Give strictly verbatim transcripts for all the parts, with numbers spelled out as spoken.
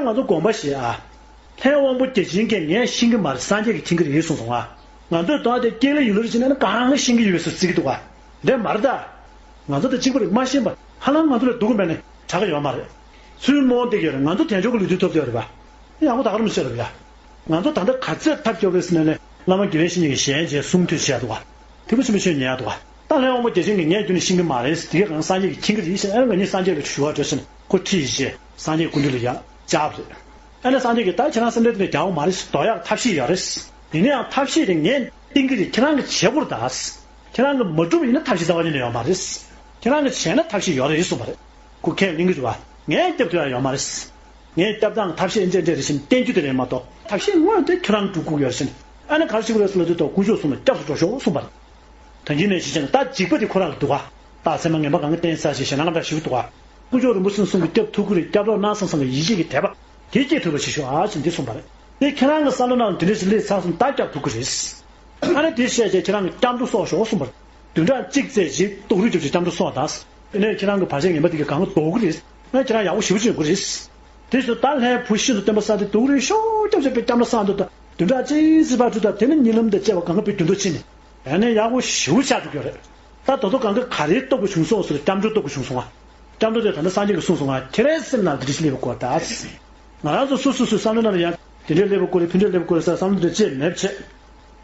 ང་ཚོ་དགོངས་པ་བཞེས་ཨ། ལྷའི་དབང་པོ་བརྒྱ་བྱིན་གྱིས་ངས་ཤེས་ཀྱི་མ་རེད། སངས་རྒྱས་ཀྱིས་མཁྱེན་གྱི་རེད་གསུངས་སོང་ཨ། ང་ཚོས་དོན་དེ་སྐད་ལ་ཡིན་ལུགས་བྱས་ན་གང་གིས་ཤེས་ཀྱི་ཡོད་པའི་བཟོ་བརྩི་གི་འདུག་ག་འདྲ་མ་རེད་ད། ང་ཚོ་དང་གཅིག་པ་རེད། མ་ཤེས་པ་ཧ་ལམ་ང་ཚོ་ལས་སྡུག་གི་མེད་ནས་དྲག་གི་ཡོད་མ་རེད། ཚུར་རྨོངས་བསྡད་ཀྱི་ཡོད་རེད། ང་ཚོ་དལ་འབྱོར་གྱི་ལུས་རྟེན་ཐོབ་བསྡད་ཡོད་རེད་པ། ཡག་པོ་ད་ག་རང་མི་ཤེས་རེད་པ་ཡ། ང་ཚོ་ད་ལྟ་ག་ཚོད་ཐབས་སྐྱོ་བས་ཟེར་ན་ལས་བླ་མ་དགེ་བའི་བཤེས་གཉེན་གྱི་ཞལ་མཇལ་གསུང་ཐོས་བྱས་འདུག་ག་ཐེག་པ་ཆེན་པོའི་ཆོས་ཉན་ཡག་འདུག་ག་ད་ལྷའི་དབང་པོ་བརྒྱ་བྱིན་གྱིས་ངས་རྒྱུན་ནས་ཤེས་ཀྱི་མ་རེད། དེ་གས་གང་སངས་རྒྱས་ཀྱིས་མཁྱེན་གྱི་རེད་ཟེར། ཨ་ང་གཉིས་སངས་རྒྱས་ལ་ཞུ་བར་འགྲོ་ཟེར་ནས་ཁོ་ཁྲིད་བྱས་སངས་རྒྱས་སྐུ་མདུན་ལ་ཡར་བཅར་བ་རེད། ཨ་ནི་སངས་རྒྱས་ཀྱིས་ད་ཁྱེད་རང་སེམས་ཁྲལ་དེ་འདྲ་རྒྱག་དགོས་མ་རེད། ཟེར་དོ་ཡག་ཐབས་ཤེས་ཡོད་རེད། ཡིན་ན་ཡང་ཐབས་ཤེས་དེ་ངས་བསྟན་གྱི་རེད། ཁྱེད་རང་གིས་བྱེད་དགོས་རེད་ད། ཁྱེད་རང་གིས་མ་བསྒྲུབས་ཡིན་ན་ཐབས་ཤེས་རྩ་བ་ཉིད་ནས་ཡོད་མ་རེད། ཁྱེད་རང་གིས་བྱས་ན་ཐབས་ཤེས་ཡོད་རེད་གསུངས་པ་རེད། ཁོ་ཁས་ལེན་གྱི་རེད་པ། ངས་སྐྱབས་ཐུབ་ཡག་ཡོད་མ་རེད། ངས་སྐྱབས་སྟངས་ཐབས་ཤེས་འདྲ་འདྲ་རེ་བཞིན་བསྟན་རྒྱུ་དེ་རེད་མ་གཏོགས་ཐབས་ཤེས་དངོས་དེ་ཁྱོད་རང་སྒྲུབ་དགོས་ཡོད་རེད་ཟེར་ནས། ཨ་ནི་ག་རེ་བྱེད་དགོས་རེད་ཟེར་ལབ་དུས་ད་དཀོན་མཆོག་གསུམ་ལ་སྐྱབས་སུ་འགྲོ་ཤོག་གསུངས་པ་རེད། ད་གིན་ནས་ཞིག་བྱས་ན་ད་འཇིགས་པ་དེ་ཁོ་རང་ལ་འདུག་ག་ད་སེམས་ལ་ངན་པ་གང་ག་བསྟན་ཚར་ཞེས་ཞེད་སྣང་འདྲ་ཞིག་འདུག་ག་དཀོན་མཆོག་རིན་པོ་ཆེ་གསུམ་གྱིས་སྐྱབས་ཐུབ་ཀྱི་རེད། སྐྱབས་རོགས་གནང་བསམ་བསམ་གྱི་ཡིད་ཆེས་ཀྱི་དད་པ་དེ་སྐྱེ་ཐུབ་པ་ཞིག་ཤོག་ཨ་ཅེ་འདི་གསུངས་པ་རེད། དེ་ཁྱེད་རང་གི་བསམ་བློ་ནང་དེ་འདྲ་ཞིག་སླེབས་ཚར་སོང་། ད་སྐྱབས་ཐུབ་ཀྱི་རེད། ཨ་ནི་དེ་བཤད་བྱས་ཁྱེད་རང་གི་སྐྱབས་འགྲོ་གསོག་ཤོག་གསུངས་པ་རེད། བདུན་ཕྲག་གཅིག་ཙམ་ཞིག་ལྟོགས་རུས་རྒྱབ་ཀྱི་སྐྱབས་འགྲོ་གསོག་དང་། དེ་ནས་ཁྱེད་རང་གི་བར་ཆད་ངན་པ་དེ་གས་གང་ག་ལྡོག་གི་རེད། ཨ་ཁྱེད་རང་ཡག་པོ་ཞེ་པོ་ཅིག་ཡོང་གི་རེད། དེ་བཞིན་ད་ལྷའི་བུ་ཤིན་ཏུ་སྟོན་པ་ས་དེ་སྡུག་རུས་ཤོག་སྐྱབས་བྱས་པའི་སྐྱབས་འགྲོ་བསགས་འདུག་ད་བདུན་ཕྲག་གཅིག་ཙམ་ཕར་འགྲོ་ད་དེ་ནི་གཉིད་ལམ་དང་བཅས་པ་གང་ག་བུད་རྒྱུ་འདུག་ཕྱིན་ནས། ཡང་ནས་ཡག་པོ་ཞེ་པོ་ཆགས་འགྲོ་གི་རེད། ད་དོ་དོ་གང་ག་ག་རེའི་སྟོབས་ཀྱིས་བྱུང་སོང་ཟེར་སྐྱབས་འགྲོའི་སྟོབས་ཀྱིས་བྱུང་སོང་ང་། སྐྱབས་འགྲོ་དེ་ད་ལྟ་སངས་རྒྱས་ཀྱིས་གསུངས་སོང་ང་། ཁྱེད་རའི་སེམས་ནང་དེ་འདྲ་ཞིག་སླེབས་པའི་སྐོར་ད། ང་རང་ཚོ་སོ་སོ་སོའི་བསམ་བློ་ནང་ལ་ཡང་དེ་འདྲའི་སླེབས་པའི་སྐོར་རེད། ཕན་འབྲས་སླེབས་པའི་སྐོར་རེད་ཟེར་བསམ་བློ་དེ་ཅེས་མེད་བྱས།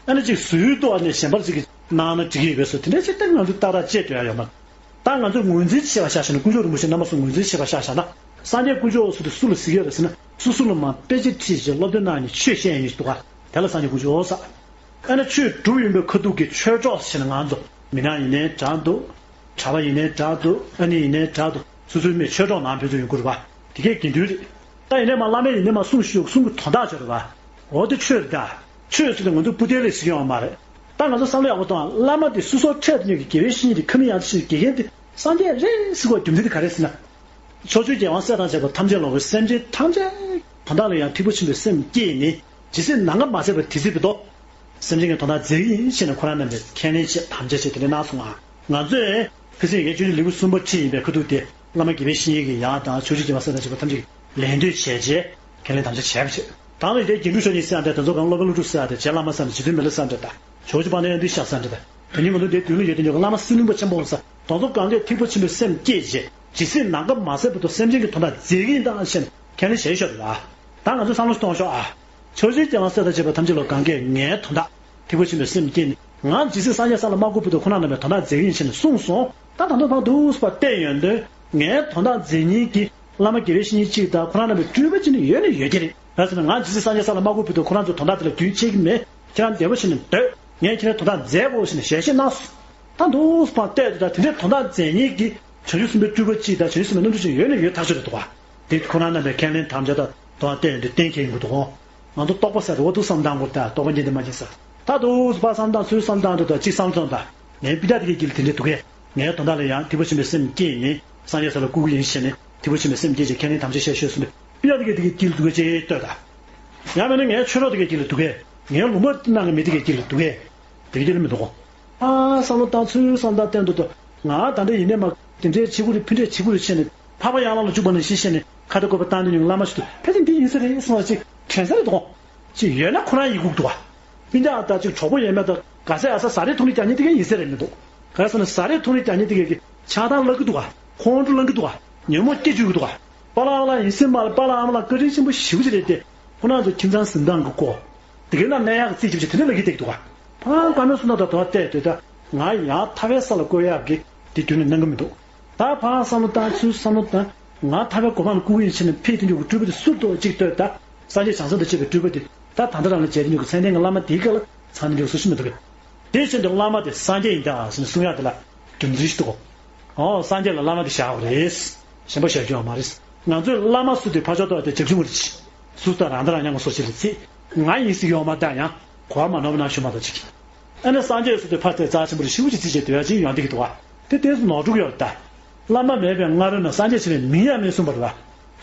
ཨ་ནི་གཅིག་ཟུར་གཏོགས་ཨ་ནི་གཞན་པར་གཅིག་གིས་གནང་ན་འགྲིག་གི་ཡོད་པས་སོ། དེ་འདྲ་ཞིག་ད་ང་ཚོ་ཏག་ཏག་བྱེད་འདོད་ཡ་ཡོད་མ་རེད། ད་ང་ཚོས་ངོས་འཛིན་བྱེད་པ་ཤ་ཤ་ན་དཀོན་མཆོག་རིན་པོ་ཆེ་རྣམ་པ་གསུམ་ངོས་འཛིན་བྱེད་པ་ཤ་ཤ་ན། སངས་རྒྱས་དཀོན་མཆོག་ཟེར་དུས་སུ་ལ་ཟེར་གྱི་ཡོད་རེད་ཟེར་ན། སོ་སོ་ལ་མར་དཔེ་ཆ་ཁྲིད་བྱས་སློབ་སྟོན་གནང་ནས་ཆོས་བཤད་ཡིན་འདུག་ག་དེ་ལ་སངས་རྒྱས་དཀོན་མཆོག་ཟེར། ཨ་ནི་ཆོས་སྒྲུབ་ཡོང་པའི་ཁ་ཐུག་གི་ཆོས་གྲོགས་ཟེར་ན་ང་ཚོ་མི་ནག་ཡིན་ནའི་འདྲ་འདུག་གྲྭ་པ་ཡིན་ནའི་འདྲ་འདུག་ཨ་ནི་ཡིན་ནའི་འདྲ་འདུག་སོ་སོའི་མི་ཆོས་གྲོགས་ནང་ཕན་ཚུན་ཡོང་གི་རེད་པ། དེ་གའི་དགེ་འདུན་རེད། ད་ཡིན་ནའི་མར་བླ་མ་ཡིན་ནའི་མར་གསུང་ཞུ་གསུང་གི་དོན་དག་ཆོས་རེད་པ། འོ་དེ་ཆོས་རེད་ད། ཆོས་ཟེར་དུས་ང་ཚོ་སྤུ་རྟའི་ལས་ཟེར་གྱི་ཡོད་མ་རེད། ད་ང་ཚོ་བསམ་བློ་ཡག་པོ་གཏོང་ཨ། བླ་མ་དེ་སོ་སོར་ཁྲལ་དུ་ཉོ་གི་དགེ་བའི་བཤེས་གཉེན་དེ་ཁ་མིག་ཡང་ཆེ་དགེ་རྒན་དེ་སངས་རྒྱས་རེད་ཟེར་དགོས་རྒྱུ་མཚན་དེ་ག་རེ་ཟེར་ན། ཕྱོགས་བཅུའི་རྒྱལ་དབང་སྲས་དང་བཅས་པ་ཐམས་ཅད་ལ་གོ་སེམས་ཅན་ཐམས་ཅད་དོན་དག་ལ་ཡང་ཐེག་པ་ཆེན་པོའི་སེམས་བསྐྱེད་ནས་ཇི་སྲིད་ནམ་མཁའ་མ་ཟད་པ་དེ་སྲིད་བར་དུ། སེམས་ཅན་གྱི་དོན་དག་མཛད་ཀྱི་ཡིན་ཞེས་ནས་ཁོ་རང་རྣམ་པས་ཁས་ལེན་བྱས་དམ་བཅའ་བྱས་དེ་འདྲ་གནང་སོང་ང་། ང་ཚོས་ཕལ་ཆེར་ཡིན་ན་ཆོས་ཀྱི་ལེའུ་གསུམ་པ་ཁྲིད་ཡིན་པའི་ཁ་ཐུག་དེ་བླ་མ་དགེ་བའི་བཤེས་གཉེན་གྱི་ཡང་དང་ཕྱོགས་བཅུའི་རྒྱལ་དབང་སྲས་དང་བཅས་པ་ཐམས་ཅད་ཀྱིས་ལད་ཟློས་བྱས་རྗེས་ཁས་ལེན་དམ་བཅའ་བྱས་པ་བྱས། ད་ལྟ་ཡིན་དེ་རྒྱན་དྲུག་མཆོག་གཉིས་ཟེར་ཡང་དེ་དེ་ཚོ་གང་སློབ་དཔོན་ཀླུ་སྒྲུབ་ཟེར་ཡང་དེ་རྗེ་བླ་མ་ཟེར་ཡང་དེ་རྗེ་བཙུན་མི་ལ་ཟེར་ཡང་དེ་དང་ཕྱོགས་བཅུ་དཔལ་ལྡན་ཨ་ཏི་ཤ་ཟེར་ཡང་དེ་དང་། དེ་ནི་ང་ཚོ་འདིའི་མདུན་ལ་ཡོད་དེ་ཉོ་གི་བླ་མ་སྲིད་བློན་པོ་ཆེན་པོ་ཟེར་དེ་ཚོ་གང་གས་ཐེག་པ་ཆེན་པོའི་སེམས་བསྐྱེད་རྗེས་ཇི་སྲིད་ནམ་མཁའ་མ་ཟད་བར་དུ་སེམས་ཅན་གྱི་དོན་དག་མཛད་ཀྱི་ཡིན་དང་ཞེས་ནས་ཁས་ལེན་བྱས་ཤོག་ལ། ད་ང་ཚོས་བསམ་བློ་གཏོང་ཤོག་ཨ། ཕྱོགས་བཅུའི་རྒྱལ་དབང་སྲས་དང་བཅས་པ་ཐམས་ཅད་ལ་གང་གས་ངའི་དོན་དག་ཐེག་པ་ཆེན་པོའི་སེམས་བསྐྱེད་ནས་ང་ཇི་སྲིད་སངས་རྒྱས་ས་ལ་མ་བཀུར་བར་དུ་ཁོ་རང་རྣམ་པའི་དོན་དག་མཛད་ཀྱི་ཡིན་ཞེས་ནས་གསུངས་སོང་། ད་ད་དུང་ཕར་འདུག་སེ་ཕར་བལྟས་ཡོང་དུས་ངའི་དོན་དག་མཛད་མཁན་གྱི་བླ་མ་དགེ་བའི་བཤེས་གཉེན་གཅིག་དང་ཁོ་རང་རྣམ་པའི་སྤྲུལ་པ་ཅིག་ནི་ཡོད་ནི་ཡོད་ཀྱི་རེད། ག་རེ་ཟེར་ན་ང་ཇི་སྲིད་སངས་རྒྱས་ས་ལ་མ་བཀུར་བར་དུ་ཁོ་རང་ཚོའི་དོན་དག་དེ་ལ་རྒྱུན་ཆད་ཀྱི་མེད། ཁྱེད་རང་བདེ་པོ་བྱས་ནས་སྡོད། ངས་ཁྱེད་རའི་དོན་དག་མཛད་དགོས་ཞེས་ནས་ཞལ་བཞེས་གནང་སོང་། ད་འདུག་སེ་ཕར་བལྟས་དུས་ད་དེ་འདྲའི་དོན་དག་མཛད་མཁན་གྱི་བྱང་ཆུབ་སེམས་དཔའི་སྤྲུལ་པ་གཅིག་དང་བྱང་ཆུབ་སེམས་དཔའི་རྣམ་སྤྲུལ་ཅིག་ཡོད་ནི་ཡོད་ཐག་ཆོད་རེད་འདུག་ག་དེ་ཁོ་རང་རྣམ་པའི་ཁས་ལེན་དམ་བཅའ་དང་དོན་བལྟས་ཡོང་དུས་གཏན་འཁེལ་ཡོང་གི་འདུག་གོ། ང་ཚོ་རྟོགས་པ་ཟེར་རེ་བ་འདུག་བསམ་བཏང་དགོས་ད་རྟོགས་པ་འགྱེད་འདི་མ་འགྱེད་ཟེར། ད་འདུག་སེ་ཕར་བསམ་བཏང་ཚུར་བསམ་བཏང་དུས་ད་གཅིག་བསམ་སོང་ད། ངའི་སྤུན་ཟླ་དེ་གའི་དཀྱིལ་ལ་དེ་འདྲ་འདུག་གས། ངའི་དོན་དག་ལ་ཡང་ཐེག་པ་ཆེན་པོའི་སེམས་བསྐྱེད་ནས་སངས་རྒྱས་ས་ལ་བཀུར་གྱི་ཡིན་ཞེས་ནས་ཐེག་པ་ཆེན་པོའི་སེམས་བསྐྱེད་ཅིང་ཁས་ལེན་དམ་བཅའ་བཞེས་ཤོག་གསུངས་པས་སྤུན་ཟླ་དེ་གའི་དེ་གའི་དཀྱིལ་ལ་འདུག་གས་ཅེས་ལྟོས་ད། ཡང་མིན་ན་ངའི་ཆོས་གྲོགས་དེ་གའི་དཀྱིལ་ལ་འདུག་གས། ངའི་ལུང་པ་ནང་གི་མི་དེ་གའི་དཀྱིལ་ལ་འདུག་གས། དེ་གའི་དཀྱིལ་ལ་མི་འདུག་གོ། ཨ་བསམ་བློ་བཏང་ཚུལ་བསམ་བཏང་བསྟན་དུ་འདུག་ང་ད་ལྟ་ཡིན་ནས་མ་དེ་འདྲའི་བྱེད་དགོས་རེད་ཕུ་འདྲའི་བྱེད་དགོས་རེད་བྱས་ནས་འཕགས་པ་ཡན་ལག་ལ་འཇུག་པ་ནང་བཞིན་བྱས་ནས་ཁ་ཏ་བཀོད་པ་བཏང་དུས་ཉུང་བླ་མ་ཞིག་ཏུ་ཕལ་ཆེར་འདི་ཡིན་ས་རེད་གསུངས་པ་ཅིག་དྲན་ས་རེད་དོ། ཅིག་ཡོད་ན་ཁོ་རང་ཡིན་དགོས་འདུག་བ། སྤུན་ཀྱག་ད་ཅིག་གྲོགས་པོ་ཡོད་མེད་ད་ག་ཚད་ཨ་ས་ཟ་རེས་འཐུང་རེས་རྒྱག་མཁན་དེ་ག་ཡིན་ས་རེད་མི་འདུག་ག་རེ་ཟེར་ན་ཟ་རེས་འཐུང་རེས་རྒྱག་མཁན་དེ་ག་གི་ཆགས་སྡང་ལངས་ཀྱི་འདུག་བ། ཁོང་ཁྲོ་ལངས་ཀྱི་འདུག་བ། ཉོན་མོངས་སྐྱེ་བཅུག་གི་འདུག་བ། པཱ་ལགས་ཨ་མ་ལགས་ཡིན་སྲིད་མ་ལ་པཱ་ལགས་ཨ་མ་ལགས་བཀའ་དྲིན་ཆེན་པོ་ཞེ་པོ་ཅིག་རེད་དེ། ཁོ་རང་ཚོ་ཁྱིམ་ཚང་གཟི་མདངས་ཀྱི་སྐོར། དེ་གའི་ནང་གནས་ཡག་གི་རྩིས་ཀྱི་བྱས་དེ་འདྲ་ལ་གི་བསྡད་ཀྱི་འདུག་བ། ཕ་ག་ནས་སོང་ན་ད་དོ་བལྟས་དེ་ད་ང་ཡང་ཐར་པའི་ས་ལ་བཀོད་ཡག་གི་དེ་དུས་ནས་གནང་གི་མི་འདུག་ད་ཕར་བསམ་བློ་བཏང་ཚུར་བསམ་བློ་བཏང་། ང་ཐར་པའི་གོ་འཕང་ལ་བཀུར་གྱི་ཡིན་ཕྱིན་ནས་ཕེབས་དེ་འཇུག་གི་སྤྲུལ་པ་དེ་སུ་འདུག་ཅིག་ལྟོས་ད། སངས་རྒྱས་བྱང་སེམས་དང་བཅས་པའི་སྤྲུལ་པ་དེ་ད་ད་ལྟ་རང་ལ་མཇལ་དེ་འཇུག་གི་མཚན་ལྡན་གྱི་བླ་མ་དེའི་སྐབས་ལ་ཚང་དེ་འཇུག་སུ་ཞིག་མི་འདུག་གི། དེ་བཞིན་དུ་བླ་མ་དེ་སངས་རྒྱས་ཡིན་ད་ཟེར་ནས་གསུང་ཡག་དེ་ལ་རྒྱུ་མཚན་ཞིག་འདུག་གོ། ཨོ་སངས་རྒྱས་ལ་བླ་མ་དེ་བཞག་དགོས་རེད། གཞན་པ་བཞག་རྒྱུ་ཡོད་མ་རེད། ང་ཚོས་བླ་མ་ཟེར་དུས་ཕར་ཕྱོགས་ཐོག་དེ་བྱབ་ཆུང་བ་རེད། སུ་ད་རང་ད་རང་ཉམས་ངོ་སོ་ཞིག་ལ་ཚིག་ང་ཡིན་ཟེར་ཡོད་མ་ད་ཡང་གོ་བ་མ་ནོར་བ་ནང་ཞུ་མ་གཏོགས་ཅིག་ཨ་ནི་སངས་རྒྱས་ཟེར་དུས་ཕར་དེ་རྩ་ཆེན་པོ་རེད་ཞེ་པོ་ཅིག་རྩིས་བྱས་སྡོད་ཡ་ཅིག་ཡོང་བསྡད་ཀྱི་འདུག་བ། དེ་དེ་ནོར་འགྲོ་གི་ཡོད་རེད་ད། བླ་མ་མེད་པའི་སྔ་རོལ་ན་སངས་རྒྱས་ཟེར་བའི་མིང་ཡང་མེད་གསུངས་པ་རེད་བ།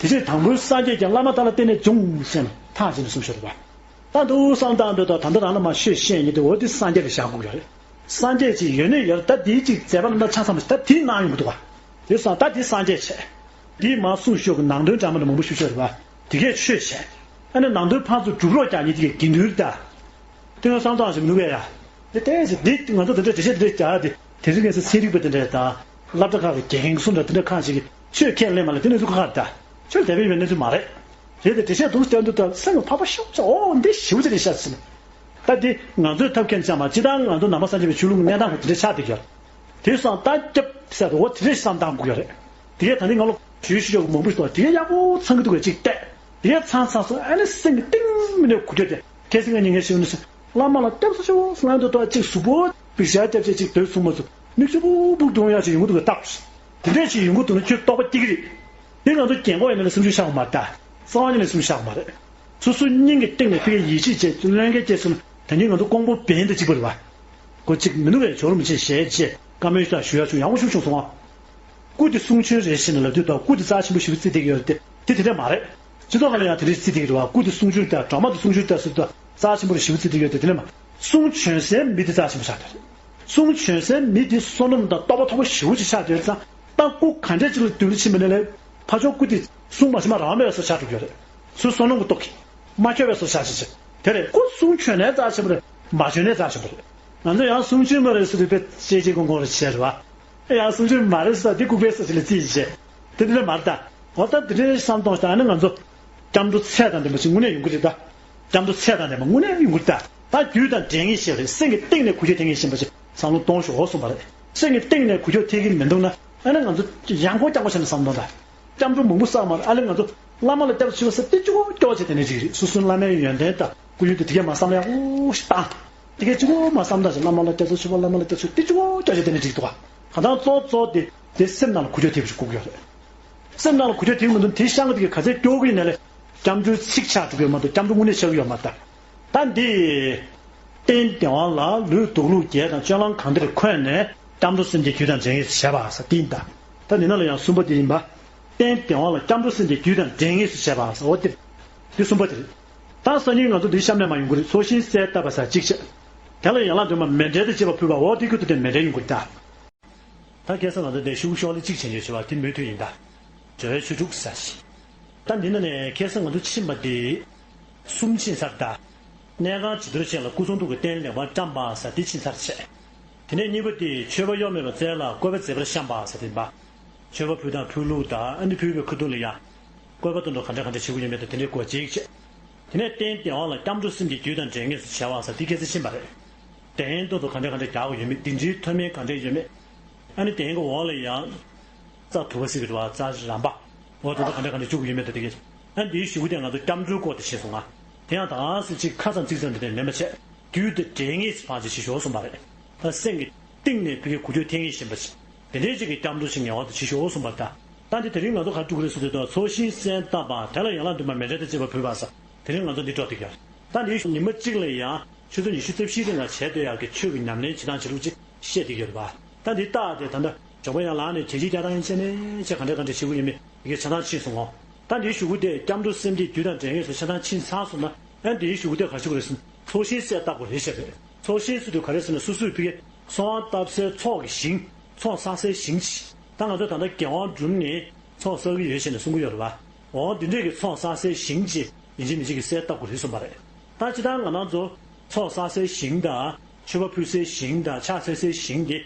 དེ་ཕྱིར་དང་པོའི་སངས་རྒྱས་ཀྱང་བླ་མ་དག་ལ་བརྟེན་ནས་བྱུང་ཞེས་ཐག་བཅད་ནས་གསུངས་ཤོག་རེད་བ། ད་འདུག་བསམ་བཏང་འདོད་དང་ད་ལྟ་རང་ལ་མ་ཤོད་བཤད་ཉེ་དེ་འོ་དེ་སངས་རྒྱས་ལ་བཞག་དགོས་ཀྱི་རེད། སངས་རྒྱས་ཅིག་ཡོད་ནས་ཡོད་ད་དེའི་ཅིག་མཛད་པ་ལ་ཆ་ཚང་བ་ཞིག་ད་དེའི་ནང་ཡོང་གི་འདུག་བ། དེ་སོང་ད་དེ་སངས་རྒྱས་བྱས། དེའི་མ་གསུངས་ཤོག་གི་ནང་དོན་འདྲ་མི་འདྲ་མང་པོ་ཞུ་ཤོག་རེད་བ། དེ་གས་ཆོས་བྱས། ཨ་ནི་ནང་དོན་ཕར་ཚུར་སྒྲུབ་རོགས་རྒྱག་ཉིན་དེ་གས་དགེ་འདུན་ད། དེ་ང་བསམ་སྟངས་ཞིག་མི་འདུག་གས་ཡ། དེ་ལྟས་ཞིག་འདི་ང་ཚོ་དེ་འདྲ་འགྲེལ་བཤད་དེ་འདྲ་རྒྱག་དེ་དེ་རིང་ངས་སེ་ཚན་རིག་པ་དེ་འདྲ་དང་། སློབ་གྲྭ་ཁག་གི་དགེ་རྒན་གསུམ་འདྲ་དེ་འདྲ་ཁག་ཅིག་གིས་ཆོས་ཁས་ལེན་མ་ལེན་དེ་གནས་ཚུལ་ཁག་ཁག་རེད་ད། ཆོས་དད་པའི་ཡོད་གནས་ཚུལ་མ་རེད། རེད་དེ་འགྲེལ་བཤད་དུ་བསྟན་དུ་ད་སེམས་ལ་ཕག་པ་ཤོག་ཅག་ཨོ་འདི་ཞིབ་ཅིག་རེད་ཤག་ཟེར་ནས། ད་འདི་ང་ཚོའི་ཐབས་མཁས་ཅང་མ་སྤྱི་བཏང་ང་ཚོ་ནང་པ་སངས་རྒྱས་པའི་ཆོས་ལུགས་གནས་སྟངས་ཁོ་དེ་འདྲ་ཆགས་བསྡད་ཀྱི་ཡོད་རེད། དེ་སང་ད་སྐྱབས་ཟེར་དུ་འོ་དེ་རེད་བསམ་བཏང་དགོས་ཀྱི་རེད། དེ་གས་ད་ནི་ང་ལོ་ཞུས་ཞུས་ཡོད་མང་པོ་ཞིག་འདུག་དེ་གས་ཡག་པོ་ཚང་གི་འདུག་གས་ཅིག་བལྟས། དེ་གས་ཚང་ཚང་སོང་ཨ་ནི་སེམས་ཀྱི་གཏིང་མི་ནས་གུས་འདུད་དེ་ཁ་སང་ངས་ཉིན་འགའ་ཞིག་ནས་བླ་མ་ལ་སྐྱབས་སུ་མཆིའོ་ལབ་འདུག་ད་ཅིག་གཟུགས་པོ་བི་ཤ་སྐྱབས་བྱས་ཅིག་སྡོད་སོང་མ་སོང་མིག་ཆུ་སྦུག་སྦུག་གཏོང་ཡག་ཅིག་ཡོང་གི་འདུག་གས་ད། དེ་འདྲས་ཅིག་ཡོང་གི་འདུག་ན་ཁྱོད་རྟོགས་པ་སྐྱེ་གི་རེད། དེ་ང་ཚོ་རྒན་གོག་ཡིན་ན་ལ་སེམས་ཤུགས་བཞག་པ་མ་རེད་ད། གསང་བ་ཉིད་ནས་སེམས་ཤུགས་བཞག་པ་མ་རེད། སོ་སོའི་སྙིང་གི་གཏིང་ནས་ཕ་གིའི་ཡིད་ཆེས་བྱས་བློན་ཆེན་སྐྱེས་སོང་ན་ད་ནི་ང་ཚོ་ཀོང་པོ་བན་དང་གཅིག་པ་རེད་བ། ཁོ་གཅིག་མི་འདུག་གས་ཇོ་རུ་མི་ཆེན་ཞལ་བཅད་བཀའ་མོལ་ཞིག་ཞུ་ཡག་ཅུང་ཡག་པོ་ཞིག་བྱུང་སོང་ཨ། སྐུ་དེ་གསུང་ཆོས་རེད་ཟེར་ནས་ལབ་དུས་ད་སྐུ་དེ་རྩ་ཆེན་པོ་ཞེ་པོ་བརྩི་བསྡད་ཀྱི་ཡོད་རེད་དེ་དེ་དེ་འདྲ་མ་རེད། སྤྱི་ཚོགས་ཁག་ལ་ཡང་དེ་འདྲ་བརྩི་བསྡད་ཀྱི་རེད་བ། སྐུ་དེ་གསུང་ཆོས་དང་སྒྲོལ་མ་དེ་གསུང་ཆོས་དང་ཟེར་དུས་རྩ་ཆེན་པོ་རེད་ཞེ་པོ་བརྩི་བསྡད་ཀྱི་ཡོད་དེ་དེ་འདྲ་མ། གསུང་བྱོན་སའི་མི་དེ་རྩ་ཆེན་པོ་ཆགས་བསྡད་རེད། གསུང་བྱོན་སའི་མི་དེ་བསོད་ནམས་དང་སྟོབས་པ་མཐོ་པོ་ཞེ་པོ་ཅིག་ཆགས་བསྡད་ཙང་ད་སྐུ་ག་འདྲས་ཅིག་ལ་མདུན་ལ་ཕྱིན་པ་ནས་ལས་ཕར་ཕྱོགས་སྐུ་དེ་གསུང་མ་བྱོན་པ་རང་མེད་པའི་བཟོ་ཆགས་འགྲོ་གི་ཡོད་རེད། ཚུར་བསོད་ནམས་ཀྱི་སྟོབས་ཀྱིས་མ་ཁྱོད་པའི་བཟོ་ཆགས་ཤིག་ཆེ། དེ་རེད་སྐུ་གསུང་བྱོན་ནའི་རྩ་ཆེན་པོ་རེད། མ་བྱོན་ནའི་རྩ་ཆེན་པོ་རེད། ང་ཚོ་ཡང་གསུང་ཆོས་མ་རེད་ཟེར་དུས་དཔེ་ཤེས་བྱེད་ཀོང་ཀོང་རེ་བྱས་རེད་བ། ཡང་གསུང་ཆོས་མ་རེད་ཟེར་དུས་ལྐུགས་པའི་ས་ཆ་ལ་རྩིས་བྱས། དེ་འདྲ་མ་རེད་ད། འོ་ད་དེ་འདྲའི་བསམ་སྟངས་ཤིག་ཨ་ནི་ང་ཚོ་སྐྱབས་འགྲོ་ཚད་དང་ལྡན་པ་ཞིག་དངོས་གནས་ཡོང་གི་རེད་ད། སྐྱབས་འགྲོ་ཚད་དང་ལྡན་པ་དངོས་གནས་ཡོང་གི་རེད་ད། ད་རྒྱུ་དང་འབྲས་ངེས་ཤེས་རེད། སེམས་ཀྱི་གཏིང་ནས་གུས་ཞབས་ཐེབས་མཁན་ཞིག་ཡིན་པ་ཞིག་བསམ་བློ་གཏོང་ཤོག་འོ་གསུངས་པ་རེད། སེམས་ཀྱི་གཏིང་ནས་གུས་ཞབས་ཐེབས་ཀྱི་མི་འདུག་ན་ཨ་ནི་ང་ཚོ་ཡང་སྐོར་བསྐྱར་སྐོར་བྱས་ནས་བསམ་བློ་གཏོང་ད། སྐྱབས་འགྲོ་མང་པོ་བསགས་མ་རེད། ཨ་ལེ་ང་ཚོ་བླ་མ་ལ་སྐྱབས་སུ་མཆི་བ་ཟེར་ཏེ་ཅོག་ཅོག་བྱས་དེ་ནས་འགྲིག་རེད། སོ་སོའི་བླ་མའི་ཡོན་ཏན་དང་སྐུ་ཡོན་དེ་དེ་གས་མ་བསམ་ཡག་པོ་ཞིག་བཏང་། དེ་གས་ཅོག་མ་བསམ་ད་ཞིག་བླ་མ་ལ་སྐྱབས་སུ་མཆི་བ་བླ་མ་ལ་སྐྱབས་སུ་མཆི་བ་ཏེ་ཅོག་ཅོག་བྱས་དེ་ནས་འགྲིག་འདུག་ག་གང་ལྟར་གཙོ་གཙོ་དེ་དེ་སེམས་ནང་ལ་གུས་ཞབས་ཐེབས་ཞིག་དགོས་ཀྱི་ཡོད་རེད། སེམས་ནང་ལ་གུས་ཞབས་ཐེབས་མི་འདུག་དེ་ཤང་གི་དེ་གས་ག་ཚད་སྐྱོ་གི་ཡིན་ནའི་ལས་སྐྱབས་འགྲོའི་ཚིག་ཆགས་འགྲོ་གི་ཡོད་མ་གཏོགས་སྐྱབས་འགྲོ་དངོས་གནས་ཆགས་ཀྱི་ཡོད་མ་རེད་ད། ད་འདི། རྟེན་དེ་བ་ལ་ལུས་དུག་ལུགས་བརྒྱད་དང་སྤྱོད་ལམ་གང་འདིར་འཁོད་ནས་སྐྱབས་འགྲོ་སེམས་བསྐྱེད་རྒྱུད་དང་འབྲེལ་ངེས་སུ་བྱས་པ་ཟེར་དེ་ཡིན་ད། ད་འདི་ན་ལ་ཡང་གསུམ་པ་དེ་ཡིན་པ། རྟེན་དེ་བ་ལ་སྐྱབས་འགྲོ་སེམས་བསྐྱེད་རྒྱུད་དང་འབྲེལ་ངེས་སུ་བྱས་པ་ཟེར་འོ་དེ། འདི་གསུམ་པ་དེ་རེད། ད་སང་ཉིན་ང་ཚོ་འདི་གཤམ་ནས་མ་ཡོང་གི་རེད། ཚོགས་ཞིང་གསལ་བཏབ་པ་ཟེར་གཅིག་བྱས། དེ་ལ་ཡན་ལག་བདུན་མ་མཎྜལ་དང་བཅས་པ་ཕུལ་བ་འོ་དེ་ཁུ་ཐུ་དེ་མཎྜལ་ཡོང་གི་རེད་ད། ད་ཁ་སང་ང་ཚོ་འདི་ཤུག་ཤོག་ལེ་གཅིག་བྱས་ཉོས་བྱས་པ་དེ་མུ་མཐུད་ཡིན་ད། སྒྲོལ་བའི་ཆོས་དྲུག་ཟེར་ཞིང་། ད་འདི་ན་ནས་ཁ་སང་ང་ཚོ་ཕྱིན་པ་དེ། གསུམ་ཕྱིན་ཚར་ད། གནས་ཁང་བྱི་དོར་ཆེ་ལ་སྐུ་གསུང་ཐུགས་ཀྱི་རྟེན་ལེགས་པར་བཀྲམ་པ་ཟེར་དེ་ཕྱིན་ཚར་བྱས། དེ་ནས་གཉིས་པ་དེ་མཆོད་པ་གཡོ་མེད་པར་སྩལ་ལ་བཀོད་པ་མཛེས་པར་བཤམས་པ་ཟེར་དེ་ཡིན་པ། མཆོད་པ་ཕུལ་སྟངས་ཕུལ་ལུགས་དང་ཨ་ནི་ཕུལ་བའི་ཁ་ཐུག་ལ་ཡང་། བཀོད་པ་དོན་དུ་ག་འདྲ་ག་འདྲ་བྱེད་དགོས་ཡོད་མེད་དང་དེ་འདྲའི་སྐོར་གཅིག་བྱས། དེ་ནས་རྟེན་དེ་བ་ལ་སྐྱབས་འགྲོ་སེམས་ཀྱི་རྒྱུད་དང་འབྲེལ་ངེས་སུ་བྱ་བ་ཟེར་དེ་ཁ་སང་ཕྱིན་པ་རེད། གདན་དོན་དུ་ག་འདྲ་ག་འདྲ་རྒྱག་དགོས་ཡོད་མེད་འདི་འདྲའི་མཐོ་དམན་ག་འདྲ་ཡོད་མེད། ཨ་ནི་གདན་གྱི་འོག་ལ་ཡང་། རྩ་དུ་བ་སྲིད་པའི་རེད་བ་རྩ་རམ་པ། འོ་དེ་ཚོ་ག་འདྲ་ག་འདྲ་བཅུག་གི་ཡོད་མེད་དང་དེ་གས། ཨ་འདིའི་གཞུག་གུ་དེ་ང་ཚོ་སྐྱབས་འགྲོའི་སྐོར་དེ་བྱས་སོང་ང་། དེ་ཡང་ད་ག་སེ་གཅིག་ཁ་ཙམ་ཚིག་ཙམ་དེ་འདྲ་མིན་པ་བྱས། རྒྱུད་དེ་འབྲེལ་ངེས་སུ་ཕར་ཅིག་བྱེད་ཤོག་གསུངས་པ་རེད། ད་སེམས་ཀྱི་གཏིང་ནས་ཕ་གིའི་གུས་ཞབས་ཐེབས་ངེས་བཞིན་པ་ཞིག་དེ་འདྲའི་ཅིག་གི་སྐྱབས་འགྲོ་ཞིག་ངེས་པར་དུ་བྱེད་ཤོག་གསུངས་པ་རེད་ད། ད་འདི་དེ་རིང་ང་ཚོ་ག་རེ་བསྒྲུབ་ཀྱི་རེད་ཟེར་དུས་ད་ཚོགས་ཞིང་གསལ་བཏབ་པ་དེ་ལ་ཡན་ལག་བདུན་པ་མཎྜལ་དང་བཅས་པ་ཕུལ་བ་ཟེར་དེ་རིང་ང་ཚོ་འདི་འགྲོ་བསྡད་ཀྱི་ཡོད་རེད། ད་འདིའི་ཉི་མ་གཅིག་ལ་ཡང་ཆུ་ཚོད་ཉི་ཤུ་རྩ་བཞིའི་རིང་ལ་བྱེད་སྡོད་ཡག་གི་ཆོས་ཀྱི་ཉམས་ལེན་བྱེད་སྟངས་བྱེད་ལུགས་ཅིག་བཤད་བསྡད་ཀྱི་ཡོད་རེད་པ། ད་འདི་ལྟ་སྟེ་ད་ལྟ་ཇོ་བོ་ཡང་ལངས་ནས་བྱས་རྗེས་བསྐྱར་དང་བྱས་ནས་ཆེ་ག་འདྲ་ག་འདྲ་བྱེད་དགོས་ཡོད་མེད་དེ་གའི་ཆ་ཚང་ཕྱིན་སོང་ངོ་། ད་འདིའི་གཞུག་གུ་དེ་སྐྱབས་འགྲོ་སེམས་བསྐྱེད་རྒྱུད་དང་འབྲེལ་ངེས་སུ་ཆ་ཚང་ཕྱིན་ཚར་སོང་ན་ཨ་འདིའི་གཞུག་གུ་དེ་ག་རེ་བྱེད་དགོས་རེད་ཟེར་ན་ཚོགས་ཞིང་གསལ་བཏབ་དགོས་རེད་བཤད་པས། ཚོགས་ཞིང་ཟེར་དུས་ག་རེ་ཟེར་ན་སོ་སོས་ཕ་གིའི་ཚོགས་བཏབ་སའི་ཚོགས་ཀྱི་ཞིང་། ཚོགས་བསགས་སའི་ཞིང་ཅིག་ད་ང་ཚོ་ད་ལྟ་རྒྱལ་དབང་སྒྲུབ་ནས་ཚོགས་བསགས་ཀྱི་ཡོད་ཞེས་ནས་གསུང་གི་ཡོད་རེད་པ། འོ་འདི་འདྲས་ཀྱི་ཚོགས་བསགས་སའི་ཞིང་ཅིག་ཡིན་གཅིག་མིན་གཅིག་གི་གསལ་བཏབ་དགོས་རེད་གསུངས་པ་རེད། ད་སྤྱིར་བཏང་ང་རང་ཚོ་ཚོགས་བསགས་སའི་ཞིང་དང་མཆོད་པ་ཕུལ་སའི་ཞིང་དང་ཕྱག་འཚལ་སའི་ཞིང་དེ་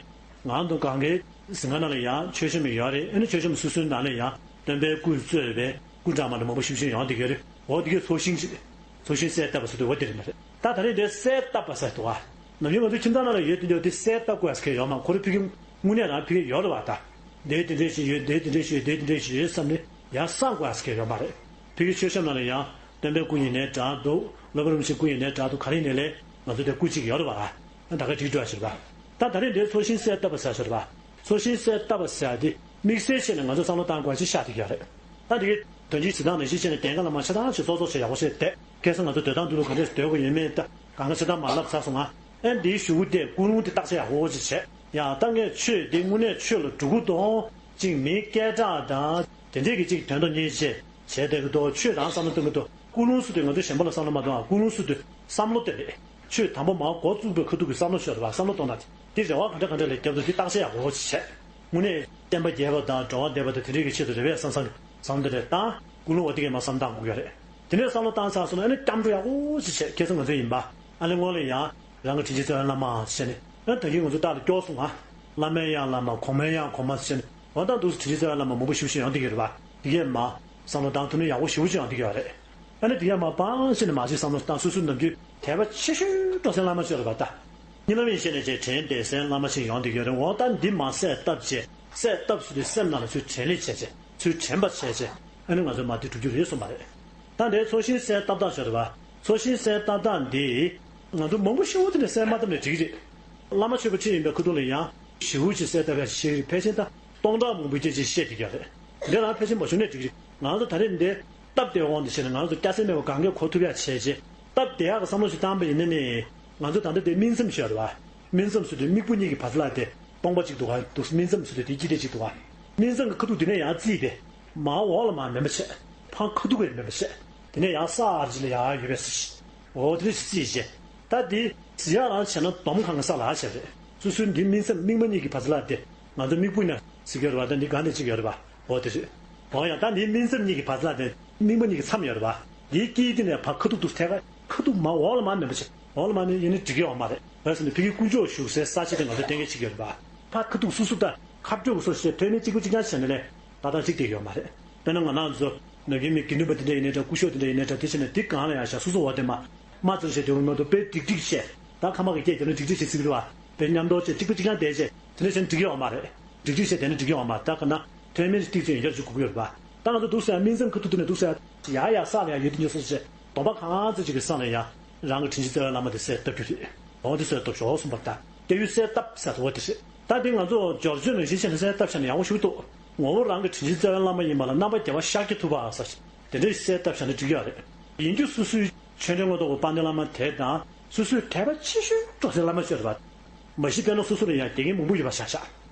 ང་ཚོ་གང་གའི་གཟིམ་ཁང་ནང་ལ་ཡང་མཆོད་བཤམས་ཡོད་རེད། ཨ་ནི་མཆོད་བཤམས་སོ་སོའི་ནང་ལ་ཡང་སྟོན་པའི་སྐུ་གཙོས་པའི་སྐུ་འདྲ་མི་འདྲ་མང་པོ་ཞིག་ཞིག་ཡོང་བསྡད་ཀྱི་ཡོད་རེད། འོ་འདི་གའི་ཚོགས་ཞིང་ཞིག་རེད། ཚོགས་ཞིང་གསལ་བཏབ་པ་ཟེར་དུས་འོ་དེ་རེད་མ་རེད། ད་ད་རེས་འདིར་གསལ་བཏབ་པ་ཟེར་འདུག་ཨ། ནམ་རྒྱུན་ང་ཚོ་ཁྱིམ་ཚང་ནང་ལ་ཡོད་དེ་འདྲ་དེ་གསལ་བཏབ་དགོས་ཟེར་མཁན་ཡོད་མ་ཁོ་རེ་ཕ་གི་དངོས་གནས་རང་ཕ་གི་ཡོད་རེད་བ་ད། འདི་དེ་འདྲས་ཞིག་ཡོད་འདི་དེ་འདྲས་ཞིག་ཡོད་འདི་དེ་འདྲས་ཞིག་ཡོད་བསམ་ནས་ཡང་བསམ་དགོས་ཟེར་མཁན་ཡོད་མ་རེད། ཕ་གི་མཆོད་བཤམས་ནང་ལ་ཡང་སྟོན་པའི་སྐུ་ཡིན་ནའི་འདྲ་འདུག་སློབ་དཔོན་རིན་པོ་ཆེའི་སྐུ་ཡིན་ནའི་འདྲ་འདུག་ག་རེ་ཡིན་ནའི་ལས་ང་ཚོ་དེ་སྐུ་གཅིག་ཡོད་རེད་བ། ད་ག་འགྲིག་འགྲོ་ཟེར་བ། ད་ད་རེས་འདིར་ཚོགས་ཞིང་གསལ་བཏབ་པ་ཟེར་ཟེར་བ། ཚོགས་ཞིང་གསལ་བཏབ་པ་ཟེར་དེ་དམིགས་བསལ་བྱས་ནས་ང་ཚོ་བསམ་བློ་བཏང་དགོས་ཅིག་ཤར་བསྡད་ཀྱི་ཡོད་རེད། ད་འདི་གའི་དོན་སྤྱིའི་བྱེད་སྟངས་ནང་བཞིན་བྱས་ནས་གདན་ཁ་ལ་མ་ཆ་ཚང་ཞིག་ཚོགས་ཚོགས་བྱས་ཡག་པོ་བྱས་བསྡད། ཁ་སང་ང་ཚོ་སྡོད་སྟངས་འདི་ལོ་ག་འདྲས་སྡོད་དགོས་ཡོད་མེད་ད་གང་ག་བྱེད་སྟངས་མ་ལབ་ཚར་སོང་ང་། ཨེ་འདིའི་གཞུག་གུ་དེ་ཀུན་སློང་དེ་བརྟག་དཔྱད་ཡག་པོ་ཅིག་བྱས། ཡང་ད་ངས་ཆོས་འདི་དངོས་གནས་ཆོས་ལ་འགྲོ་གི་འདུག་ཅིག་མིའི་སྐད་གྲགས་དང་དེ་འདྲས་ཀྱི་ཅིག་དོན་དུ་གཉེར་བྱས་བྱས་བསྡད་ཀྱི་འདུག་ཆོས་རང་བསམ་བློ་གཏོང་གི་འདུག་ཀུན་སློང་སུ་དེ་ང་ཚོ་གཞན་པ་ལ་བསམ་བློ་མ་གཏོང་ཨ། ཀུན་སློང་སུ་དེ་བསམ་བློ་དེ་རེད། ཆོས་དང་པོ་མར་འགོ་བཙུགས་པའི་ཁ་ཐུག་གི་བསམ་བློ་ཤོད་རེད་བ། བསམ་བློ་གཏོང་ན་དེ་རེ་བ་ག་འདྲ་ག་འདྲ་ལས་རྒྱབ་འདུག་དེ་བརྟག་དཔྱད་ཡག་པོ་ཅིག་བྱས། དངོས་གནས་བསྟན་པ་རྒྱས་པ་དང་འགྲོ་བ་བདེ་བ་དང་དེ་འདྲས་ཀྱི་ཆེད་དུ་རེད་པས་བསམ་བསམ་གི་བསམ་བློ་དེ་རེད་བཏང་། ཀུན་སློང་བ་དེ་གས་མར་བསམ་བློ་བཏང་དགོས་ཀྱི་རེད། དེ་ནས་བསམ་བློ་བཏང་ཚར་སོང་ན་ཨ་ནི་སྐྱབས་འགྲོ་ཡག་པོ་ཞིག་བྱས། ཁ་སང་ང་ཚོ་ཡིན་པ། ཨ་ནི་སྔོན་ལ་ཡང་རང་གི་དྲིན་ཅན་རྩ་བའི་བླ་མ་ཟེར་ནས། ཨ་ནི་ད་གིན་ང་ཚོ་རྟག་ཏུ་སྐྱོར་སོང་ང་། བླ་མའི་ཡང་བླ་མ། གོང་མའི་ཡང་གོང་མ་ཟེར་ནས། འོ་ད་འདུག་སེ་དྲིན་ཅན་རྩ་བའི་བླ་མ་མང་པོ་ཞེ་པོ་ཅིག་ཡོང་བསྡད་ཀྱི་རེད་པ། དེ་གས་མར་བསམ་བློ་བཏང་ཐུབ་ན་ཡག་པོ་ཞེ་པོ་ཅིག་ཡོང་བསྡད་ཀྱི་ཡོད་རེད། ཨ་ནི་དེ་གས་མར་སྤང་བྱས་ནས་མར་ཅིག་བསམ་བློ་བཏང་། སོ་སོའི་ནམ་རྒྱུན་དད་པ་ཆེ་ཤོས་འགྲོ་སའི་བླ་མ་ཅིག་ཡོད་རེད་པ་ད། རྨི་ལམ་ཡིན་ཞེས་ནས་ཅིག་དྲན་བསྡད་སའི་བླ་མ་ཞིག་ཡོང་བསྡད་ཀྱི་ཡོད་རེད། འོ་ད་འདི་མར་གསལ་བཏབ་བྱས། གསལ་བཏབ་ཟེར་དུས་སེམས་ནང་ལ་ཚུར་དྲན་སླེབས་བྱས་བྱས། ཚུར་དྲན་པ་བྱས་བྱས། ཨ་ནི་ང་ཚོ་མར་དེ་འགྲོ་རྒྱུ་རེད་གསུངས་པ་རེད། ད་འདིའི་ཚོགས་ཞིང་གསལ་བཏབ་སྟངས་ཅིག་ཡོད་རེད་པ། ཚོགས་ཞིང་གསལ་བཏབ་སྟངས་འདི་ང་ཚོ་མང་པོ་ཞེ་པོ་དེ་ནས་གསལ་མ་བཏབ་ནས་འགྲིག་གི་རེད། བླ་མ་ཆོས་པ་ཅིག་ཡིན་པའི་ཁ་ཐུག་ལ་ཡང་ཞེ་པོ་ཅིག་གསལ་བཏབ་ཡག་ཅིག་བཤད་ཀྱི་རེད། ཕལ་ཆེར་ད་སྟོང་ཕྲག་མང་པོ་སྐད་ཆ་བཤད་བསྡད་ཀྱི་ཡོད་རེད། འདི་ལ་ཕལ་ཆེར་མ་བྱུང་ནས་འགྲིག་གི་རེད། ང་ཚོ་ད་རེས་འདི་སྟབས་བདེ་དབང་དུ་བྱས་ནས་ང་ཚོ་སྐྱ་སེར་མེད་པ་གང་གས་གོ་ཐུབ་ཡག་བྱས་རྗེས། སྟབས་བདེ་ཡག་གི་བསམ་བློ་ཞིག་བཏང་པ་ཡིན་ན་ནི། ང་ཚོ་ད་ལྟ་དེ་སྨིན་མཚམས་ཞིག་ཡོད་རེད་པ། སྨིན་མཚམས་ཟེར་དུས་མིག་སྤུ་གཉིས་ཀྱི་བར་ལ་དེ་སྟོང་པ་གཅིག་འདུག་ག་འདུག་སྨིན་མཚམས་ཟེར་དུས་དེ་དཀྱིལ་དེ་གཅིག་འདུག་ག་སྨིན་མཚམས་ཀྱི་ཁ་ཐུག་དེ་ནས་ཡར་བརྩིས་ཏེ། མར་འོག་ལ་མར་མེད་པ་བྱས། ཕར་ཁ་ཐུག་གི་མེད་པ་བྱས། དེ་ནས་ཡར་ས་ཨར་ཇི་ལ་ཡར་ཡོད་པའི་ས་ཞིག་འོ་དེ་རེ་བརྩིས་བྱས། ད་དེ་བརྩི་ཡག་རང་བྱས་ན་འདོམ་གང་གི་ས་ལ་བྱས་རེད། སོ་སོའི་འདི་སྨིན་མཚམས་རྨིག་མ་གཉིས་ཀྱི་བར་ལ་དེ། ང་ཚོ་མིག་སྤུ་ནས་བརྩི་གི་ཡོད་རེད་པ། ད་འདི་སྒང་ནས་གཅིག་ཡོད་རེད་པ། འོ་དེ་རེད། འོ་ཡ། ད་འདིའི་སྨིན་མཚམས་གཉིས་ཀྱི་བར་ལ་དེ་རྨིག་མ་གཉིས་ཀྱི་མཚམས་ཡོད་རེད་པ། འདིའི་དཀྱིལ་དེ་ནས་ཕར་ཁ་ཐུག་ཏུ་ཐད་ཀ་ཁ་ཐུག་མར་འོག་ལ་མར་མེད་པ་བྱས། འོག་ལ་མར་ནི་ཡིན་ན་འགྲིག་གི་ཡོད་མ་རེད། བས་ཟེར་ན་ཕ་གི་དཀོན་མཆོག་བཞུགས་སའི་ས་ཆ་དེ་ང་ཚོ་གཏན་འཁེལ་བྱེད་ཀྱི་ཡོད་རེད་པ། ཕར་ཁ་ཐུག་སོ་སོ་ད་ཁ་སྤྲོད་ཀྱི་སོ་སོ་བྱས་ཐོན་མི་གཅིག་པུ་གཅིག་རྐྱང་བྱས་ནས་ལས་ཏག་ཏག་གཅིག་བསྡད་ཡོད་མ་རེད། དཔེར་ན་ང་རང་ཚོ་ནམ་རྒྱུན་མི་དགེ་འདུན་པ་དེ་འདྲ་ཡིན་ནའི་འདྲ། སྐུ་ཞབས་དེ་འདྲ་ཡིན་ནའི་འདྲ། དེ་བྱས་ནས་དེ་སྒང་ལ་ཡར་བཞག་སོ་སོ་འོག་དེ་མར་མ་ཙམ་བྱས། དེ་རུ་མ་གཏོགས་དཔེ་སྒྲིག་སྒྲིག་བྱས། ད་ཁ་མ་གི་སྐད་རྒྱབ་ན་སྒྲིག་སྒྲིག་བྱས་ཟེར་གི་རེད་པ། དཔེ་མཉམ་དུ་བྱས་གཅིག་པུ་གཅིག་རྐྱང་བསྡད་བྱས། དེ་འདྲ་བྱས་ན་འགྲིག་གི་ཡོད་མ་རེད། སྒྲིག་སྒྲིག་བྱས་བསྡད་ན་འགྲིག་གི་ཡོད་མ་རེད། ད་ག་ན་ཐོན་མི་ཏིག་ཙམ་ཡང་ཡར་འཇུག་དགོས་ཀྱི་ཡོད་རེད་པ། ད་ང་ཚོ་འདུག་སེ་ཡར་སྨིན་མཚམས་ཁ་ཐུག་ཏུ་ནས་འདུག་སེ་ཡར་ཡར་ས་ལ་ཡར་ཡོད་དུས་ཉོ་སོ་སོ་བྱས། སྡོམ་པ་གང་ཙམ་ཅིག་གི་ས་ལ་ཡང་རང་གི་དྲིན་ཅན་རྩ་བའི་བླ་མ་དེ་གསལ་བཏབ་རྒྱུ་རེད། འོ་དེ་གསལ་བཏབ་ཤོག་གསུངས་པ་རེད། ད་སྐྱབས་ཡུལ་གསལ་བཏབ་ཟེར་དོ་དེ་རེད། ད་དེ་ང་ཚོ་སྦྱོར་བཅོས་ནང་བཞིན་བྱས་ནས་གསལ་བཏབ་བྱས་ན་ཡག་པོ་ཞིག་འདུག་ངོ་བོ་རང་གི་དྲིན་ཅན་རྩ་བའི་བླ་མ་ཡིན་པ་ལ་རྣམ་པ་རྒྱལ་བ་ཤཱཀྱ་ཐུབ་པ་ཟེར། དེ་འདྲ་གསལ་བཏབ་བྱས་ན་འགྲིག་གི་ཡོད་རེད། ཡིན་རྒྱུ་སོ་སོའི་ཆོས་འབྲེལ་མངོན་རྟོགས་པ་དཔལ་ལྡན་བླ་མ་དེ་དང་། སོ་སོའི་དད་པ་ཆེ་ཤོས་འགྲོ་སའི་བླ་མ་ཅིག་ཡོད་རེད་པ། མ་གཞི་དཔེར་ན་སོ་སོ་ལ་ཡང་དགེ་རྒན་མང་པོ་ཡོད་པ་ཆགས་ཤག་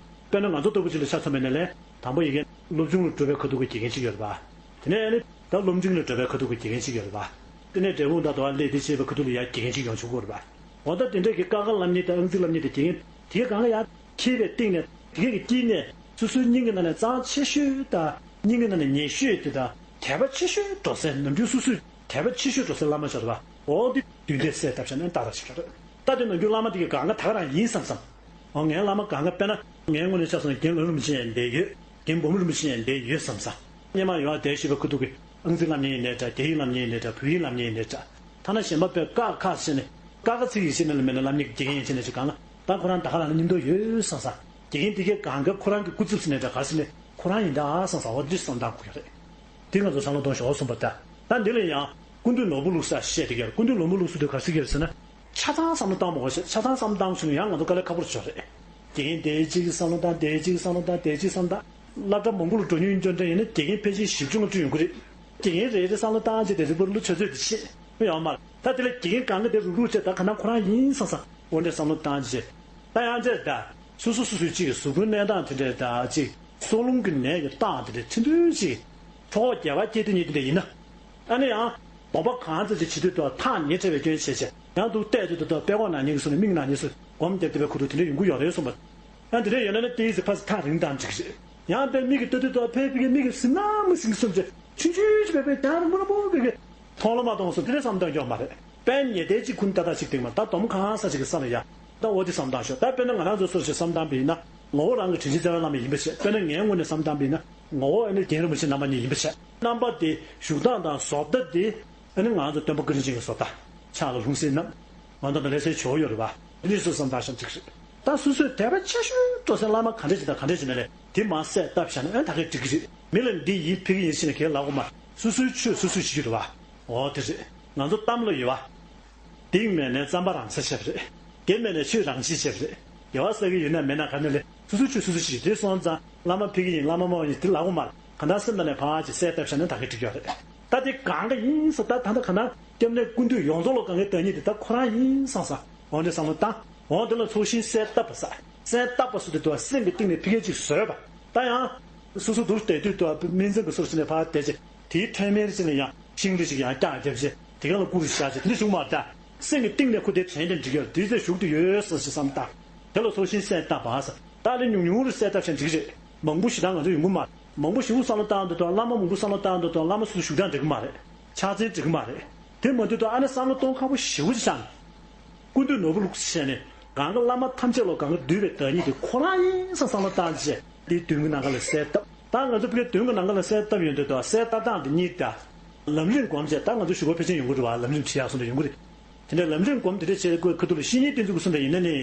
དཔེར་ན་ང་ཚོ་ལྟ་བུ་ཅིག་ལ་ཆ་མཚོན་པ་ཡིན་ན་ལས། དང་པོ་ཡ་གི་སློབ་ཆུང་ལ་འགྲོ་བའི་ཁ་ཐུག་གི་དགེ་རྒན་ཅིག་ཡོད་རེད་པ། དེ་ནས་ཨ་ནི་ད་སློབ་འབྲིང་ལ་འགྲོ་བའི་ཁ་ཐུག་གི་དགེ་རྒན་ཅིག་ཡོད་རེད་པ། དེ་ནས་འབྲས་སྤུངས་དང་དོ་བ་སླེབས་དེ་བྱེད་པའི་ཁ་ཐུག་ལ་ཡང་དགེ་རྒན་ཅིག་ཡོང་ཆོག་གི་རེད་པ། འོ་ད་དེ་འདྲའི་གི་ཀ་ཁ་བསླབ་མཁན་དང་ཨང་རྩིས་བསླབ་མཁན་དང་དགེ་རྒན་དེ་གའི་སྒང་ག་ཡར་འཁྱེར་བའི་སྟེང་ནས། དེ་གའི་གི་དཀྱིལ་ནས་སོ་སོའི་སྙིང་གི་ནང་ནས་གཙང་ཆེ་ཤོས་དང་། སྙིང་གི་ནང་ནས་ཉེས་ཤོས་དེ་དང་དད་པ་ཆེ་ཤོས་འགྲོ་སའི། ནམ་རྒྱུན་སོ་སོའི་དད་པ་ཆེ་ཤོས་འགྲོ་སའི་བླ་མ་ཅིག་ཡོད་རེད་པ། འོ་དེ་དུས་འདིར་གསལ་བཏབ་བྱས་ན་ཏག་ཏག་ཅིག་རེད། ད་དེ་ནམ་རྒྱུན་བླ་མ་དེ་གའི་སྒང་ག་ད་ག་རང་ཡིན་བསམ་བསམ། འོ་ངའི་བླ་མ་སྒང་ག་དཔེར་ན་ངའི་ངོས་ནས་ཆ་བཞག་ན་རྒན་ལྷ་རིན་པོ་ཆེ་ཡང་བསྡད་ཡོད། རྒན་འབུམ་རིན་པོ་ཆེ་ཡང་བསྡད་ཡོད་བསམ་བསམ། སྔོན་མ་ཡོད་པ་དེ་བྱེད་པའི་ཁ་ཐུག་གི་ཨང་རྩིས་བསླབ་མཁན་ཡིན་ནའི་འདྲ། རྒྱ་ཡིག་བསླབ་མཁན་ཡིན་ནའི་འདྲ། བོད་ཡིག་བསླབ་མཁན་ཡིན་ནའི་འདྲ། ཐ་ན་གཞན་པ་དཔེ་ཀ་ཁ་ཟེར་ནས། ཀ་ཁ་ཚིག་ཡིན་ཞེས་ནས་ལ་མེད་ན་བསླབ་མཁན་གྱི་དགེ་རྒན་ཡིན་ཞེས་ནས་ཅིག་སྒང་ལ། ད་ཁོ་རང་ད་ག་རང་ལ་སྙིང་སྟོབས་ཡོད་བསམ་བསམ། དགེ་རྒན་དེ་གའི་སྒང་ག་ཁོ་རང་གི་སྐུ་ཚབ་ཟེར་ནའི་འདྲ། ག་རེ་ཟེར་ནའི་ཁོ་རང་ཡིན་ད་བསམ་བསམ། འོ་འདི་བསམ་བཏང་དགོས་ཀྱི་རེད། དེ་ང་ཚོ་བསམ་བློ་གཏོང་ཤོག་གསུངས་པ་རེད། ད་འདི་ལ་ཡང་ཀུན་འདུས་ནོར་བུ་བླུག་ས་བཤད་དེ་ག་རེད། ཀུན་འདུས་ནོར་བུ་བླུག་ས་དེ་ག་རེ་ཟེར་གྱི་རེད་ཟེར་ན། ཆ་ཚང་བསམ་བློ་བཏང་མ་དགོས་ཤག་ཆ་ཚང་བསམ་བློ་བཏང་སོང་ན་ཡང་ང་ཚོ་དཀའ་ལས་ཁག་པོ་རེད་ཤག་རེད། དགེ་རྒན་དེ་གཅིག་གིས་བསམ་བློ་བཏང་། དེ་གཅིག་གིས་བསམ་བློ་བཏང་། དེ་གཅིག་བསམ་བློ་བཏང་། སློབ་གྲྭ་མང་པོ་ལ་འགྲོ་མྱོང་ཡིན་ཀྱང་འདྲ། ཡིན་ན་དགེ་རྒན་ཕལ་ཆེར་བཞི་བཅུ་ལྔ་བཅུ་ཡོང་གི་རེད། དགེ་རྒན་རེ་རེ་བསམ་བློ་བཏང་བྱས་དེ་རིགས་པོ་ལ་ཆུ་ཚོད་དེ་ཤེས་ཡོད་མ་རེད། ད་དེ་ལ་དགེ་རྒན་སྒང་ག་དེ་རུག་རུག་བྱས། ད་ག་ན་ཁོ་རང་ཡིན་བསམ་བསམ། འོ་འདྲ་བསམ་བློ་བཏང་བྱས། ད་ཡང་བྱས་ད། སོ་སོ་སོ་སོའི་གཅིག་གི་གཟུགས་པོའི་གནས་སྟངས་དེ་འདྲ་དང་། གཅིག་སྲོག་རླུང་གི་ནད་ཀྱི་སྟངས་དེ་འདྲ་ཐུན་ཐུན་གཅིག་གྲོགས་རྒྱལ་བ་སྐྱེ་དེ་ཉིད་དེ་འདྲ་ཡིན་ན། ཨ་ནི་ཡང་སྡོམ་པ་གང་ཙམ་ཅིག་བྱེད་དུས་དུ་ཐག་ཉེ་ཕྲ་བའི་སྐྱོན་བྱས་བྱས། ཡང་དུ་བལྟས་དུས་དུ་དཔྲལ་ཀོ་ན་མཁན་གྱི་སོ་ནས་མིག་ན་མཁན་སོ་སྒོམ་བརྒྱབ་བསྡད་པའི་ཁུ་ཐུག་དེ་འདྲ་ཡོང་གི་ཡོད་རེད་གསུངས་པ། ཡང་དེ་འདྲ་ཡོད་ན་ནི་དེའི་ཚེ་ཕར་ཚུར་ཐག་རིང་ཐག་འགྲིག་གི་རེད། ཡང་དཔེ་མིག་གིས་ལྟ་དུས་དུ་ཕལ་ཕལ་གྱི་མིག་གིས་ཟིན་ན་མི་ཟིན་གྱི་སོང་བྱས། ཆུང་ཆུང་ཅིག་བས་པས་ཀྱང་རིང་པོ་རིང་པོ་བས་ཀྱི་མཐོང་ལ་མ་གཏོང་སོང་། དེ་འདྲ་བསམ་བཏང་རྒྱུ་མ་རེད། དཔེ་ཉེ་དེ་གཅིག་ཁུ་ནུ་ཏག་ཏག་ཅིག་སྟེང་མ། ད་སྡོམ་གང་ས་ཅིག་གི་ས་ལ་ཡ། ད་འོ་དེ་བསམ་བཏང་ཤོག་ད་དཔེར་ན་ང་རང་ཚོ་སོ་སོས་བསམ་བཏང་པ་ཡིན་ན། ངོ་བོ་རང་གི་དྲིན་ཅན་རྩ་བའི་བླ་མ་ཡིན་པ་བྱས། དཔེར་ན་ངའི་ངོས་ནས་བསམ་བཏང་པ་ཡིན་ན། ངོ་བོ་ཨ་ནི་རྒན་རིན་པོ་ཆེ་རྣམ་པ་གཉིས་ཡིན་པ་བྱས། རྣམ་པ་དེ། བཞུགས་སྟངས་དང་བཟོ་ལྟ་དེ། ཨ་ནི་ང་ཚོ་སྟོན་པ་བཀའ་དྲིན་ཅན་གྱི་བཟོ་ལྟ། ཕྱག་ལ་ལྷུང་བཟེད་བསྣམས། ང་ཚོ་ལ་ལེགས་སེ་བྱོས་ཡོད་རེད་པ། འདི་ནས་སུ་བསམ་བཏང་ཤོག་ཅིག་རེད། ད་སོ་སོས་དད་པ་ཆེ་ཤོས་འགྲོ་སའི་བླ་མ་ག་འདྲ་ཅིག་དང་ག་འདྲ་ཅིག་ན་ལས་དེ་མར་གསལ་བཏབ་བཞག་ན་ཨ་ད་གས་འགྲིག་གི་རེད། མི་ལ་འདི་ཡིན་ཕ་གི་ཡིན་ཟེར་ནས་གས་ལབ་དགོས་མ། སོ་སོའི་ཆོས་སོ་སོས་བྱེད་རྒྱུ་རེད་པ། འོ་དེ་རེད། ང་ཚོ་གཏམ་ལ་ཡོད་པ། སྡིག་མེད་ནས་རྩམ་པ་རང་ཚ་བྱས་པ་རེད། དགེ་མེད་ནས་ཆོས་རང་བྱེད་བྱས་པ་རེད། དགེ་བ་བསགས་ཀྱི་ཡོད་ན་མེད་ན་ག་ནས་ལས་སོ་སོའི་ཆོས་སོ་སོས་བྱེད། དེ་སོང་ཙང་བླ་མ་ཕ་གི་ཡིན་བླ་མ་དམའ་བ་ཡིན་དེ་ལབ་དགོས་མ་རེད། གང་ལྟར་སེམས་ནང་ནས་ཕར་ཅིག་གསལ་བཏབ་བཞག་ན་ད་གས་འགྲིག་ཡོད་རེད། ད་དེ་གང་ག་ཡིན་ཟེར། ད་ད་ལྟ་ག་ན་སྐྱབས་གནས་ཀུན་འདུས་ཡོངས་རྫོགས་ལ་གང་གའི་བདག་ཉིད་དེ་ད་ཁོ་རང་ཡིན་བསམ་བསམ། འོ་འདྲ་བསམ་བློ་བཏང་། འོ་དེ་ལ་ཚོགས་ཞིང་གསལ་བཏབ་པ་ཟེར། གསལ་བཏབ་པ་ཟེར་དུས་དུ་སེམས་ཀྱི་གཏིང་ནས་ཕ་གིར་ཅིག་བཟོས་པ། ད་ཡང་སོ་སོ་འདུག་བསྡད་དུས་དུ་སྨིན་མཚམས་ཀྱི་སོར་ཕྱིན་ནས་ཕར་བསྡད་ཅིག་དེའི་ཐོན་མིར་ཕྱིན་ནས་ཡང་ཤིང་ལུས་ཅིག་ཡང་བཀྱག་བརྒྱབ་བྱས། དེ་ག་ལ་བསྐུར་བཞག་བྱས། དེ་འདྲ་བྱུང་མ་རེད། ད་སེམས་ཀྱི་གཏིང་ནས་ཁོ་དེ་དྲན་ཀྱང་འགྲིག་ཡོད། དེའི་ཚེ་བཞུགས་ཏེ་ཡོད་ཟེར་ཞིག་བསམ་བཏང་། དེ་ལ་ཚོགས་ཞིང་གསལ་བཏབ་པ་ཟེར། ད་ལས་ཉུང་ཉུང་རུ་གསལ་བཏབ་བྱས་འགྲིག་རེད། མང་པོ་ཞེ་དྲག་ང་ཚོ་ཡོང་གི་མ་རེད། མང་པོ་ཞིག་བསམ་བློ་བཏང་འདུག་དང་། བླ་མ་མང་པོ་བསམ་བློ་བཏང་འདུག་དང་། བླ་མ་སོ་སོ་བཞུགས་སྟངས་འགྲིག་གི་མ་རེད། ཕྱག་འཚལ་འགྲིག་གི་མ་རེད། དེ་མ་འདུག་དང་། ཨ་ནི་བསམ་བློ་གཏོང་ཁག་པོ་ཞེ་པོ་ཅིག་ཆགས་ནས། སྐུ་མདུན་ནོར་བུ་ལུགས་བྱས་ནས་གང་ག་བླ་མ་ཐམས་ཅད་ལ་གང་ག་འདུས་པའི་བདག་ཉིད་དེ་ཁོ་རང་ཡིན་བསམ་བསམ་བློ་བཏང་བྱས། དེ་མདུན་གྱི་ནམ་མཁའ་ལ་གསལ་བཏབ། ད་ང་ཚོ་ཕ་གིའི་མདུན་གྱི་ནམ་མཁའ་ལ་གསལ་བཏབ་ཡོང་དུས་དང་། གསལ་བཏབ་སྟངས་དེ་གཉིས། ད་ལམ་རིམ་སྒོམ་བྱས། ད་ང་ཚོ་ཞུ་སྒོ་ཕལ་ཆེར་ཡོང་གི་རེད་བ། ལམ་རིམ་ཁྲིད་ཡག་སོང་དུ་ཡོང་གི་རེད། དེ་འདྲའི་ལམ་རིམ་སྒོམ་དེ་འདྲ་བྱེད་དགོས་ཁ་ཐུག་ལ། བཤེས་གཉེན་བསྟེན་ཚུལ་གྱི་གསུང་འདྲ་ཡིན་ན་ནི།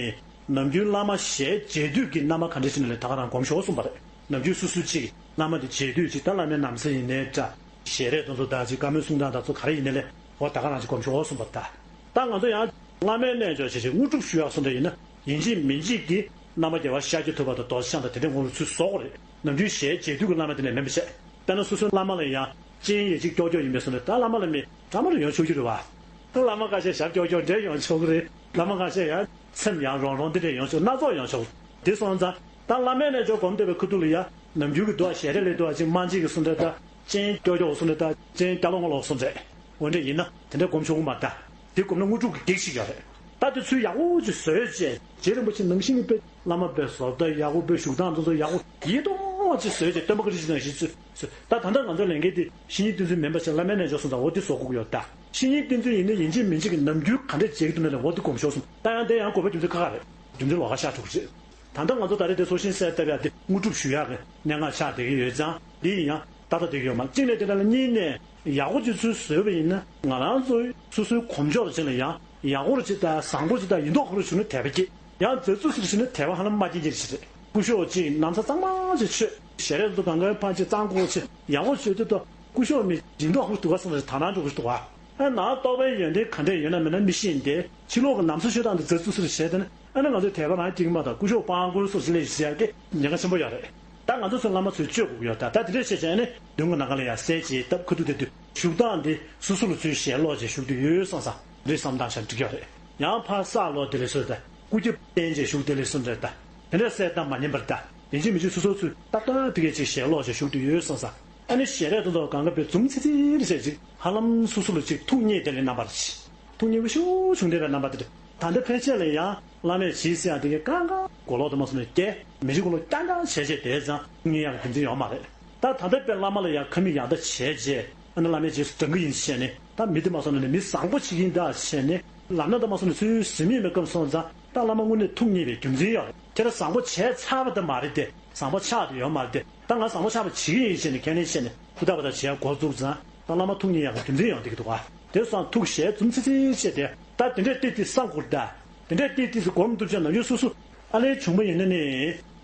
ནམ་རྒྱུན་བླ་མ་ཞལ་མཇལ་དུས་ཀྱི་རྣམ་པ་ག་འདྲ་ཞིག་ནས་ལས་ད་ག་རང་སྒོམ་ཤོག་གསུངས་པ་རེད། ནམ་རྒྱུན་སོ་སོའི་ཅིག་བླ་མ་དེ་མཇལ་དུས་ཅིག། ད་བླ་མའི་ན་བཟའ་ཡིན་ནའི་འདྲ། ཞལ་རས་དེ་ཚོ་དང་ཅིག། བཀའ་མོལ་གསུང་སྟངས་དེ་ཚོ་ག་རེ་ཡིན་ནའི་ལས། འོ་ད་ག་རང་ཅིག་སྒོམ་ཤོག་གསུངས་པ་རེད། ད་ང་ཚོ་ཡང་བླ་མའི་རྣལ་འབྱོར་བྱེད་ཅིག་དངོས་གྲུབ་ཞུ་ཡག་སོང་འདྲ་ཡིན་ན། ཡིན་གཅིག་མིན་གཅིག་གིས་རྣམ་པར་རྒྱལ་བ་ཤཱཀྱ་ཐུབ་པ་དང་རྡོ་རྗེ་འཆང་དང་དེ་འདྲའི་ངོ་ལ་ཚུར་བཟོ་དགོས་རེད། ནམ་རྒྱུན་ཞལ་མཇལ་དུས་ཀྱི་བླ་མ་དེ་འདྲ་མིན་པ་བྱས། དཔེར་ན་སོ་སོའི་བླ་མ་ལ་ཡང་སྤྱན་ཡིད་ཆེས་ཀྱོག་ཀྱོག་ཡིན་པའི་བཟོ་འདྲ། ད་བླ་མ་ལ་མི་གྲངས་མང་ཡོང་ཆོག་གི་རེད་བ། བླ་མ་ཁ་ཤས་ཞབས་ཀྱོག་ཀྱོག་འདྲ་ཡོང་ཆོག་གི་རེད། བླ་མ་ཁ་ཤས་ཡང་སེམས་ཡང་རོང་རོང་འདི་འདྲ་ཡོང་ཆོག། སྣ་ཚོགས་ཡོང་ཆོག། དེ་སོང་ཙང་ད་བླ་མའི་རྣལ་འབྱོར་སྒོམ་བསྡད་པའི་ཁ་ཐུག་ལ་ཡང་ནམ་རྒྱུན་གྱི་འདུག་ཞལ་རས་ལས་འདུག་ཅིག་དམར་འཇིགས་ཀྱི་བཟོ་འདྲ་དང་། སྤྱན་ཀྱོག་ཀྱོག་བཟོ་འདྲ་དང་། སྤྱན་སྐྱ་ལོ་སྔོ་ལོ་བཟོ་འདྲ། འོ་འདྲ་ཡིན་ན་དེ་འདྲ་སྒོམ་ཆོག་གི་མ་རེད་ད། དེ་སྒོམ་ན་དངོས་གྲུབ་ཀྱི་གེགས་ཤིག་ཡོད་རེད། ད་དེ་ཚུར་ཡག་པོ་ཅིག་བཟོས་བྱས། རྗེ་རིན་པོ་ཆེ་ནང་བཞིན་གྱི་དཔེ་བླ་མ་དཔེ་བཟོ་ལྟ་ཡག་པོ། དཔེ་བཞུགས་སྟངས་དེ་ཚོ་ཡག་པོ་ཡིད་རྟོན་ཅིག་བཟོས་བྱས། སྟོན་པ་བཀའ་དྲིན་ཅན་ནང་བཞིན་བཟོས། ད་ད་ལྟ་ང་ཚོ་ལས་འགན་དེ་བཤེས་གཉེན་བསྟེན་ཚུལ་མིན་པ་བྱས། བླ་མའི་རྣལ་འབྱོར་སོང་ཙང་འོ་དེ་བཟོ་དགོས་ཀྱི་ཡོད་ད། བཤེས་གཉེན་བསྟེན་ཚུལ་ཡིན་ན་ཡིན་གཅིག་མིན་གཅིག་གི་ནམ་རྒྱུན་ག་འདྲས་བྱེད་ཀྱི་འདུག་ན་ལས་འོ་དེ་སྒོམ་ཤོག་གསུངས། ད་ཡང་དེ་ཡང་དགོས་པ་རྒྱུ་མཚན་ཁག་ཁག་རེད། རྒྱུ་མཚན་ལོགས་ཀ་ཤར་འགྲོ་གི་རེད། ད་ལྟ་ང་ཚོ་ད་རེས་དེ་ཚོགས་ཞིང་གསལ་བཏབ་ཡག་དེ་དངོས་གྲུབ་ཞུ་ཡག་གི་གནད་འགག་ཆགས་བསྡད་ཀྱི་ཡོད་ཙང་། འདི་ཡིན་ཡང་ཏག་ཏག་བསྡད་ཀྱི་ཡོད་མ་རེད། གཅིག་ནས་དེ་འདྲ་ལ། གཉིས་ནས་ཡག་པོ་ཅིག་ཚུར་བཟོས་པ་ཡིན་ན། ང་རང་ཚོའི་སོ་སོའི་གོམས་ཕྱོགས་ལ་ཕྱིན་ལ་ཡང་ཡག་པོ་ཅིག་དང་བཟང་པོ་ཅིག་དང་ཡིན་མདོག་ཁ་པོ་བྱུང་ན་དད་པ་སྐྱེ། ཡང་མཛའ་བརྩེ་ཟེར་བྱུང་ན་དད་པ་ཧ་ལམ་མ་སྐྱེ་མཁན་ཞིག་རེད། སྐུ་ཞབས་ཅིག་ན་བཟའ་གཙང་མ་ཅིག་མཆོད། ཞལ་རས་དང་གང་ག་ཕར་ཅིག་གཙང་ཁོག་ཅིག་ཡག་པོ་བྱེད་དུས་དང་། སྐུ་ཞབས་མི་ཡིན་མདོག་ཁ་པོ་འདུག་ག་བསམ་ནས་དག་སྣང་འགྲོ་གི་འདུག་ག། ཨ་ནང་རྟོགས་པའི་ཡོན་ཏན་ག་འདྲས་ཡོད་ན་མེད་ན་མི་ཤེས་ཏེ། ཕྱི་ལོགས་ཀྱི་ན་བཟའ་མཆོད་སྟངས་དེ་མཛའ་བརྩེ་ཟེར་བྱས་ཏེ་ནི། ཨ་ནི་ང་ཚོའི་དད་པ་རང་སྐྱེ་གི་མ་གཏོགས། སྐུ་ཞབས་དཔང་རྒོལ་སོགས་ཞིག་ལས་ཞིག་ཡག་གི་ཉེན་ཁ་ཆེན་པོ་ཡོད་རེད། ད་ང་ཚོ་ཚོའི་བླ་མ་ཚོས་བཅོས་དགོས་ཀྱི་ཡོད། ད་ད་དེ་འདྲས་བྱས་བྱས་ནས་མདུན་གྱི་ནམ་མཁའ་ལ་ཡར་གསལ་བྱེད་སྟབས་ཁ་ཐུག་དེ་དུས་བཞུགས་སྟངས་འདི་སོ་སོ་ལ་ཚུར་ཞལ་ལོག་བྱས་བཞུགས་དུས་ཡོད་བསམ་བསམ་རེད་བསམ་བཏང་བྱས་འགྲིག་ཡོད་རེད། ཡང་ཕར་ས་ལོག་དེ་ལས་སོ། ད་སྐུ་རྒྱབ་བསྟན་བྱས་བཞུགས་དེ་ལས་སོ་འདྲ། ད་དེ་འདྲས་གསལ་བཏབ་མ་ཉན་པར། ད་ཡིན་གཅིག་མིན་གཅིག་སོ་སོ་ཚུར་ཏག་ཏག་དེ་གས་ཅིག་ཞལ་ལོག་བྱས་བཞུགས་དུས་ཡོད་བསམ་བསམ། ཨ་ནི་ཞལ་རས་དེ་ཚོ་གང་ག་དཔེ་འཛུམ་ཚིག་ཚིག་རེ་བྱས་ཅིག་ཧ་ལམ་སོ་སོ་ལ་ཅིག་ཐུགས་མཉེས་དེ་ལས་རྣམ་པར་ཅིག་ཐུགས་མཉེས་པོ་ཤུགས་ཆུང་བསྡད་པའི་རྣམ་པ་དེ་རེད། ད་ལྟ་ཕལ་ཆེར་ལ་ཡང་བླ་མས་ཇི་བཤད་ཡང་དེ་གའི་གང་ག་གོ་ལོག་དུ་མ་སོང་ནས་བསྐྱལ། མི་གཞི་གོ་ལོག་རྐྱང་རྐྱང་བྱས་བྱས་བསྡད་ཙང་ཐུགས་མཉེས་ཡག་གི་རྒྱུ་མཚན་ཡོད་མ་རེད། ད་ད་ལྟ་དཔེ་བླ་མ་ལ་ཡང་ཁ་མིག་ཡར་ལྟ་བྱས་བྱས། ཨ་ནི་བླ་མའི་རྗེས་སུ་འབྲང་གི་ཡིན་བཤད་ནས། ད་མི་དེ་མ་སོང་ནས་མི་བཟང་པོ་ཅིག་ཡིན་ད་བཤད་ནས། ལམ་སྣ་དུ་མ་སོང་ནས་ཚུར་ཟིན་མེད་པའི་སྐབས་སོང་ཙང་། ད་བླ་མ་དངོས་གནས་ཐུགས་མཉེས་པའི་རྒྱུ་མཚན་ཡོད་རེད། ཁྱེད་རང་བཟང་པོ་བྱས་ཚར་བ་དེ་མ་རེད་དེ། བཟང་པོ་ཆགས་དེ་ཡོད་མ་རེད་དེ། ད་ང་བཟང་པོ་ཆགས་པ་བྱེད་ཀྱི་ཡིན་ཞེས་ནས་ཁས་ལེན་བྱས་ནས་ཧུར་ཐག་པ་དང་བྱེད་ཡག་འགོ་བཙུགས་ཙང་། ད་བླ་མ་ཐུགས་མཉེས་ཡག་གི་རྒྱུ་མཚན་ཡོང་བསྡད་ཀྱི་འདུག་ག། དེ་སོང་ཐུགས་ཞལ་འཛུམ་ཚིག་ཚིག་བྱས་ཏེ། ད་དེ་འདྲས་ཏིག་ཏིག་བསམ་དགོས་ད། དེ་འདྲས་ཏིག་ཏིག་སྒོམ་ཐུབ་ཆ་ནམ་རྒྱུན་སོ་སོ་ཨ་ལས་བྱུང་བ་ཡིན་ན་ནི།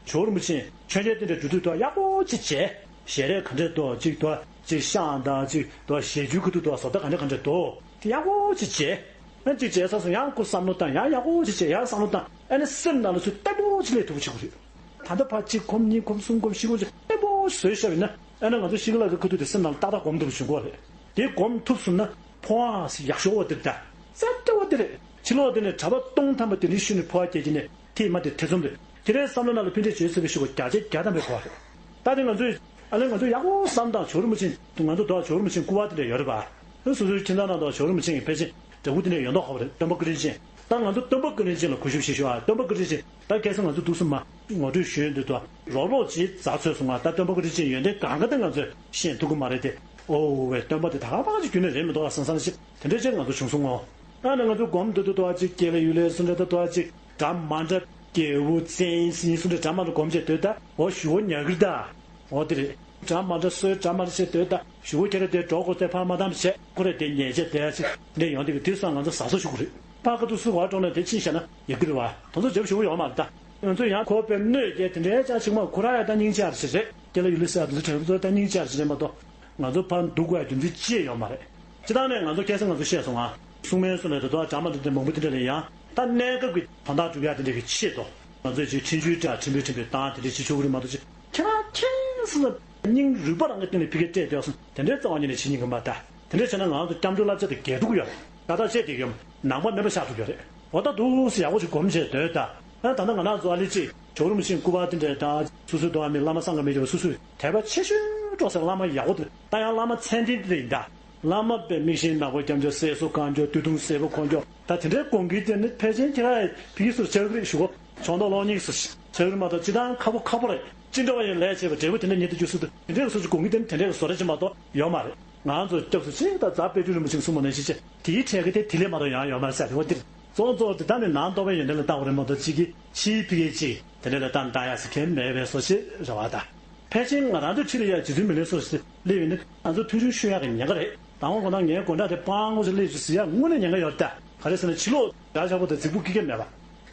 ཇོ་བོ་རིན་པོ་ཆེ་མཆོད་མཇལ་དེ་འདྲ་འགྲོ་དུས་ད་ཡག་པོ་ཅིག་བྱས། ཞལ་རས་ག་འདྲས་འདུག་ཅིག་འདུག་ཅིག་ཤངས་དང་ཅིག་འདུག་ཞལ་རྒྱུན་ཁ་ཐུག་འདུག་བཟོ་ལྟ་ག་འདྲས་ག་འདྲས་འདུག་དེ་ཡག་པོ་ཅིག་བྱས། ཨ་ཅིག་བྱས་ཚར་སོང་། ཡང་ཁོ་བསམ་བློ་བཏང་། ཡང་ཡག་པོ་ཅིག་བྱས། ཡང་བསམ་བློ་བཏང་། ཨ་ནི་སེམས་ནང་ལ་ཚུར་བརྟན་པོ་ཅིག་སླེབས་ཐུབ་པ་བྱེད་དགོས་རེད། ད་ལྟ་ཕར་གཅིག་སྒོམ། གཉིས་སྒོམ། གསུམ་སྒོམ། བཞི་སྒོམ་ཅིག་བརྟན་པོ་ཞིག་བཟོས་བཞག་པ་ཡིན་ན། ཨ་ནི་ང་ཚོ་གཤིས་ཀ་ལ་ཁ་ཐུག་དེ་སེམས་ནང་ལ་ཏག་ཏག་སྒོམ་ཐུབ་པ་བྱུང་གི་རེད། དེ་སྒོམ་ཐུབ་སོང་ན་འཕོ་བ་ཡག་ཤོས་པ་དེ་རེད་ད། རྩ་བ་དེ་རེད། ཕྱི་ལོགས་དེ་ནས་གྲྭ་པ་སྟོང་ཐམ་པ་དེ་འདྲའི་ཤུལ་ནས་འཕོ་བ་སྐྱེལ་གྱི་ནས། ཐེངས་མ་དེ་ཐེ་ཚོམ་རེད། དེ་རིང་བསམ་བློ་ནང་ལ་ཕན་འབྲས་བྱེད་ཚུལ་གྱི་ཤུགས་བརྒྱ་ཆ་བརྒྱ་ཐམ་པའི་གོ་བ་རེད། ད་དེ་ང་ཚོས་ཨ་ལས་ང་ཚོ་ཡག་པོ་བསམ་དང་། ཇོ་བོ་རིན་པོ་ཆེ། ང་ཚོ་འདུག་ཇོ་བོ་རིན་པོ་ཆེ་སྐུ་པར་དེ་འདྲ་ཡོད་རེད་པ། སོ་སོའི་ཁྱིམ་ཚང་ནང་དུ་ཇོ་བོ་རིན་པོ་ཆེ་གི་ཕལ་ཆེར་འདྲ་སྐུ་དེ་འདྲ་ཡོད་མདོག་ཁ་པོ་རེད། སྟོན་པ་བཀའ་དྲིན་ཅན། ད་ང་ཚོ་སྟོན་པ་བཀའ་དྲིན་ཅན་ལ་གུས་ཞབས་བྱེད་ཤོག་ཨ། སྟོན་པ་བཀའ་དྲིན་ཅན། ད་ཁ་སང་ང་ཚོ་འདུག་སེ་མར་ངོ་སྤྲོད་ཞུས་དུས་དུ་རོགས་རོགས་ཅིག་ཛ་འཚོལ་སོང་ང་། ད་སྟོན་པ་བཀའ་དྲིན་ཅན་ཡོན་ཏན་གང་ག་དེ་ང་ཚོས་ཤེས་ཐུབ་ཀྱི་མ་རེད་དེ། ཨོ་ཝེ། སྟོན་པ་དེ་ད་ག་པར་ཅིག་རྒྱུན་ནས་རེད་མི་འདུག་ཨ་བསམ་བསམ་ཞིག་དེ་འདྲའི་ཅིག་ང་ཚོ་བྱུང་སོང་ངོ་། ཨ་ནི་ང་ཚོ་སྒོམ་སྡོད་དུས་དུ་ཨ་ཅིག་སྐྱེས་ལ་ཡུལ་ལས་སུ་འདྲ་ད་དུ་ཨ་ཅིག་འདྲ་མ་འདྲ། སྐྱེས་བུ་བཙན་ཡིན་སུ་འདྲ་འདྲ་མ་འདྲ་སྒོམ་བྱས་སྡོད་ད། འོ་ཞུ་བོ་ཉག་གིར་ད། འོ་དེ་རེད། འདྲ་མ་འདྲ་སོའི་འདྲ་མ་འདྲ་བྱས་སྡོད་ད། ཞུ་བོ་ཁྱེད་ར་དེ་འགྲོ་དགོས་ཏེ་ཕར་མ་བཏང་བྱས། ཁོ་ར་དེ་ཉལ་བྱས་བསྡད་ཅིག་འདྲ་ཡོང་དུས་དེ་སང་ང་ཚོ་ཟ་སོ་ཞུ་གི་རེད། ཕར་ཁ་ཐུག་སུ་བར་འགྲོ་ན་དེ་ཕྱིན་བཞག་ན་ཡག་གི་རེད་བ། དེ་ཚོ་འཇབ་ཞུ་བོ་ཡོང་མ་རེད་ད། ང་ཚོ་ཡང་ཁོ་པའི་གནོད་སྐྱེལ་དེ་འདྲའི་ཅང་ཞིག་མ། ཁོ་རང་ཡང་ད་སྙིང་རྗེ་ཡག་ཞིག་རེད། སྐྱེས་ལ་ཡུལ་ལས་སུ་ཡག་དེ་ཚོ་དྲན་ཚོ་ད་སྙིང་རྗེ་ཡག་ཞིག་རེད་མ་གཏོགས། ང་ཚོ་ཕར་འདུག་དགོས་ཡག་རྒྱུ་མཚན་ཅི་ཡང་ཡོད་མ་རེད། སྤྱིར་བཏང་ནས་ང་ཚོ་ཁ་སང་ང་ཚོ་བཤད་སོང་ང་། སྲུང་མའི་སྲུང་ལས་དེ་དག་འདྲ་མ་འདྲ་དེ་མང་པོ་དེ་འདྲ་ལས་ཡང་། ད་གནས་སྐབས་ཀྱི་དོན་དག་སྒྲུབ་ཡག་དེ་འདྲ་གི་ཆེད་དུ། ང་ཚོས་ཅིག་འཕྲིན་བཅོལ་འདྲ་ཕྲན་བུ་ཕྲན་བུ་བཏང་དེ་འདྲ་ཅིག་ཆོག་གི་རེད་མ་གཏོགས་ཅིག་ཁྱེད་རང་ཁྱེད་སུ་ལ་སྙིང་རུས་པ་རང་གི་སྟེང་ནས་ཕ་གིར་སྤྲད་སྡོད་སོང་། དེ་འདྲའི་རྩ་བ་ཉིད་ནས་བྱེད་སྙིང་གི་མ་ད། དེ་འདྲ་བྱས་ན་ང་ཚོ་སྐྱབས་འགྲོ་བསླབ་བྱ་དེ་འགལ་འདུག་ཡོད་རེད། ད་ལྟ་བཤད་བསྡད་ཡོད། ནང་པ་དམན་པ་ཆགས་ཐུབ་ཡོད་རེད། འོ་ད་འདུག་སེ་ཡག་པོ་ཞིག་སྒོམ་བྱས་སྡོད་ད། ཨ་ད་ལྟ་ང་རང་ཚོ་ཨ་ལེ་ཅིག་ཇོ་བོ་རིན་པོ་ཆེའི་སྐུ་པར་དེ་འདྲ་དང་། སོ་སོའི་འདུག་ཨ་མི་བླ་མ་བསམ་ག་མེད་ཀྱི་སོ་སོའི་དད་པ་ཆེ་ཤོས་འགྲོ་སའི་བླ་མ་ཡག་པོ་དེ། ད་ཡང་བླ་མ་མཚན་ལྡན་དེ་འདྲ་ཡིན་ད། བླ་མ་དཔེ་མིག་ཤེལ་ནག་པོ་རྒྱབ་འཇོག་སེར་སོ་གང་འཇོག་སྟོད་ཐུང་སེར་པོ་གང་འཇོག་ད་དེ་འདྲའི་དགོངས་འགལ་དེ་ནི་ཕལ་ཆེར་ཁྱེད་རང་ཕ་གི་སུ་ཆགས་ཀྱི་རེད་ཞུ་གོ། ཆོས་མདོ་སློབ་གཉེར་སུ་ཆགས་ཀྱི་རེད་མ་གཏོགས་སྤྱིར་བཏང་ཁག་པོ་ཁག་པོ་རེད། ཅི་འདྲ་བ་ཡིན་ལས་བྱས་པ་འབྲས་བུ་དེ་འདྲ་ཉིད་དུ་འགྱུར་སྲིད་དོ། དེ་འདྲའི་སོ་སོ་དགོངས་ཀྱི་དེ་ནི་དེ་འདྲའི་བཟོ་འདྲ་ཅིག་མ་གཏོགས་ཡོད་མ་རེད། ང་ཚོ་སྐྱབས་སུ་མཆི་ད་རྫ་དཔལ་སྤྲུལ་རིན་པོ་ཆེ་གསུངས་པ་ནང་བཞིན་བྱས་དེའི་འཕྲད་ཀྱི་དེ་དེ་ལས་མ་གཏོགས་ཡང་ཡོད་མ་རེད་ཟེར་དེ་འོ་དེ་རེད། གཙོ་བོ་གཙོ་བོ་དེ་ད་ནི་ནང་རྟོགས་པའི་ཡོན་ཏན་ལ་བལྟ་དགོས་རེད་མ་གཏོགས་གཅིག་གིས་ཕྱིའི་ཕ་གི་གཅིག་དེ་འདྲ་ལ་བལྟ་བལྟ་ཡག་ཟེར་མཁན་མེད་པའི་བཟོ་ཞིག་རེད་བ་ད། ཕལ་ཆེར་ང་རང་ཚོའི་འཁྲིས་ལ་ཡ་རྗེ་བཙུན་མི་ལའི་སོ་སོ་སླེབས་ཡོད་ན་ང་ཚོ་མཐུན་སྦྱོར་ཤོད་ཡག་གི་ཉེན་ཁ་རེད། དང་པོ་ཁོ་ན་ངའི་དགོན་གྲྭ་དེ་སྤང་ངོ་ཞིག་སླེབས་ཞིག་ཟེར་ཡག་དངོས་གནས་ཉེན་ཁ་ཡོད་ད། ག་རེ་ཟེར་ན་ཕྱི་ལོགས་རྒྱ་ཆགས་པོ་དང་རྫིག་པོ་སྐྱེ་གི་མེད་པ།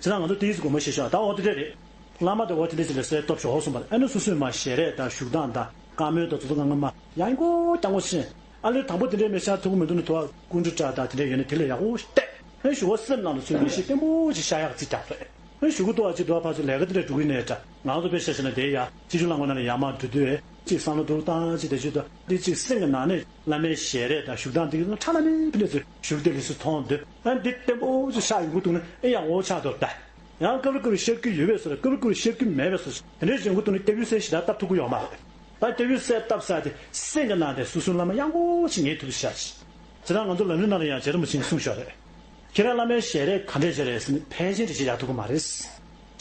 ཇི་ལྟར་ང་ཚོ་དེའི་སྒོ་མོ་ཞིག་ཤོག་ད་འོ་དེ་འདྲ་རེད། བླ་མ་དང་འོ་དེ་འདྲ་ཅིག་ལ་གསལ་སྟོབས་ཞོག་གསུངས་པ་ཨ་ནི་སོ་སོས་མ་ཞལ་རས་དང་བཞུགས་སྟངས་དང་བཀའ་མོལ་དང་དེ་ཚོ་ང་ང་མ་ཡང་སྐྱོ་རྐྱང་པོ་ཕྱིན། ཨ་ལེ་དང་པོ་དེ་འདྲའི་མི་ཤ་ཐུག་མི་འདུག་ནི་དུ་བ་ཀུན་འགྲོ་གྲྭ་དང་དེ་འདྲ་ཡོད་ན་དེ་ལ་ཡག་པོ་བལྟས། ཨ་ཞུ་བ་སེམས་ནང་ལ་ཚུར་མི་ཤེས་བརྟན་པོ་ཞིག་ཤ་ཡག་རྩིས་རྒྱག་དགོས། ཨ་ཞུ་གུ་ཏོ་ཨ་ཅི་དུ་བ་ཕ་ཚོ་ལས་ཀ་དེ་འདྲ་འགྲོ་གི་ནས་འདྲ་ང་ཚོ་དཔེ་ཤ་ཤ་ན་དེ་ཡ་ཅི་ཞུ་ལ་ངོ་ན་ལ་ཡ་མ་འགྲོ་དུས་ཅིག་བསམ་བློ་འདུག་བཏང་ཅི་དེ་ཞུ་དུ་འདི་ཅིག་སེམས་ཀྱི་ནང་ནས་བླ་མའི་ཞལ་རས་དང་བཞུགས་སྟངས་འདི་གི་ཁྲ་ལ་མི་ཕི་ནས་ཚུར་བཞུགས་དེ་ལས་སུ་མཐོང་འདོད་ཨ་འདི་བརྟན་པོ་ཅིག་ཤ་ཡོང་གི་འདུག་ན་ཨེ་ཡག་པོ་ཆགས་འདུག་ད། ཡང་སྐབས་རེ་སྐབས་རེ་བཤད་རྒྱུ་ཡོད་པའི་བཟོ་འདྲ་སྐབས་རེ་སྐབས་རེ་བཤད་རྒྱུ་མེད་པའི་བཟོ་འདྲ་དེ་འདྲའི་བྱུང་གི་འདུག་ནི་སྐྱབས་ཡུལ་གསལ་ཞེ་དྲག་བཏབ་ཐུབ་ཀྱི་ཡོད་མ་རེད། ད་སྐྱབས་ཡུལ་གསལ་བཏབ་ས་དེ་སེམས་ཀྱི་ནང་དེ་སོ་སོའི་བླ་མ་ཡག་པོ་ཞིག་ངེས་ཐུབ་ཤག་ཅིག་ཇི་ལྟར་ང་ཚོ་ལམ་རིམ་ནང་ལ་ཡང་བྱེ་ར་མ་ཆིང་གསུངས་ཤོག་རེད། ཁྱེད་རང་བླ་མའི་ཞལ་རས་ག་འདྲས་བྱེད་རེད་ཟེར་ནས་ཕལ་ཆེར་འདྲ་ཞིག་ཡག་ཐུབ་ཀྱི་མ་རེད།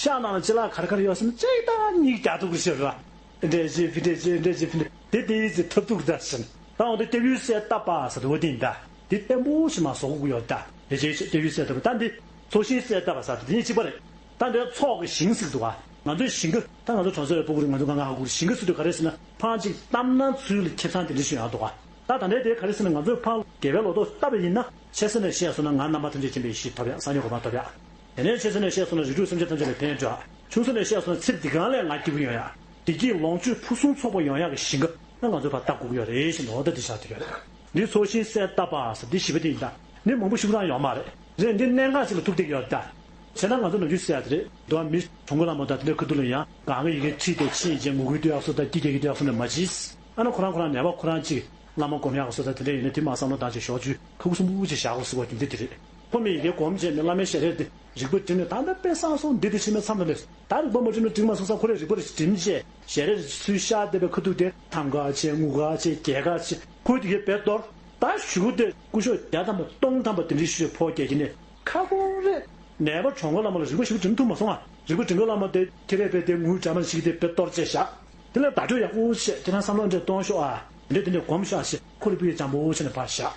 ཤག་ནང་ལ་ཅི་ལ་ག་རེ་ག་རེ་ཡོད་ཟེར་ན་གཅིག་དང་གཉིས་ཀྱག་ཐུབ་ཀྱི་ཤོད་རེད་བ། འདྲས་ཅི་ཕི་འདྲས་ཅི་འདྲས་ཅི་ཕི་འདྲས་དེ་དེ་ཡིས་ཚེ་ཐབས་ཐུག་ད་ཟེར་ནས་ད་འོ་དེ་སྐྱབས་ཡུལ་གསལ་བཏབ་པ་ཟེར་དུ་བ་དེ་ཡིན་ད། དེ་བརྟན་པོ་ཞིག་མ་བཟོ་དགོས་ཀྱི་ཡོད་ད། དེ་རྗེས་སྐྱབས་ཡུལ་གསལ་བཏབ་པ་ད་འདི། ཚོགས་ཞིང་གསལ་བཏབ་པ་ཟེར་དེ་གཉིས་གཅིག་པ་རེད། ད་འདིར་ཚོགས་ཀྱི་ཞིང་ཟེར་འདུག་ག་ང་ཚོའི་ཞིང་ཁ་ད་ང་ཚོ་གྲོང་གསེབ་པའི་སྤུ་གུ་རེད་ང་ཚོ་གང་ག་ཧ་གོ་རེད་ཞིང་ཁ་ཟེར་དུས་ག་རེ་ཟེར་ན་ཕང་གཅིག་གཏམ་སྣ་ཚུལ་ལ་ཁེ་བཟང་དེ་འདྲ་ཞིག་ཡོང་ཡག་འདུག་ག་ད་ད་འདྲའི་དེ་ག་རེ་ཟེར་ན་ང་ཚོའི་ཕང་རྒྱལ་བའི་ལོ་ཏོག་བཏབ་པ་ཡིན་ན་ཆེ་ས་ནས་བཤད་སོང་ན་ང་རྣམ་པ་ཐམས་ཅད་མཁྱེན་པའི་ཡེ་ཤེས་ཐོབ་ཡག་སང་ཉིན་གོ་འཕང་ཐོབ་ཡག་དེ་ནས་ཆེ་ས་ནས་བཤད་སོང་ན་རིགས་དྲུག་སེམས་ཅན་ཐམས་ཅད་ལ་ཕན་འགྲོ་ཡག་ཆུང་ས་ནས་བཤད་སོང་ན་ཚེ་འདི་གང་ལས་ང་སྐྱིད་པོ་ཡོང་ཡག་བདེ་སྐྱིད་ལོངས་སྤྱོད་ཕུན་སུམ་ཚོགས་པ་ཡོང་ཡག་གི་ཞིང་ཁ་ན་ང་ཚོས་ཕར་བཏབ་དགོས་ཀྱི་ཡོད་རེད་ཞེས་ནོར་ད་འདི་བཞག་ཐུབ་ཡོད་རེད། འདི་ཚོགས་ཞིང་གསལ་བཏབ་པ་ཟེར་འདི་བཞི་པ་དེ་ཡིན་ད། འདི་མང་པོ་ཞིག་རང་ཡོད་མ་རེད། རེད་འདི་གནད་འགག་ཅིག་ལ་ཐུག་བསྡད་ཀྱི་ཡོད་རེད་ད། བྱས་ན་ང་ཚོ་ནམ་རྒྱུན་ཟེར་ཡག་དེ་རེད་འདུག་ཨ་མི་གྲོང་གོ་ལ་མོ་དང་དེ་འདྲའི་ཁ་ཐུག་ལ་ཡང་གང་གི་ཡི་གེ་ཁྲིད་དེ་ཕྱིན་རྗེས་ངུ་གུའི་སྟོད་ཡག་སོ་དང་སྐྱིད་རྒྱག་གི་སྟོད་ཡག་སོ་ནས་མ་བྱིས། ཨ་ན་ཁོ་རང་ཁོ་རང་ནད་པ་ཁོ་རང་གཅིག་བླ་མ་སྒོམ་ཡག་སོ་དང་དེ་འདྲ་ཡིན་ན་དེ་མ་བསམ་བློ་བཏང་བྱས་ཞོག་བཅུའི་ཁ་ཁུ་སུམ་བུ་ཅིག་བཞག་དགོས་ཟེར་བ་རྒྱུ་མཚན་དེ་རེད། ཁོ་མི་ཡི་གེ་སྒོམ་བྱས་ནས་བླ་མའི་ཞལ་རས་དེ་རིག་པ་བསྒྲིམས་ནས་ད་ལྟ་དཔེ་བཟང་སོང་འདི་དེ་ཕྱི་མའི་མཚམས་ལ་སླེབས། ད་རིག་པ་མ་བསྒྲིམས་ན་འགྲིག་མ་སོང་ཙང་ཁོ་རས་རིག་པ་རེ་བསྒྲིམས་བྱས་ཞལ་རས་རེ་ཚུར་ཤར་བསྡད་པའི་ཁ་ཐུག་དེ་ཐང་ག་བྱས་ངུ་ག་བྱས་རྒྱལ་ག་བྱས་ཁོའི་དེ་གའི་དཔེ་གཏོར། ད་ཞུ་དེ་སྐུ་ཞབས་བརྒྱ་ཐམ་པ་སྟོང་ཐམ་པ་དེ་འདྲའི་ཞུས་ཕོ་རྒྱག་གི་ནས་ཁ་ཁོ་རེ་ནད་པ་གྲོང་གོ་བླ་མ་ལ་རིག་པ་ཞིག་བསྒྲིམ་ཐུབ་མ་སོང་ང་། རིག་པ་བསྒྲིམ་གི་བླ་མ་དེ་ཁྱེད་རས་དཔེ་དེ་ངུའི་འདྲ་མ་ཞིག་དེ་དཔེ་གཏོར་བྱས་བཞག་དེ་ལ་བརྡ་སྤྲོད་ཡག་པོ་བྱས་དེ་རང་བསམ་བློ་འདྲ་གཏོང་ཤོག་ཨ། འདྲ་དེ་འདྲ་སྒོམ་ཤོག་ཨ་ཞེས་ཁོ་རིག་པའི་འཇམ་པོ་བྱས་ནས་ཕར་བཞག་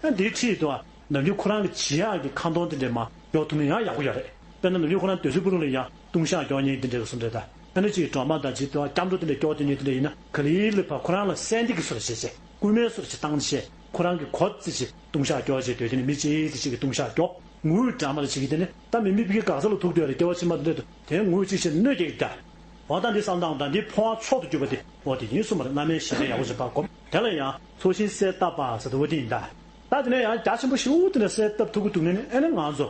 ཨ་འདིའི་འཁྲིས་དུ་ཨ་ནམ་རྒྱུན་ཁོ་རང་གི་བྱེད་ཡག་གི་ཁ་འདོན་དེ་འདྲ་མ་ཡོག་ཐུབ་ན་ཡང་ཡག་པོ་ཡོད་རེད། དཔེར་ན་ནམ་རྒྱུན་ཁོ་རང་སྡོད་སའི་སྤུ་རུ་ལ་ཡང་ལྟུང་བཤགས་སྐྱོར་མཁན་དེ་འདྲ་གི་བཟོ་འདྲ་དང་ཨ་ནི་ཅིག་སྒྲོལ་མ་དང་ཅིག་དུ་ཨ་སྐྱབས་འགྲོ་དེ་འདྲ་སྐྱོར་དེ་ཉིད་དེ་འདྲ་ཡིན་ན་ག་ལེ་ལེ་ཕར་ཁོ་རང་ལ་གསལ་འདེབས་ཀྱི་བཟོ་འདྲ་བྱས་བྱས་སྐུལ་མའི་བཟོ་འདྲ་ཅིག་བཏང་བྱས་ཁོ་རང་གི་གོ་ཙི་ཅིག་ལྟུང་བཤགས་སྐྱོར་བྱས་སྡོད་དེ་ནི་མི་གཅིག་ཙི་ཅིག་གི་ལྟུང་བཤགས་སྐྱོར། ངུའི་འདྲ་མ་ལ་བྱེད་ཀྱི་དེ་ནི་ད་མི་མི་ཕི་གི་འགག་ས་ལ་ཐུག་སྡོད་རེད་སྐྱེ་བ་ཕྱི་མ་འདི་འདྲ་དེ་ངུའི་ཅིག་བྱེད་གནོད་སྐྱེལ་གྱི་འདྲ། འོ་ད་འདི་བསམ་སྟངས་དང་འདི་འཕོ་བ་མཆོག་ཏུ་གྱུར་པ་དེ་འོ་དེ་ཡིན་གསུངས་པ་རེད། བླ་མའི་ཞལ་རས་ཡག་པོ་ཞིག་ཕར་བསྒོམ་དེ་ལ་ཡང་ཚོགས་ཞིང་གསལ་བཏབ་པ་ཟེར་དུ་འོ་དེ་ཡིན་ད། ད་དེ་ནས་ཡང་རྒྱ་ཆེན་པོ་ཞེ་པོ་དེ་འདྲ་གསལ་བཏབ་ཐུབ་ཀྱི་འདུག་ནས་ནི་ཨེ་ནི་ང་ཚོ་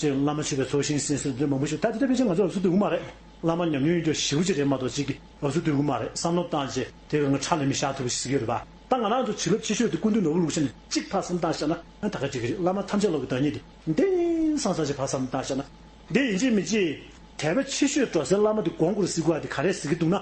ཅིག་བླ་མ་མཆོད་པའི་ཚོགས་ཞིང་གསན་སྲོལ་འདི་མང་པོ་ཞིག་ད་དེ་འདྲ་ཕལ་ཆེར་ང་ཚོ་ཨ་སུ་འདུག་གི་མ་རེད། བླ་མ་ཉམས་མྱོང་ཡོད་རྒྱུ་ཞེ་པོ་ཅིག་རེད་མ་གཏོགས་ཅིག་གི་ཨ་སུ་འདུག་གི་མ་རེད། བསམ་བློ་བཏང་རྗེས་དེ་ག་ང་ཁྲག་ལས་མི་ཤར་ཐུབ་པ་ཞིག་ཟེར་གྱི་ཡོད་རེད་པ། ད་ང་རང་ཚོ་བྱིན་རླབས་ཆེ་ཤོས་དེ་སྐུ་མདུན་ནོར་བུ་རིན་པོ་ཆེ་ནས་གཅིག་ཕར་བསམ་བཏང་བཞག་ན་ཨ་ད་ག་ཅིག་གི་རེད། བླ་མ་ཐམས་ཅད་ལོག་གི་བདག་ཉིད་དེ་འདི་སང་སང་ཅིག་ཕར་བསམ་བཏང་བཞག་ན་འདི་ཡིན་གཅིག་མིན་གཅིག་དད་པ་ཆེ་ཤོས་འགྲོ་སའི་བླ་མ་དེ་དགོངས་དགོས་རེད་ཟེར་དགོས་པ་དེ་ག་རེ་ཟེར་གྱི་འདུག་ན།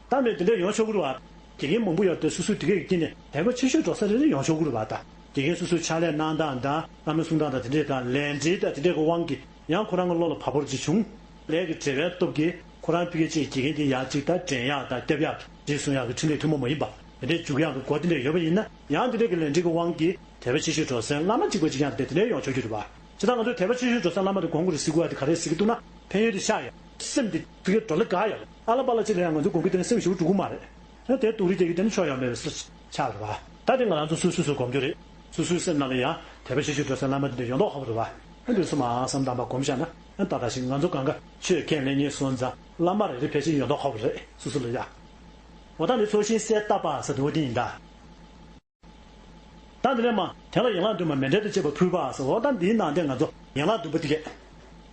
ད་མེད་དེ་འདྲ་ཡོང་ཆོག་གི་རེད་བ། དགེ་རྒན་མང་པོ་ཡོད་དེ་སོ་སོའི་དེ་གའི་དཀྱིལ་ནས་དད་པ་ཆེ་ཤོས་འགྲོ་ས་རེ་རེ་ཡོང་ཆོག་གི་རེད་བ་ད། དགེ་རྒན་སོ་སོའི་ཕྱག་ལས་གནང་སྟངས་དང་བླ་མའི་གསུང་སྟངས་དང་དེ་འདྲས་དང་ལས་འབྲེལ་དང་དེ་འདྲས་ཀྱི་དབང་གིས་ཡང་ཁོ་རང་གི་བློ་ལ་བབ་པོ་ཅིག་བྱུང་། ལས་ཀྱི་འབྲེལ་བའི་སྟོབས་ཀྱིས་ཁོ་རང་ཕ་གི་ཅིག་དགེ་རྒན་དེ་ཡར་ཅིག་ད་འདྲེན་ཡག་དང་སྐྱོབ་ཡག་རྗེས་བཟུང་ཡག་གི་འཕྲིན་ལས་ཐུན་མོང་མ་ཡིན་པ་དེ་འདྲས་འཇུག་ཡག་གི་སྒོ་དེ་འདྲས་ཡོད་པ་ཡིན་ན་ཡང་དེ་འདྲས་ཀྱི་ལས་འབྲེལ་གྱི་དབང་གིས་དད་པ་ཆེ་ཤོས་འགྲོ་སའི་བླ་མ་གཅིག་པ་གཅིག་རྐྱང་དེ་དེ་འདྲས་ཡོང་ཆོག་རྒྱུ་རེད་བ། ཇི་ལྟར་ང་ཚོས་དད་པ་ཆེ་ཤོས་འགྲོ་སའི་བླ་མ་དེ་དགོངས་དགོས་རེད་ཟེར་དགོས་པ་དེ་ག་རེ་ཟེར་གྱི་འདུག་ན་ཕན་ཡོན་དེ་ཤར་ཡོད། སེམས་དེ་ཕ་གིར་འགྲོ་ལེ་དགའ་ཡོད། ཨ་ལ་པ་ལ་ཅིག་ལ་ཡང་ང་ཚོ་དགོངས་ཀྱི་དེ་ནི་སེམས་ཞུ་དགོས་མ་རེད། ཨ་དེ་སྡུག་རུས་དེ་གི་དེ་ནི་ཆོ་ཡོད་མེད་པའི་སུ་ཆགས་རེད་བ། ད་དེ་ང་རང་ཚོ་སུ་སུ་སུ་སྒོམ་རྒྱུ་རེད། སུ་སུའི་སེམས་ནང་ལ་ཡང་དད་པ་ཆེ་ཤོས་འགྲོ་སའི་བླ་མ་དེ་འདྲ་ཡོང་མདོག་ཁ་པོ་རེད་བ། ཨ་འདི་སུ་མ་བསམ་དང་པ་སྒོམ་བཞག་ན་ཨ་ད་ད་ཞིག་ང་ཚོ་གང་ག་ཆོས་ཁས་ལེན་ཉེས་སོང་ཙང་བླ་མ་རེ་རེ་ཕལ་ཆེར་ཡོང་མདོག་ཁ་པོ་རེད་སུ་སུ་ལ་ཡ། འོ་ད་འདི་ཚོགས་ཞིང་གསལ་བཏབ་པ་ཟེར་དུས་འོ་དེ་ཡིན་ད། ད་འདི་ནས་མ་དེ་ལ་ཡན་ལག་བདུན་མ་མཎྜལ་དང་བཅས་པ་ཕུལ་བ་ཟེར། འོ་ད་འདིའི་ནང་དེ་ང་ཚོ་ཡན་ལག་བདུན་པ་དེ་གས།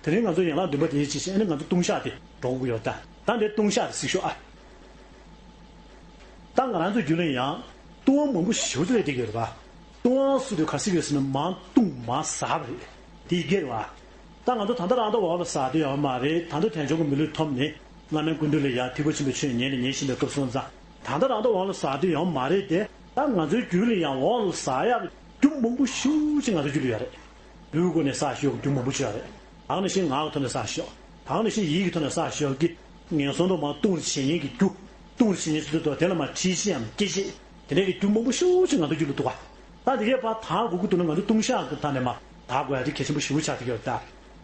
དེ་རིང་ང་ཚོ་ཡན་ལག་བདུན་པ་དེའི་ཅི་ཞེས་ཨ་ནི་ང་ཚོ་ལྟུང་བཤགས་དེ་འགྲོ་དགོས་ཀྱི་ཡོད་ད། ད་འདི་ལྟུང་བཤགས་དེ་གཟིགས་ཤོག་ཨ། ད་ང་རང་ཚོ་རྒྱུད་ལ་ཡང་ལྟུང་བ་མང་པོ་ཞེ་པོ་ཅིག་སླེབས་བསྡད་ཀྱི་ཡོད་རེད་པ། ལྟུང་བ་ཟེར་དུས་ག་ཟེར་གྱི་ཡོད་ཟེར་ན་མར་ལྟུང་མར་ཟག་པ་རེད། དེ་ཡི་གེ་རེད་པ། ད་ང་ཚོ་ད་ལྟ་རང་ད་འོག་ལ་ཟག་བསྡད་ཡོད་མ་རེད། ད་ལྟ་དལ་འབྱོར་གྱི་མི་ལུས་ཐོབ་ནས་བླ་མའི་སྐུ་མདུན་ལ་ཡར་ཐེག་པ་ཆེན་པོའི་ཆོས་ཉན་ནས་ཉན་བཞིན་པའི་སྐབས་སོང་ཙང་། ད་ལྟ་རང་ད་འོག་ལ་ཟག་བསྡད་ཡོད་མ་རེད་དེ། ད་ང་ཚོའི་རྒྱུད་ལ་ཡང་འོག་ལ་ཟག་ཡག་གི་རྒྱུ་མང་པོ་ཞེ་པོ་ཅིག་ང་ཚོའི་རྒྱུད་ལ་ཡོད་རེད། ལུས་སྒོ་ནས་ཟག་ཤོས་ཀྱི་རྒྱུ་མང་པོ་ཅིག་ཡོད་རེད། ད་ག་ནང་བཞིན་ངག་གི་ཐོག་ནས་ཟག་ཤོས། ད་ག་ནང་བཞིན་ཡིད་ཀྱི་ཐོག་ནས་ཟག་ཤོས་ཀྱི་ངན་སོང་དུ་མར་ལྟུང་བྱེད་མཁན་གྱི་རྒྱུ། ལྟུང་བྱེད་ཉེན་ཟེར་དུས་དེ་ལ་མར་འཁྲིད་བྱེད་ཡམ་སྐྱེད་བྱེད་དེ་འདྲའི་གི་རྒྱུ་མང་པོ་ཤོས་ཅིག་ང་ཚོ་རྒྱུད་ལ་འདུག་ག་ད་དེ་གའི་བར་དག་དགོས་ཀྱི་འདུག་ན་ང་ཚོ་ལྟུང་བཤགས་ཀྱི་ཐད་ནས་མར་དག་དགོས་ཡ་དེ་གལ་ཆེན་པོ་ཞེ་པོ་ཆགས་བསྡད་ཀྱི་ཡོད་རེད་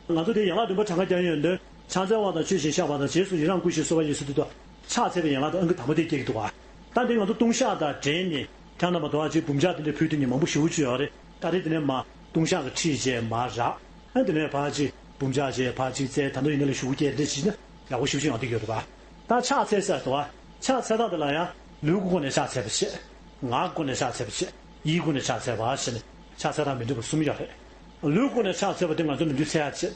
ད། ང་ཚོ་དེ་ཡན་ལག་བདུན་པ་གྲངས་ཀ་རྒྱག་ཡོང་དུས་ཕྱག་འཚལ་བ་དང་མཆོད་ཅིང་བཤགས་པ་དང་རྗེས་སུ་ཡི་རང་བསྐུལ་ཞིང་གསོལ་བ་ཡི་ཟེར་དུས་དང་ཕྱག་འཚལ་བའི་ཡན་ལག་དང་ཨང་ཀི་དང་པོ་དེ་སྐྱེ་གི་འདུག་ག་ད་འདི་ང་ཚོ་ལྟུང་བཤགས་དང་འབྲེལ་ནས་ཁྱེད་རྣམ་པ་དོ་བ་ཅིག་འབུམ་ཕྱག་དེ་འདྲ་ཕུལ་དུས་ནས་མང་པོ་ཞེ་པོ་ཅིག་ཡོད་རེད། ད་རེས་དེ་ནས་མར་ལྟུང་བཤགས་ཀྱི་ཁྲིད་བྱས་མར་རག་ཨ་དེ་ནས་ཕར་ཅིག་འབུམ་ཕྱག་བྱས་ཕར་ཅིག་བཙལ་ད་དུང་ཡིན་ན་ལ་ཞུ་སྐྱེལ་དེ་འདྲ་བྱས་ན་ཡག་པོ་ཞེ་པོ་ཅིག་ཡོང་གི་ཡོད་རེད་པ། ད་ཕྱག་འཚལ་ཟེར་དོ་བ། ཕྱག་འཚལ་སྟངས་དེ་ལ་ཡང་ལུས་ཀྱི་སྒོ་ནས་ཕྱག་འཚལ་བ་བྱས། ངག་གི་སྒོ་ནས་ཕྱག་འཚལ་བ་བྱས། ཡིད་ཀྱི་སྒོ་ནས་ཕྱག་འཚལ་བ་ཞེས་ནས་ཕྱག་འཚལ་སྟངས་མི་འདྲ་བ་གསུམ་ཡོད་རེད། ལུས་ཀྱི་སྒོ་ནས་ཕྱག་འཚལ་བ་དེ་ང་ཚོ་ནམ་རྒྱུན་འཚལ་ཡ་བྱེད།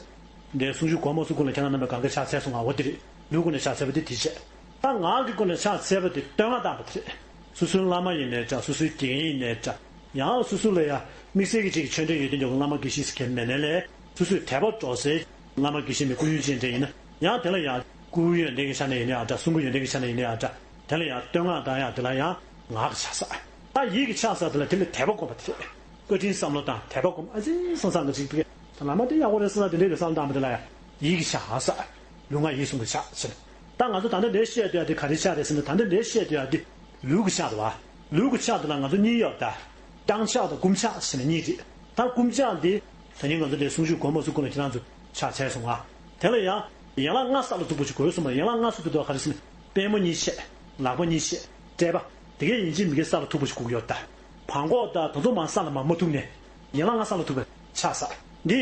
འདིར་གསུང་ཆོས་གོ་མ་ཚུགས་གོང་ལ་ཁྱེད་རང་རྣམ་པས་གང་ག་ཕྱག་འཚལ་སོང་ང་འོ་དེ་རེད། ལུས་ཀྱི་སྒོ་ནས་ཕྱག་འཚལ་བ་དེ་དེ་བྱས། ད་ངག་གི་སྒོ་ནས་ཕྱག་འཚལ་བ་དེ་བསྟོད་བསྔགས་བཏང་བ་དེ་རེད། སོ་སོའི་བླ་མ་ཡིན་ནའི་འདྲ། སོ་སོའི་དགེ་རྒན་ཡིན་ནའི་འདྲ། ཡང་སོ་སོ་ལ་ཡང་དམིགས་བསལ་གྱི་ཅིག་ཆོས་འབྲེལ་ཡོད་དོན་ཀྱང་བླ་མ་དགེ་བཤེས་ཟེར་མཁན་མེད་ནའི་ལས་སོ་སོའི་དད་པ་འགྲོ་སའི་བླ་མ་དགེ་བཤེས་མི་སྐུ་ཡོན་ཅན་འདྲ་ཡིན་ན་ཡང་དེ་ལ་ཡང་སྐུ་ཡོན་ཏན་གྱི་ཆ་ནས་ཡིན་ནའི་འདྲ། གསུང་གི་ཡོན་ཏན་གྱི་ཆ་ནས་ཡིན་ནའི་འདྲ། དེ་ལ་ཡང་བསྟོད་བསྔགས་བཏང་ཡག་དེ་ལ་ཡང་ངག་གི་ཕྱག་འཚལ། ད་ཡིད་ཀྱི་ཕྱག་འཚལ་དེ་ལ་དེ་ལ་དད་པ་སྒོམ་པ་དེ་རེད། བཀའ་དྲིན་བསམ་བློ་བཏང་དད་པ་སྒོམ་ཨ་ཙི་སང་སང་གི་ཅིག་བླ་མ་དེ་ཡག་པོ་རེད་བསམ་ན་དེ་འདྲའི་གི་བསམ་བློ་བཏང་བ་དེ་ལ་ཡང་ཡིད་ཀྱི་ཕྱག་འཚལ། ལུས་ངག་ཡིད་གསུམ་གྱི་ཕྱག་ཟེར། ད་ང་ཚོ་ད་ལྟ་འདིར་བཤད་སྡོད་ཡ་དེ་ག་རེ་ཕྱག་རེད་ཟེར་ན་ད་ལྟ་འདིར་བཤད་སྡོད་ཡ་དེ་ལུས་ཀྱི་ཕྱག་རེད་བ། ལུས་ཀྱི་ཕྱག་དེ་ལ་ང་ཚོ་གཉིས་ཡོད་ད། བརྐྱང་ཕྱག་དང་བསྐུམ་ཕྱག་ཟེར་ནས་གཉིས་རེད། ད་བསྐུམ་ཕྱག་འདི་ད་ནི་ང་ཚོ་འདིར་གསུང་ཆོས་གོ་མ་ཚུགས་གོང་ལ་ཁྱེད་རང་ཚོ་ཕྱག་འཚལ་སོང་ང་། དེ་ལ་ཡང་ཡན་ལག་ལྔ་ས་ལ་ཐུག་པ་ཞིག་དགོས་སོང་བ། ཡན་ལག་ལྔ་ཟེར་དུས་ད་ག་རེ་ཟེར་ན་པུས་མོ་གཉིས་བཤད། ལག་པ་གཉིས་བཤད། ཕྲད་པ། དེ་གས་ཡིན་གཅིག་མིན་གཅིག་ས་ལ་ཐུག་པ་ཞིག་དགོས་ཀྱི་ཡོད་ད། བྲང་ཁོག་དང་དེ་ཚོ་མར་ས་ལ་མར་མ་ཐུག་ནས་ཡན་ལག་ལྔ་ས་ལ་ཐུག་པའི་ཕྱག་འཚལ། འདི་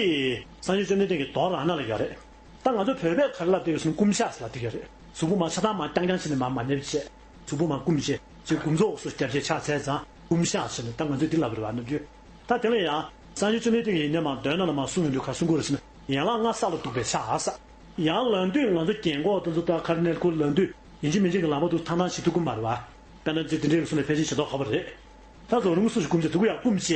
སངས་རྒྱས་བཅོམ་ལྡན་འདས་ཀྱི་མདོ་རང་ན་ལ་ཡོད་རེད། ད་ང་ཚོ་བོད་པས་ག་རེ་ལབ་བསྡད་ཡོད་ཟེར་ན་བསྐུམ་ཕྱག་ཟེར་ལབ་བསྡད་ཡོད་རེད། གཟུགས་པོ་མར་ཆ་ཚང་མར་བརྐྱང་བརྐྱང་བྱས་ནས་མར་མར་སྣེ་བྱས། གཟུགས་པོ་མར་བསྐུམ་བྱས་ཅིག་དགུ་མཛོག་སོགས་བརྒྱབ་བྱས་ཕྱག་འཚལ་ཙང་བསྐུམ་ཕྱག་ཟེར་ནས་ད་ང་ཚོས་འདི་ལབ་རེད་བ་ནམ་རྒྱུན། ད་དེ་ལ་ཡང་སངས་རྒྱས་བཅོམ་ལྡན་འདས་ཀྱིས་ཡིན་ནའི་མར་མདོའི་ནང་ལ་མར་གསུངས་ཡོང་དུས་ག་རེ་གསུང་གི་ཡོད་རེད་ཟེར་ན་ཡན་ལག་ལྔ་ས་ལ་ཐུག་པའི་ཕྱག་འཚལ། ཡང་ལངས་དུས་ང་ཚོ་རྒན་གོག་དེ་ཚོ་ད་ག་རེ་ནས་ཁོ་ལངས་དུས་ཡིན་གཅིག་མིན་གཅིག་གི་ལག་པ་དེ་ཐང་ཐང་ཞིག་ཐུག་གི་མ་རེད་བ། དཔེར་ན་ཅིག་དེ་འདྲའི་གི་སོང་ནས་ཕལ་ཆེར་ཞེ་དྲག་ཁག་པོ་རེད། ད་གཟུགས་རིང་པོ་སུ་ཞིག་བསྐུམ་བྱས་དུ་གུ་ཡར་བསྐུམ་བྱས་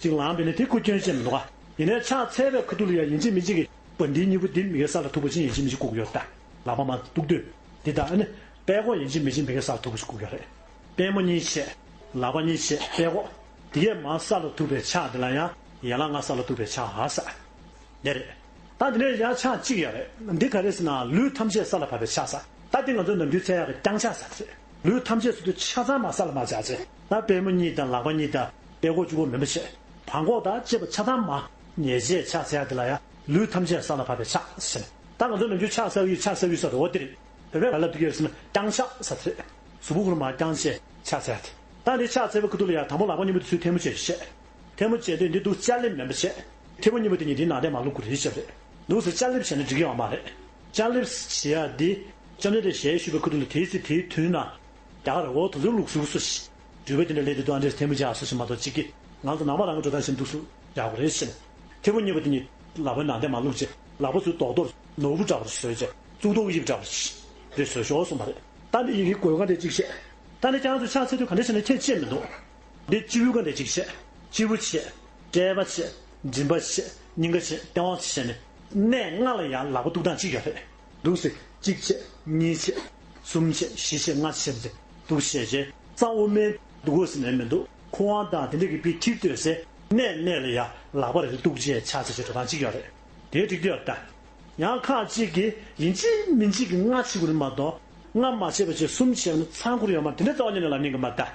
ཅིག་ལངས་པས་ན་དེ་ཁོ་སྐྱོན་ཅན་མི་འདུག་ག་ཡིན་ནའི་ཕྱག་འཚལ་བའི་ཁ་ཐུག་ལ་ཡང་ཡིན་གཅིག་མིན་གཅིག་གི་བ་འདི་གཉིས་པོ་འདི་མི་གའི་ས་ལ་ཐུག་པ་ཅིག་ཡིན་གཅིག་མིན་གཅིག་བཀུག་ཡོད་ད། ལག་པ་མར་གཏུག་དུས་འདི་ད་ཨ་ནི་པད་ཀོག་ཡིན་གཅིག་མིན་གཅིག་མི་གའི་ས་ལ་ཐུག་པ་ཞིག་བཀུག་ཡོད་རེད། པུས་མོ་གཉིས་བཤད། ལག་པ་གཉིས་བཤད་པད་ཀོག་དེ་གས་མར་ས་ལ་ཐུག་པའི་ཕྱག་འདི་ལ་ཡང་ཡན་ལག་ལྔ་ས་ལ་ཐུག་པའི་ཕྱག་འཚལ། འདི་རེད། ད་འདི་ནས་ཡང་ཕྱག་གཅིག་ཡོད་རེད། འདི་ག་རེ་ཟེར་ན་ལུས་ཐམས་ཅད་ས་ལ་བབས་པའི་ཕྱག་འཚལ། ད་འདི་ང་ཚོ་ནམ་རྒྱུན་འཚལ་ཡག་གི་བརྐྱང་ཕྱག་ཟེར་རེད། ལུས་ཐམས་ཅད་ཟེར་དུས་ཆ་ཚང་མར་ས་ལ་མར་བཞག་བྱས། ད་པུས་མོ་གཉིས་དང་ལག་པ་གཉིས་དང་པད་ཀོག་གཅིག་པོ་མིན་པ་བྱས། བྲང་ཁོག་དང་བཅས་པ་ཆ་ཚང་མར་ཉལ་བྱས་ཕྱག་འཚལ་ཡག་འདི་ལ་ཡང་ལུས་ཐམས་ཅད་ས་ལ་བབས་པའི་ཕྱག་ཟེར། ད་ང་ཚོ་ནམ་རྒྱུན་ཕྱག་འཚལ་ཡུལ་ཕྱག་འཚལ་ཡུལ་ཟེར་རེད་འོ་དེ་རེད། བོད་པས་ག་ལབ་འདུག་གས་ཟེར་ན་བརྐྱང་ཕྱག་ཟེར་རེད། གཟུགས་པོ་ཁོ་རང་མར་བརྐྱངས་བྱས་ཕྱག་འཚལ་ཡག་དེ། ད་འདི་ཕྱག་འཚལ་བའི་ཁ་ཐུག་ལ་ཡང་དང་པོ་ལག་པ་གཉིས་པོ་དེ་ཚུར་ཐལ་མོ་བྱས་བཤད། ཐལ་མོ་བྱས་དུས་འདི་འདུག་སེ་ལྕགས་ལེབ་མིན་པ་བྱས། མཐེ་བོ་གཉིས་པོ་དེ་གཉིས་དེའི་ནང་དེར་མར་བླུག་དགོས་རེད་བཤད་པ་རེད། འདུག་སེ་སྐྱ་ལེབ་བྱས་ན་འགྲིག་གི་ཡོད་མ་རེད། སྐྱ་ལེབ་བྱེད་ཡག་འདི་བཅོམ་ལྡན་འདས་ཞལ་བཞུགས་པའི་ཁ་ཐུག་ལ་དེའི་ཚེ་དེའི་དུས་ན་རྒྱ་གར་འོ་དེ་ཚོའི་ལུགས་སྲོལ་སོ་ཞིག་འགྲུལ་པ་དེ་འདྲ་སླེབས་དུས་ཨ་འདྲས་ཐལ་མོ་སྦྱར་སོ་ཞིག་མ་གཏོགས་གཅིག་གིས་ང་ཚོ་ནང་པ་རང་གི་འགྲོ་སྟངས་བཞིན་འདུག་སེ་སྦྱར་དགོས་རེད་ཟེར་ནས། མཐེ་བོ་གཉིས་པོ་དེ་གཉིས་ལག་པའི་ནང་དེར་མར་བླུགས་བྱས་ལག་པ་ཚུར་རྡོག་རྡོག་ནོར་བུ་འདྲ་བོ་བཟོས་བྱས་གཙུག་ཏོར་དབྱིབས་འདྲ་བོ་ཞིག་རེ་བཟོས་ཤོག་གསུངས་པ་རེད། ད་འདི་ཡི་གེ་དགོས་ག་འདྲས་གཅིག་བཤད། ད་ནི་ཁྱེད་རང་ཚོ་ཕྱག་འཚལ་དུས་ག་འདྲ་བྱས་ན་ཁྱད་ཆེ་མི་འདུག་འདི་སྤྱི་བོའི་སྒང་དེ་གཅིག་བཤད། སྤྱི་བོ་བཤད། ཕྲད་པ་བཤད། མགྲིན་པ་བཤད། སྙིང་ག་བཤད། ལྟེ་བ་བཤད་ནས་གནས་ལྔ་ལ་ཡང་ལག་པ་གཏུག་སྟངས་གཅིག་ཡོད་རེད། འདུག་སེ་གཅིག་བཤད། གཉིས་བཤད། གསུམ་བཤད། བཞི་བཤད། ལྔ་བཤད་ཟེར་འདུག་བཤད་བྱས་རྩ་དབུ་མའི་འདུག་གོ་ཟེར་ནས་མི་འདུག་ཁོ་བ་དང་དེ་འདྲ་གི་པི་ཐིག་ལྟོས་སེ་གནས་གནས་ལ་ཡང་ལག་པ་རེ་རེ་གཏུག་བྱས་ཕྱག་འཚལ་བྱས་འགྲོ་སྟངས་གཅིག་ཡོད་རེད། དེ་འགྲིག་གི་ཡོད་ད། ཡང་ཁག་ཅིག་གིས་ཡིན་གཅིག་མིན་གཅིག་གིས་ལྔ་བྱེད་དགོས་ནི་མ་གཏོགས་ལྔ་མ་བྱས་པ་བྱས་གསུམ་བྱས་ན་ཚང་ཁུར་ཡོད་མ་རེད། དེ་འདྲ་རྩ་བ་ཉིད་ནས་ལབ་ཉན་གི་མ་རེད་ད།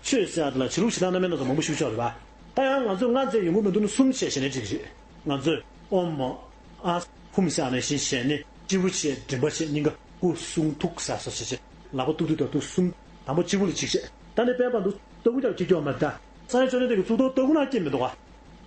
ཆོས་ཟེར་ཡག་དེ་ལ་བྱེད་ལུགས་བྱེད་སྟངས་རྣམ་པའི་སྣ་ཚོགས་མང་པོ་ཞིག་ཡོད་རེད་པ། ད་ཡང་ང་ཚོས་ལྔ་བྱས་ཡོང་གི་མི་འདུག་ན་གསུམ་བྱས་བྱས་ནས་འགྲིག་གི་རེད། ང་ཚོས་ཨོཾ་ཨཱཿཧཱུྃ་ཟེར་ནས་བཞིན་བྱས་ནས་སྤྱི་བོ་བྱས། མགྲིན་པ་བྱས། སྙིང་ག་སྐུ་གསུང་ཐུགས་ཟེར་སོགས་བྱས་བྱས་ལག་པ་གཏུག་དུས་ད་དུང་གསུམ། དང་པོ་སྤྱི་བོ་ལ་གཅིག་བྱས། ད་ནི་དཔེར་ན་འདུག་ལྟ་བུ་རྒྱབ་ཀྱི་སྐྱོ་མ་རེད་ད། སངས་རྒྱས་བཅོམ་ལྡན་འདས་ཀྱི་གཙུག་ཏོར་ལྟ་བུ་ན་སྐྱེ་མི་འདུག་ག་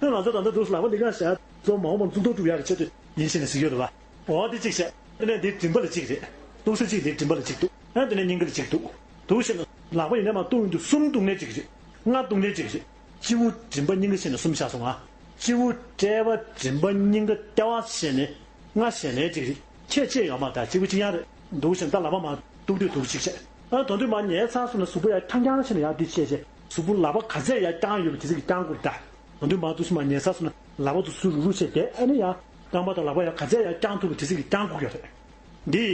ཁྱོད་ང་ཚོ་ད་ལྟ་འདུག་ལག་པ་འདི་ག་བྱས་གཙོ་མ་འོངས་པར་གཙུག་ཏོར་སྒྲུབ་ཡག་གི་ཆེད་དུ་ཡིན་ཞེས་ནས་ཟེར་གྱི་ཡོད་རེད་པ། འོ་དེ་གཅིག་བྱས། དེ་ནས་འདི་མགྲིན་པ་ལ་གཅིག་རེད། གཏུག་ས་གཅིག་དེ་མགྲིན་པ་ལ་གཅིག་འདུག་ཨ་དེ་ནས་སྙིང་ག་ལ་གཅིག་འདུག་འདུག་ཞེ་ན་ལག་པ་ཡིན་ནའི་མར་གཏུག་ཡོང་དུས་གསུམ་གཏུག་ནའི་གཅིག་རེད། ལྔ་གཏུག་ནའི་གཅིག་རེད། སྤྱི་བོ་མགྲིན་པ་སྙིང་ག་བྱས་ནས་གསུམ་བཞག་སོང་ང་། སྤྱི་བོ་ཕྲད་པ་མགྲིན་པ་སྙིང་ག་ལྟེ་བ་བྱས་ནས་ལྔ་བྱས་ནའི་གཅིག་རེད། ཁྱད་ཆེ་ཡོད་མ་རེད་ད། གཅིག་པོ་གཅིག་རྐྱང་རེད། འདུག་ཞེ་ན་ད་ལག་པ་མར་གཏུག་དུས་འདུག་གཅིག་བྱས། ཨ་དོན་དུ་མར་ཉལ་ཚར་སོང་ན་གཟུགས་པོ་ཡར་རྐྱང་རྐྱང་བྱས་ནས་ཡར་འདི་བྱས་བྱས་གཟུགས་པོ་ལག་པ་ག་ཚད་ཡར་རྐྱང་ཡོད་པ་དེ་ཚད་ཀྱིས་རྐྱང་དགོས་རེད་ད། དོན་དུ་མར་འདུག་སེ་མར་ཉལ་ཚར་སོང་ན་ལག་པ་འདུག་སེ་རུག་རུག་བྱས་བསྡད། ཨ་ནི་ཡང་རྐང་པ་དང་ལག་པ་ཡར་ག་ཚད་ཡར་རྐྱང་ཐུབ་པ་དེ་ཚད་ཀྱིས་རྐྱང་དགོས་ཀྱི་རེད། འདི་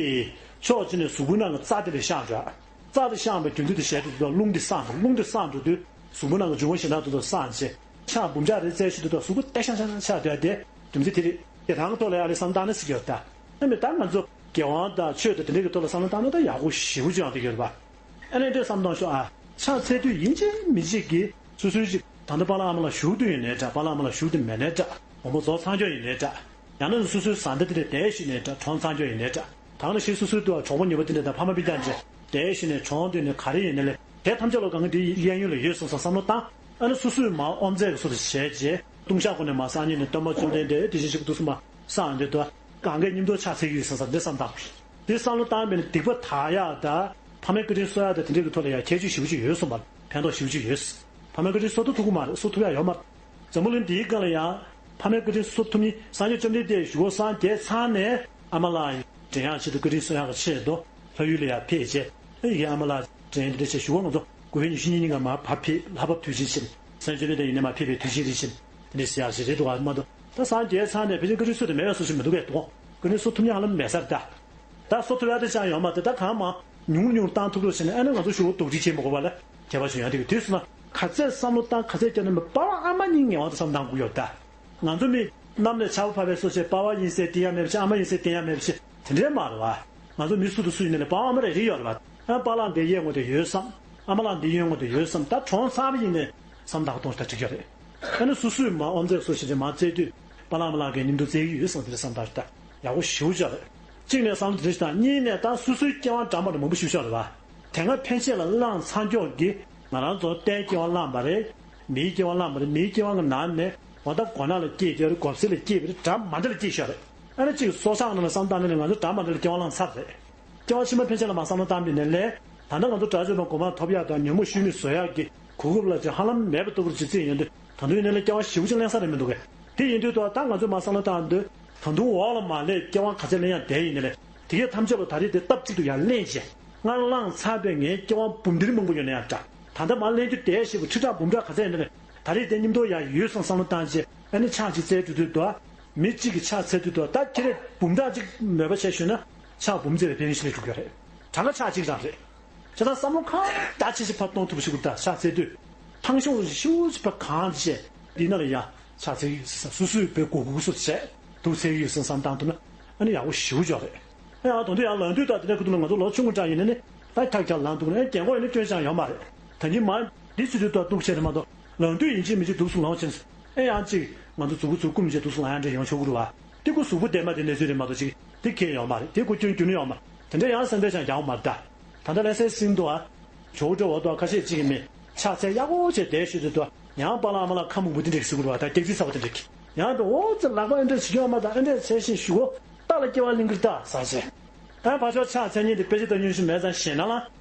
ཕྱོགས་གཅིག་ནས་གཟུགས་པོའི་ནང་གི་རྩ་དེ་ལ་བཤང་འགྲོ། རྩ་དེ་བཤང་བའི་རྒྱུ་མཚན་དེ་ཞེ་དྲག་ཏུ་རླུང་དེ་སངས་འགྲོ། རླུང་དེ་སངས་འགྲོ་དུས་གཟུགས་པོའི་ནང་གི་འབྱུང་བ་གཞན་དག་ཏུ་སངས་བྱས། ཕྱག་འབུམ་ཕྱག་རེ་བཙལ་ཞུ་དུས་ད་གཟུགས་པོ་ཏེ་ཤང་ཤང་ཤང་ཆགས་བསྡད་དེ་རྒྱུ་མཚན་དེ་རེད། དེ་རང་གི་ཐོག་ལ་ཡར་ལས་བསམ་བཏང་ན་ཟེར་གྱི་ཡོད་ད། ཨ་མི་ད་ང་ཚོ་དགེ་དབང་དང་ཆོས་དང་དེ་འདྲ་གི་ཐོག་ལ་བསམ་བློ་བཏང་ན་ད་ཡག་པོ་ཞེ་པོ་ཅིག་ཡོང་བསྡད་ཀྱི་ཡོད་རེད་པ། ཨ་ནི་འདྲ་བསམ་བཏང་ཤོག་ཨ། ཕྱག་འཚལ་དུས་ཡིན་གཅིག་མིན་གཅིག་གིས་སོ་སོའི་ཅིག་ད་ལྟ་པཱ་ལགས་ཨ་མ་ལགས་བཞུགས་དུས་ཡིན་ནའི་འདྲ། པཱ་ལགས་ཨ་མ་ལགས་བཞུགས་དུས་མེད་ནའི་འདྲ། དགོང་མོ་རྫོགས་ཚར་ཀྱོག་ཡིན་ནའི་འདྲ། ཡང་ན་སོ་སོའི་བཟའ་ཟླ་དེ་འདྲ་བསྡད་ཤི་ནའི་འདྲ། གྲོངས་ཚར་ཀྱོག་ཡིན་ནའི་འདྲ། ད་ག་ནང་བཞིན་སོ་སོའི་ཏུ་བ་གྲོགས་པོ་ཉེ་པོ་དེ་འདྲ་དང་ཕ་མ་སྤུན་ཀྱག་འདྲ་བསྡད་ཤི་ནའི་གྲོངས་དུས་ནས་ག་རེ་ཡིན་ནའི་ལས་དེ་ཐམས་ཅད་ལ་གང་གི་དེའི་གཡས་གཡོན་ལ་ཡོད་སོང་བསམ་བསམ་བློ་བཏང་། ཨ་ནི་སོ་སོའི་མ་དབུ་མཛད་ཀྱི་སོ་དེ་བྱས་རྗེས་ལྟུང་བཤགས་ཁོ་ནས་མ་བསགས་ཉིན་ནས་སྟོན་པ་བཅོམ་ལྡན་འདས་དེ་བཞིན་གཤེགས་པ་དུས་གསུམ་མ་བསགས་འདི་ཏུ་གང་གའི་སྙིང་སྟོབས་ཕྱག་འཚལ་གྱི་ཡོད་སོང་བསམ་འདི་བསམ་བཏང་དགོས། དེ་བསམ་བློ་བཏང་བས་ནས་སྡིག་པ་དག་ཡག་དང་ཕ་མའི་བཀའ་དྲིན་གསོ་ཡག་དང་དེ་འདྲའི་གི་ཐོག་ལ་ཡང་ཁྱད་ཆོས་ཞེ་པོ་ཅིག་ཡོད་གསུངས་པ། ཕན་ཐོགས་ཞེ་པོ་ཅིག་ཡོད། ཕ་མའི་བཀའ་དྲིན་གསོ་ཐུབ་ཐུབ་ཀྱི་མ་རེད། གསོ་ཐུབ་ཡག་ཡོད་མ་རེད། འཛམ་བུ་གླིང་འདིའི་སྒང་ལ་ཡང་ཕ་མའི་བཀའ་དྲིན་གསོ་ཐུབ་མཁན་སངས་རྒྱས་བཅོམ་ལྡན་འདས་བཞུགས་སྒོ་སངས་རྒྱས་ཚར་ནས་ཨ་མ་ལགས་དྲན་ཡག་ཆེད་དུ་བཀའ་དྲིན་གསོ་ཡག་གི་ཆེད་དུ་ལྷ་ཡུལ་ལ་ཡང་ཕེབས་རྗེས་ཨ་ཡི་གེ་ཨ་མ་ལགས་དྲན་འདི་འདྲ་བྱས་བཞུགས་སྒོ་ང་ཚོ་དགུ་བརྒྱ་ཉི་ཤུ་གཉིས་གཉིས་ཀ་མར་ཕར་ཕེབས། ལྷག་པ་དུས་ཆེན་བྱས་ནས་སངས་རྒྱས་བཅོམ་ལྡན་འདས་ཡིན་ནས་མར་ཕེབས་པའི་དུས་ཆེན་དེ་འདྲ་བྱས་ནས་དེ་འདྲ་ཟེར་ཡག་ཞིག་རེད་འདུག་ག་མ་གཏོགས་ད་སངས་རྒྱས་ཚར་ནས་ཕལ་ཆེར་བཀའ་དྲིན་གསོ་དེ་མེད་པའི་བཟོ་ཞིག་མི་འདུག་གས་འདུག་བཀའ་དྲིན་གསོ་ཐུབ་ཡག་ལ་མེད་ས་རེད་ད། ད་གསོ་ཐུབ་ཡག་དེ་ཅང་ཡོད་མ་རེད། ད་གང་མང་ཉུང་རུ་ཉུང་རུ་བཏང་ཐུབ་རོགས་བྱས་ནས་ཨ་ནི་ང་ཚོ་ཞུ་བ་རྡོག་ཁྲེས་བྱེད་མི་དགོས་པ་ལ་ཁྱད་པར་ཞིག་ཡོང་དུས་དུས་སུ་ན་ག་ཚད་བསམ་བློ་བཏང་ག་ཚད་བསྐྱལ་ན་མི་པ་ཨ་མ་གཉིས་ངེས་པར་དུ་བསམ་བཏང་དགོས་ཡོད་ད། ང་ཚོ་མི་གནམ་ནས་ཆར་པ་བབས་པའི་བཟོ་བྱས་པ་ཕ་ཡིན་ཟེར་བསྟན་ཡག་མེད་པ་བྱས། ཨ་མ་ཡིན་ཟེར་བསྟན་ཡག་མེད་པ་བྱས། དེ་འདྲའི་མ་རེད་བ། ང་ཚོ་མི་སུ་དང་སུ་ཡིན་ནའི་པ་ཨ་མ་རེ་རེ་ཡོད་རེད་བ། ཨ་པཱ་ལགས་འདི་གཡས་ངོས་དེ་ཡོད་བསམ། ཨ་མ་ལགས་འདི་གཡོན་ངོས་དེ་ཡོད་བསམ། ད་གྲོངས་ཚར་བ་ཡིན་ནའི་བསམ་བཏང་གཏོང་ཞིག་ད་འགྲིག་གི་རེད། ཨ་ནི་སོ་སོའི་མ་དབུ་མཛད་སོ་ཞིག་རེད་མ་བཙལ་དུས་པཱ་ལགས་ཨ་མ་ལགས་ཀྱི་སྙིང་སྟོབས་བཙལ་གྱི་ཡོད་བསམ་དེ་འདྲ་བསམ་བཏང་ཞིག་ད་ཡག་པོ་ཞེ་པོ་ཅིག་རེད། གཅིག་ནས་བསམ་བློ་དེ་འདྲ་ཞིག་བཏང་། གཉིས་ནས་ད་སོ་སོའི་སྐྱེ་བ་འདྲ་མ་འདྲ་མང་པོ་ཞིག་ཤོར་རེད་བ། དེ་སྔ་ཕན་ཆད་ལ་བླངས་ཚར་ཀྱོག་གི་ང་རང་ཚོ་རྟའི་སྐྱེ་བ་བླངས་པ་རེད། མིའི་སྐྱེ་བ་བླངས་པ་རེད། མིའི་སྐྱེ་བ་གི་ནང་ནས་འོ་ད་སྒོ་ནག་ལ་སྐྱེས་ཀྱི་རེད། གོ་ས་ལ་སྐྱེས་པ་རེད། འདྲ་མ་འདྲ་ལ་སྐྱེས་ཤག་རེད། ཨ་ནི་གཅིག་སྲོག་ཆགས་ནང་ལ་བསམ་བཏང་ནས་ང་ཚོ་འདྲ་མ་འདྲ་ལ་སྐྱེ་བ་བླངས་ཚར་རེད། སྐྱེ་བ་ཕྱི་མ་ཕན་ཆད་ལ་མ་བསམ་བློ་བཏང་པའི་ནས་ལས་ད་ལྟ་ང་ཚོ་དགྲ་བཅོམ་པ་གོང་མ་ཐོབ་ཡག་དང་ཉོན་མོངས་ཤུལ་མེད་བཟོ་ཡག་གི་གོ་སྐབས་ལ་ཅིག་ཧ་ལམ་མེད་པ་ལྟ་བུར་ཅིག་བརྩིས་ཡོང་དུས་ད་དུང་ཡིན་ནའི་ལས་སྐྱེ་བ་ཞེ་པོ་ཅིག་ལེན་ས་རེད་མི་འདུག་གས། དེ་ཡིན་དུས་ད་ད་ང་ཚོས་མ་བསམ་བློ་བཏང་དུས་ད་དུང་འོག་ལ་མ་སླེབས་སྐྱེ་བ་ག་ཚད་ལེན་ཡག་དེ་ཡིན་ནའི་ལས་དེ་གས་ཐམས་ཅད་ལ་ད་རེས་དེ་སྟབས་གཅིག་ཏུ་ཡར་ལེན་བྱས། སྔར་བླངས་ཚར་བའི་ངའི་སྐྱེ་བ་འབུམ་སྡེ་མང་པོ་ཡོད་ན་ཡང་འདྲ། ད་ལྟ་མར་ལེན་རྒྱུ་དེ་ཞེ་པོ་ཁྲི་ཕྲག་འབུམ་ཕྲག་ག་ཚད་ཡིན་ནའི་ད་རེས་དེ་སྙིང་སྟོབས་ཡར་ཡོད་སོང་བསམ་བློ་བཏང་བྱས། ཨ་ནི་ཕྱག་ཅིག་བཙལ་འགྲོ་དུས་ད་མི་གཅིག་གིས་ཕྱག་འཚལ་དུས་ད་ད་ཁྱེད་རེ་འབུམ་ཕྲག་གཅིག་མོས་པ་བྱས་ཞུས་ན་ཕྱག་འབུམ་བཙལ་བའི་ཕན་ཡོན་ཞིག་སླེབས་འགྲོ་གི་རེད། གྲངས་ཀ་ཕྱག་གཅིག་རང་རེད། བྱས་ཙང་བསམ་བློ་གང་དག་ཆེ་ཆེ་ཕར་གཏོང་ཐུབ་པ་ཞིག་དགོས། ད་ཕྱག་འཚལ་དུས་ཐང་ཤོང་རུ་ཞིག་ཤུགས་ཆེ་ཕར་གང་བྱས་འདི་ན་ལ་ཡ་ཕྱག་འཚལ་གྱི་ཡོད་ས་སོ་སོའི་བོད་གོ་གུ་སོ་བྱས་འདུག་འཚལ་གྱི་ཡོད་ས་བསམ་བཏང་ཐུབ་ན་ཨ་ནི་ཡག་པོ་ཞེ་པོ་ཅིག་རེད། ཨ་ཡང་དོན་དུ་ཡང་ལངས་དུས་ད་དེ་འདྲ་ཁུ་ཐུག་ལ་ང་ཚོ་ལོ་ཆུང་ངུ་འདྲ་ཡིན་ན་ནི་ད་ཐག་ཆག་ལངས་འདུག་ན་རྒན་གོག་ཡིན་ན་སྐྱོན་ཅང་ཡོད་མ་རེད། ད་གིན་མ་འདི་ཚོ་དུས་ད་འདུག་བྱས་རེད་མ་གཏོགས་ལངས་དུས་ཡིན་གཅིག་མིན་གཅིག་འདུག་སུ་ལངས་ཕྱིན་ཨེ་ཡང་གཅིག་ང་ཚོ་མཛུབ་གུ་ཚུར་བསྐུམ་བྱས་འདུག་སུ་ལངས་ཡང་འདྲ་ཡོང་ཆོག་གི་རེད་བ། འདི་ཁུ་གཟུགས་པོ་བདེ་མ་བདེ་གནས་ཚུལ་རེད་མ་གཏོགས་ཅིག་འདི་ཁེལ་ཡོད་མ་རེད། དེ་ཁུ་སྐྱོན་རྒྱུ་ནི་ཡོད་མ་རེད། དེ་འདྲ་ཡང་སེམས་པས་ཀྱང་ཡག་པོ་མ་རེད་ད། ད་ལྟ་ལན་སེ་སིང་དུ་ཨ། ཇོ་བོ་འདྲ་བོ་དུ་ཁ་ཤས་ཅིག་གིས་མི་ཕྱག་འཚལ་ཡག་པོ་བྱས་བསྡད་ཤོད་དུས་དུ་ཡང་པཱ་ལགས་ཨ་མ་ལགས་ཁ་མང་པོ་འདི་འདྲ་ཞིག་གཟིགས་དགོས་རེད་བ། ད་སྐྱག་རྫུན་ཚ་བ་དེ་འདྲ་གི་ཡང་དུ་འོ་ཙི་ལག་པ་ཨེ་འདྲ་བྱེད་ཀྱི་ཡོད་མ་ད་ཨེ་འདྲ་བྱས་ཤིང་ཞུ་གོ་རྟ་ལ་སྐྱེ་བ་ལེན་གི་རེད་ད་ཟེར་བྱས། ད་ཕར་ཕྱོགས་ཕྱག་འཚལ་མཁན་དེ་དཔེ་ཆ་ལྟ་ཉུང་ཤས་མེད་ཙང་ཞེད་སྣང་ལ་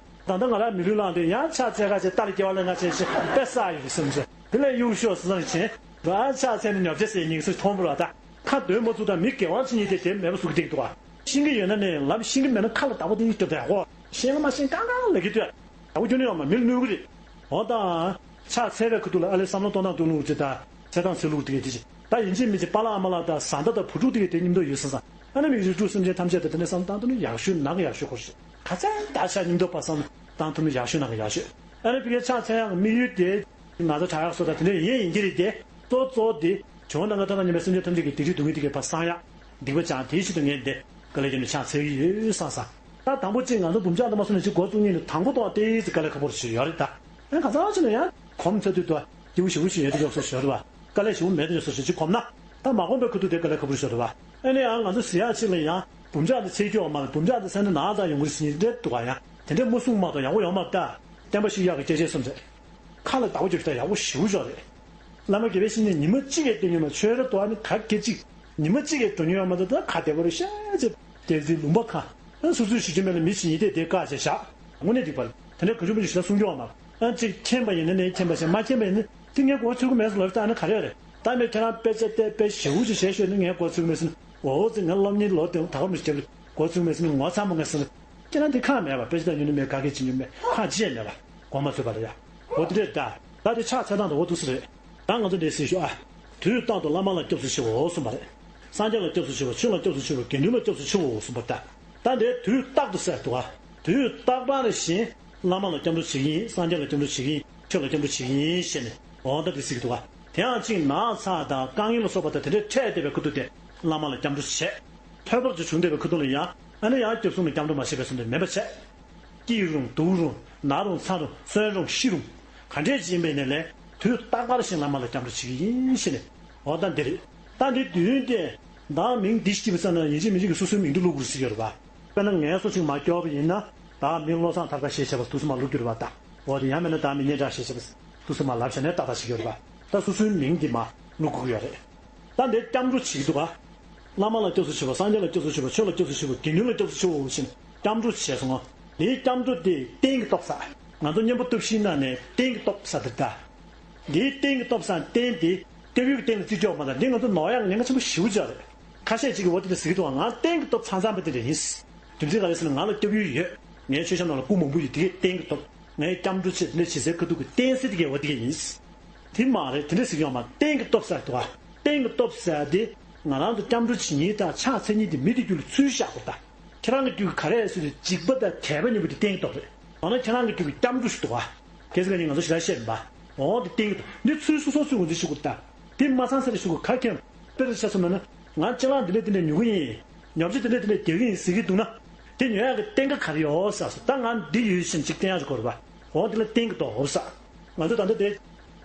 ད་ལྟ་ང་རང་མི་ལུས་བླངས་ཏེ་ཡང་ཕྱག་འཚལ་ཁ་བྱས་རྟ་ལ་སྐྱེ་བ་ལེན་ཁ་བྱས་ཤིང་དཔེ་བསགས་ཡོད་རེད་བསམ་བྱས་དེ་ལས་གཡུག་ཤོག་ཟེར་བྱས་ད་ཕྱག་འཚལ་ནས་ཉོབ་ཆ་ཟེར་ཉིང་སུ་མཐོང་བུ་ལ་ད། ཁ་འདོན་མ་ཚུགས་དང་མི་དགེ་བ་ཕྱི་ཉིན་དེ་དེ་མེད་པ་བཟོ་གི་འདུག་ཨ། ཤེས་ཀྱི་ཡོད་ན་ནི་ལབ། ཤེས་ཀྱི་མེད་ན་ཁ་ལ་བདག་པོ་དེ་ཡིད་སྐྱོབ་དང་ཨོ། ཤེས་ཀྱི་མ་ཤེས་ཀང་ཀང་ལབ་ཀྱི་འདུག་ཨ། བདག་པོ་ཁྱོད་ནི་ཡོད་མ་མི་ལ་གནོད་གི་རེད། འོ་ད། ཕྱག་འཚལ་བའི་ཁུ་ཐུག་ལ་ཨ་ལས་བསམ་བློ་གཏོང་སྟངས་འདུག་ལུགས་ཅི་ད། འཚལ་སྟངས་འཚལ་ལུགས་དེ་གས་དེ་ཅི། ད་ཡིན་གཅིག་མིན་གཅིག་པཱ་ལགས་ཨ་མ་ལགས་དང་བཟའ་ཟླ་དང་བུ་ཕྲུག་དེ་གས་དེ་མཉམ་དུ་ཡོད་ས་ས། ཨ་ནི་མི་རིགས་དྲུག་སེམས་ཅན་ཐམས་ཅད་དང་དེ་འདྲ་བསམ་བཏང་ཐུབ་ན་ཡག་ཤོས་ནག་ཡག་ཤོས་སྐོར་ཞིག་ག་ཚད་ད་ཤ་མཉམ་དུ་པ་བསམ་བཏང་ཐུབ་ན་ཡག་ཤོས་ནག་ཡག་ཤོས། ཨ་ནི་ཕ་གིའི་ཕྱག་འཚལ་ཡག་གི་དམིགས་ཡུལ་དེ། ན་ཚ་དྲག་ཡག་སོགས་དང་དེ་འདྲ་ཡིན་ཡིན་གྱི་རེད་དེ། གཙོ་གཙོ་དེ། བྱུང་ན་ང་ཐ་ན་ཉི་མའི་སེམས་ཅན་ཐམས་ཅད་ཀྱི་སྡིག་སྒྲིབ་སྡུག་བསྔལ་དེ་གའི་ཕར་སངས་ཡག་སྡིག་པ་བྱང་དེའི་ཆེད་དུ་ངས་འདི་དཀའ་ལས་བརྒྱབ་ནས་ཕྱག་འཚལ་གྱི་ཡོད་བསམ་བསམ། ད་དང་པོ་གཅིག་ང་ཚོ་འབུམ་ཕྱག་ལ་མ་སོང་ནས་གཅིག་འགོ་བཙུགས་ཉིན་ནས་དང་པོ་ཐོག་ཏེ་ཙི་དཀའ་ལས་ཁག་པོ་ཞིག་ཡོད་རེད་ད། ཨེ་ག་ཚང་ཕྱིན་ན་ཡང་གོམས་ཚ་དུས་དུ་སྐྱིད་པོ་ཞེ་པོ་ཞིག་ཡོད་དུ་ཡོག་སོ་ཞོར་བ། དཀའ་ལས་ཞེ་པོ་མེད་དུ་ཡོག་སོ་ཞིག་གཅིག་གོམས་ན། ད་མ་གོམས་པའི་ཁུ་ཐུག་དེ་དཀའ་ལས་ཁག་པོ་ཞིག་ཡོད་རེད་བ། ཨེ་ནས་ཡང་ང་ཚོ་ཟེར་ཡག་ཅིག་ལ་ཡང་འབུམ་ཕྱག་འདི་འཚལ་རྒྱུ་ཡོད་མ་རེད། འབུམ་ཕྱག་འདི་འཚལ་ན་ན་ཚ་ཡོང་གི་རེད་ཟེར་ཉིན་རེད་འདུག་ག་ཡང་དེ་འདྲའི་མ་གསུངས་མ་གཏོགས་ཡག་པོ་ཡོད་མ་རེད་ད། བསྟན་པ་བཤིག་ཡག་གི་སྐད་ཆ་གསུངས་ཚེ། ཁ་ལ་བདག་པོ་རྒྱབ་ཤོག་ཡག་པོ་ཞེ་པོ་ཞིག་རེད། བླ་མ་དགེ་བའི་བཤེས་གཉེན་ཉི་མ་གཅིག་གིས་བསྟེན་མྱོང་མ་ཆོས་ར་དོ་ཨ་ནི་ག་གེ་གཅིག་ཉི་མ་གཅིག་གིས་འགྲོ་མྱོང་ཡོད་མ་གཏོགས་ད་ཁ་བདེ་པོ་རུ་ཤ་ཅིག་སྟེར་རྩིས་ལུང་པ་ཁ་ཨ་སོ་སོའི་ཞུ་རྒྱུ་མེད་ལ་མི་ཞིག་ཡིན་ཏེ་དེ་བཀག་བྱས་བཞག་དངོས་གནས་འགྲིག་པ་རེད། དེ་འདྲའི་གོ་ཆུང་པོ་ཞིག་ཞིག་ད་གསུང་རྒྱུ་བ་མ་ཨ་གཅིག་མཁྱེན་པ་ཡིན་ན་ནི་མཁྱེན་པ་ཞིག་མ་མཁྱེན་པ་ཡིན་ན་དེ་ངས་གོ་ཚུལ་གི་མེད་སོང་ལབ་ད་ཨ་ནི་ག་རེ་རེད། ད་མི་ཁྱེད་རང་དཔེ་ཆ་བལྟས་དཔེ་ཞེ་པོ་ཅིག་བྱས་ཤོད་ནི་ངས་གོ་ཚུལ་མེད་སོང་ཨོ་ཙི་ངས་སློབ་གཉེར་ལོ་དེ་ད་ག་མི་ཞིག་རྒྱབ་གོ་ཚུལ་མེད་སོང་ངོ་ཚ་མོ་ངས་སོང་ཁྱེད་རང་འདི་ཁག་མེད་པ་དཔེ་ཆ་ད་ཉུང་ནི་མེད་ག་གེ་ཅི་ཉུང་མེད་ཁག་ཅི་ཡང་མེད་པ་གོ་མ་ཚོད་པ་རེད་ཡ། འོ་དེ་འདྲས་ད། ད་དེ་ཕྱག་འཚལ་སྟངས་དང་འོ་འདུག་སེ་རེད། ད་ང་ཚོ་འདྲས་སེ་ཞུ་ཨ། དུས་རྟག་ཏུ་བླ་མ་ལ་སྐྱབས་སུ་མཆིའོ་གསུངས་པ་རེད། སངས་རྒྱས་ལ་སྐྱབས་སུ་མཆིའོ། ཆོས་ལ་སྐྱབས་སུ་མཆིའོ། དགེ་འདུན་ལ་སྐྱབས་སུ་མཆིའོ་གསུངས་པ་རེད་ད། ད་འདི་དུས་རྟག་ཏུ་ཟེར་འདུག་ཨ། དུས་རྟག་པ་ནས་བཞིན་བླ་མ་ལ་སྐྱབས་འགྲོ་བྱེད་ཀྱི་ཡིན། སངས་རྒྱས་ལ་སྐྱབས་འགྲོ་བྱེད་ཀྱི་ཡིན། ཆོས་ལ་སྐྱབས་འགྲོ་བྱེད་ཀྱི་ཡིན་ཞེས་ནས་འོ་ད་འདི་ཟེར་གྱི་འདུག་ཨ། དེ་ཡང་གཅིག་ན་ཚ་དང་དཀའ་ངལ་ལ་སོགས་པ་དང་དེ་འདྲའི་འཕྲད་བསྡད་པའི་ཁུ་ཐུག་དེ་བླ་མ་ལ་སྐྱབས་འགྲོ་བྱེད། ཐོས་པ་ཅིག་བྱུང་བསྡད་པའི་ཁུ་ཐུག་ལ་ཡང་ཨ་ནི་ཡང་སྐྱབས་སོང་ནས་སྐྱབས་འགྲོ་མ་བྱས་པའི་སོང་དེ་མེད་པ་བྱས། སྐྱིད་རུང་སྡུག་རུང་ ན་རུང་ཚ་རུང་གསོན་རུང་ཤི་རུང་། ག་འདྲས་ཅིག་ཡིན་པ་ཡིན་ནའི་ལས་དུས་རྟག་པར་ཞིག་བླ་མ་ལ་སྐྱབས་འགྲོ་བྱེད་ཀྱི་ཡིན་ཞེས་ནས། འོ་ད་འདི་རེད། ད་འདི་དུས་ཡུན་དེ། བདག་མིང་འདི་ཞིག་པའི་ས་ན་ཡིན་གཅིག་མིན་གཅིག་གིས་སོ་སོའི་མིང་འདི་བླུག་དགོས་ཟེར་གྱི་ཡོད་རེད་པ། དཔེར་ན་ངའི་སོ་ཅིག་མར་སྐྱོར་བ་ཡིན་ན། བདག་མིང་བློ་བཟང་ཐར་པ་ཞེས་བྱ་བ་འདུག་སེ་མར་བླུག་རྒྱུ་རེད་པ་ད། འོ་དེ་ཡང་མིན་ན་བདག་མིང་སྙན་གྲགས་ཞེས་བྱ་བ་འདུག་སེ་མར་ལབ་བྱས་ནས་ཏག་ཏག་བྱེད་ཀྱི་ཡོད་རེད་པ། ད་སོ་སོའི་མིང་འདི་མར་བླུག་དགོས་ཀྱི་ཡོད་རེད། ད་འདིར་སྐྱབས་འགྲོ་བྱེད་ཀྱི་འདུག་ག། བླ་མ་ལ་སྐྱབས་སུ་མཆིའོ། སངས་རྒྱས་ལ་སྐྱབས་སུ་མཆིའོ། ཆོས་ལ་སྐྱབས་སུ་མཆིའོ། དགེ་འདུན་ལ་སྐྱབས་སུ་མཆིའོ་ཞེས་སྐྱབས་འགྲོ་བྱས་སོང་ངོ་། འདིའི་སྐྱབས་འགྲོ་དེ་རྟེན་གྱི་སྟོབས་ཟེར། ང་ཚོ་གཉེན་པོ་སྟོབས་བཞིའི་ནང་ནས་རྟེན་གྱི་སྟོབས་ཟེར་དེ་ད། འདིའི་རྟེན་གྱི་སྟོབས་ཟེར་རྟེན་དེ་སྐྱབས་ཡུལ་གྱི་རྟེན་ལ་བརྩི་ཆོག་མ་ད། འདི་ང་ཚོ་ནོར་ཡག་ཉེན་ཁ་ཆེན་པོ་ཞེ་པོ་ཅིག་རེད། ཁ་ཤས་ཅིག་གིས་འོ་དེ་འདྲ་ཟེར་གྱི་འདུག་ག། ང་རྟེན་གྱི་སྟོབས་ཚང་ཚང་པ་དེ་འདྲ་ཡིན། རྒྱུ་མཚན་ག་རེ་ཟེར་ན་ང་ལ་སྐྱབས་ཡུལ་ཡོད། ངའི་མཆོད་བཤམས་ནང་ལ་སྐུ་མང་པོ་ཡོད། དེ་གའི་རྟེན་གྱི་སྟོབས། ངའི་སྐྱབས་འགྲོ་ཆེད་དེ་འདྲ་བྱེད་སའི་ཁ་ཐུག་གི་རྟེན་སྲིད་དེ་གའི་འོ་དེ་གའི་ཡིན། དེ་མ་རེད། དེ་འདྲ་ཟེར་གྱི་ཡོད་མ། རྟེན་གྱི་སྟོབས་ཟེར་འདུག་ག། རྟེན་གྱི་སྟོབས་ཟེར་དེ་ང་རང་ཚོ་སྐྱབས་འགྲོ་བྱེད་མཁན་དང་ཕྱག་འཚལ་མཁན་དེ་མི་དེ་རྒྱུད་ལ་ཚུར་བཞག་དགོས་ད། ཁྱེད་རང་གི་རྒྱུད་ཀྱི་ག་རེ་ཟེར་དུས་འཇིགས་པ་དང་དད་པ་གཉིས་པོ་དེ་རྟེན་གྱི་སྟོབས་རེད། འོ་ན་ཁྱེད་རང་གི་རྒྱུད་ཀྱི་སྐྱབས་འགྲོ་ཞིག་འདུག་ག། གལ་སྲིད་ང་གཉིས་ང་ཚོ་ཞེ་དྲག་བཤད་མིན་པ། འོ་དེ་རྟེན་གྱི་སྟོབས་འདི་ཚུར་སོ་སོ་ཚུར་ངོས་འཛིན་ཞུ་དགོས་ད། དེ་མ་ཚང་ས་རེ་ཞུ་དགོས་ག་ཁྱེད་དཔེར་ཆ་སོང་ན། ང་སྤྱན་ལམ་འདི་འདྲ་འདི་འདྲ་ཉོ་གི་ཡིན། ཉོ་ཆ་འདི་འདྲ་འདི་འདྲ་རྒྱག་གི་ཡིན་ཟེར་གྱི་འདུག་ན། དེ་ཉོ་ཡག་གི་རྟེན་ཁ་ག་རེ་ཡོད་ཟེར་སོང་ད། ང་འདི་ཡོད་བཞིན་ཅིག་བསྟན་ཡག་ཅིག་དགོས་རེད་པ། འོ་དེ་ལ་རྟེན་གྱི་སྟོབས་ཟེར། ང་ཚོ་ད་ལྟ་དེ།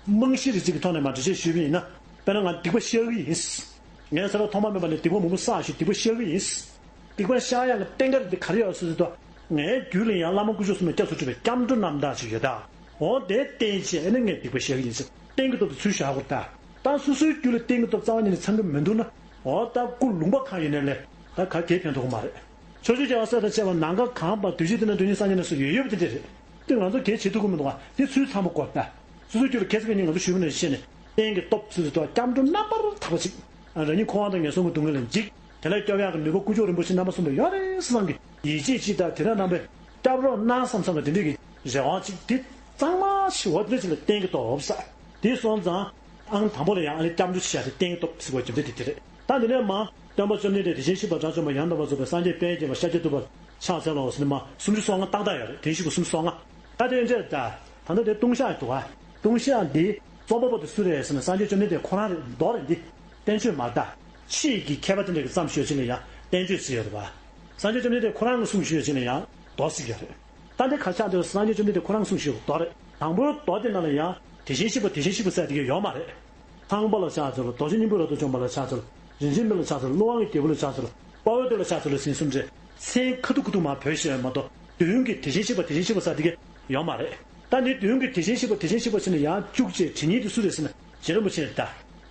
རྨང་གཞི་རེ་གཅིག་གི་ཐོག་ནས་མར་འགྲེལ་བཤད་ཞུས་པ་ཡིན་ན། དཔེར་ན་ང་སྡིག་པ་བཤགས་ཀྱི་ཡིན། ངས་ཚེ་རབས་ཐོག་མ་མེད་པ་ནས་སྡིག་པ་མང་པོ་བསགས་ཤིང་སྡིག་པ་བཤགས་ཀྱི་ཡིན། སྡིག་པ་བཤགས་ཡག་གི་རྟེན་ཁ་དེ་ག་རེ་ཡོད་ཟེར་དུས། ངའི་རྒྱུད་ལ་ཡང་བླ་མ་དཀོན་མཆོག་གསུམ་ལ་སྐྱབས་སུ་འགྲོ་བའི་སྐྱབས་འགྲོ་རྣམ་དག་ཅིག་ཡོད་ད། འོ་དེ་རྟེན་བྱས་ཨ་ནི་ངས་སྡིག་པ་བཤགས་ཀྱི་ཡིན་ཟེར་རྟེན་གྱི་སྟོབས་དེ་ཚུར་བཞག་དགོས་ད། ད་སོ་སོའི་རྒྱུད་ལ་རྟེན་གྱི་སྟོབས་རྩ་བ་ཉིད་ནས་ཚང་གི་མི་འདུག་ན། འོ་ད་སྐུ་ལུང་པ་གང་ཡིན་ནའི་ལས། ད་ག་གེ་ཕན་ཐོགས་ཀྱི་མ་རེད། ཕྱོགས་བཅུའི་རྒྱལ་བ་སྲས་དང་བཅས་པ་ནམ་མཁའ་གང་བར་དུས་གཅིག་ཏུ་ནི་འདུ་བྱེད་སངས་རྒྱས་ནས་སུ་ཡོད་ཡོད་པ་དེ་འདྲ་རེད། དེ་ང་ཚོ་གལ་ཆེ་ཐུབ་ཀྱི་མི་འདུག་ག། དེ་ཚུར་ཚང་མ་དགོས་ད། སོ་སོའི་རྒྱུད་ལ་ཁྱད་མཚར་གྱི་ཉིད་ང་ཚོ་ཞུས་པ་ནང་བཞིན་བྱས་ནས་རྟེན་གྱི་སྟོབས་ཚུལ་དུ་སྐྱབས་འགྲོ་རྣམ་པར་དག་པ་ཅིག། རང་ཉིད་འཁོར་བ་དང་ངན་སོང་གི་སྡུག་བསྔལ་ལས་འཇིགས། དེ་ལས་སྐྱོབ་ཡག་གི་ནུས་པ་དཀོན་མཆོག་རིན་པོ་ཆེ་རྣམ་པ་གསུམ་པོ་ཡོད་རེད་བསམ་གྱི་ཡིད་ཆེས་ཅིག་དང་དེ་འདྲ་རྣམ་པའི་སྐྱབས་རོགས་གནང་བསམ་བསམ་གྱི་དེ་འདྲ་གི་རེ་བ་ཅིག་དེ་གཙང་མ་ཞིག་འོ་དེ་འདྲ་ཅིག་ལ་རྟེན་གྱི་སྟོབས་ཟེར། དེ་སོང་ཙང་། ཨང་དང་པོ་ལ་ཡང་ཨ་ནི་སྐྱབས་འགྲོ་བྱེད་ཡག་དེ་རྟེན་གྱི་སྟོབས་ཟེར་བ་རྒྱུ་མཚན་དེ་དེ་རེད། ད་དེ་ནས་མ། སྟོན་པ་བཅོམ་ལྡན་འདས་དེ་བཞིན་གཤེགས་པ་དགྲ་བཅོམ་པ་ཡང་དག་པར་རྫོགས་པའི་སངས་རྒྱས་དཔལ་དགྱེས་པ་ཤཱཀྱ་ཐུབ་པ་ཕྱག་འཚལ་ལོ་ཟེར་ནས་མ་སུམ་ཅུ་སོ་ལྔ་ཏག་ཏག་ཡོད་རེད། དེ་བཞིན་གཤེགས་པ་སུམ་ཅུ་སོ་ལྔ། ད་དེ་འདྲ་ད། ད་ལྟ་དེ་ལྟུང་བཤགས་འདུག་ག། ལྟུང་བཤགས་འདི་རྩོམ་པ་པོ་དེ་སུ་རེད་ཟེར་ན་སངས་རྒྱས་བཅོམ་ལྡན་འདས་ཁོ་རང་རེད། མདོ་རེད་འདི། བསྟན་བཅོས་མ་རེད་ད། ཕྱིས་ཀྱི་མཁས་པ་དེ་འདྲ་གིས་བརྩམས་ཞེས་པ་ཅིག་ལ་ཡང་བསྟན་བཅོས་ཟེར་ཡོད་རེད་པ། སངས་རྒྱས་བཅོམ་ལྡན་འདས་ཁོ་རང་གིས་གསུངས་ཞེས་པ་ཅིག་ལ་ཡང་མདོ་ཟེར་ཡོད་རེད། ད་འདི་ག་ཆགས་འདུག་སངས་རྒྱས་བཅོམ་ལྡན་འདས་ཁོ་རང་གིས་གསུངས་ཞེས་པ་མདོ་རེད། དང་པོའི་མདོ་དེ་ནང་ལ་ཡང་དེ་བཞིན་གཤེགས་པ་དེ་བཞིན་གཤེགས་པ་ཟེར་དེ་ག་ཡོད་མ་རེད། ཚངས་པ་ལ་ཕྱག་འཚལ་ལོ། རྡོ་རྗེ་སྙིང་པོས་རབ་ཏུ་འཇོམས་པ་ལ་ཕྱག་འཚལ་ལོ། རིན་ཆེན་མེ་ལ་ཕྱག་འཚལ་ལོ། ཀླུ་དབང་གི་རྒྱལ་པོ་ལ་ཕྱག་འཚལ་ལོ། དཔའ་བོའི་སྡེ་ལ་ཕྱག་འཚལ་ལོ་ཟེར་གསུམ་རེད། མཚན་ཁ་ཐུག་ཁ་ཐུག་མར་བོས་ཤེས་མ་གཏོགས་མདུན་གྱི་དེ་བཞིན་གཤེགས་པ་དེ་བཞིན་གཤེགས་པ་ཟེར་དེ་ག་ཡོད་མ་རེད། ད་འདི་མདུན་གྱི་དེ་བཞིན་གཤེགས་པ་དེ་བཞིན་གཤེགས་པ་ཟེར་ནས་ཡང་བཅུག་བྱས་དེ་ཉིད་དེ་སུ་རེད་ཟེར་ན་རྗེ་རིན་པོ་ཆེ་རེད་ད།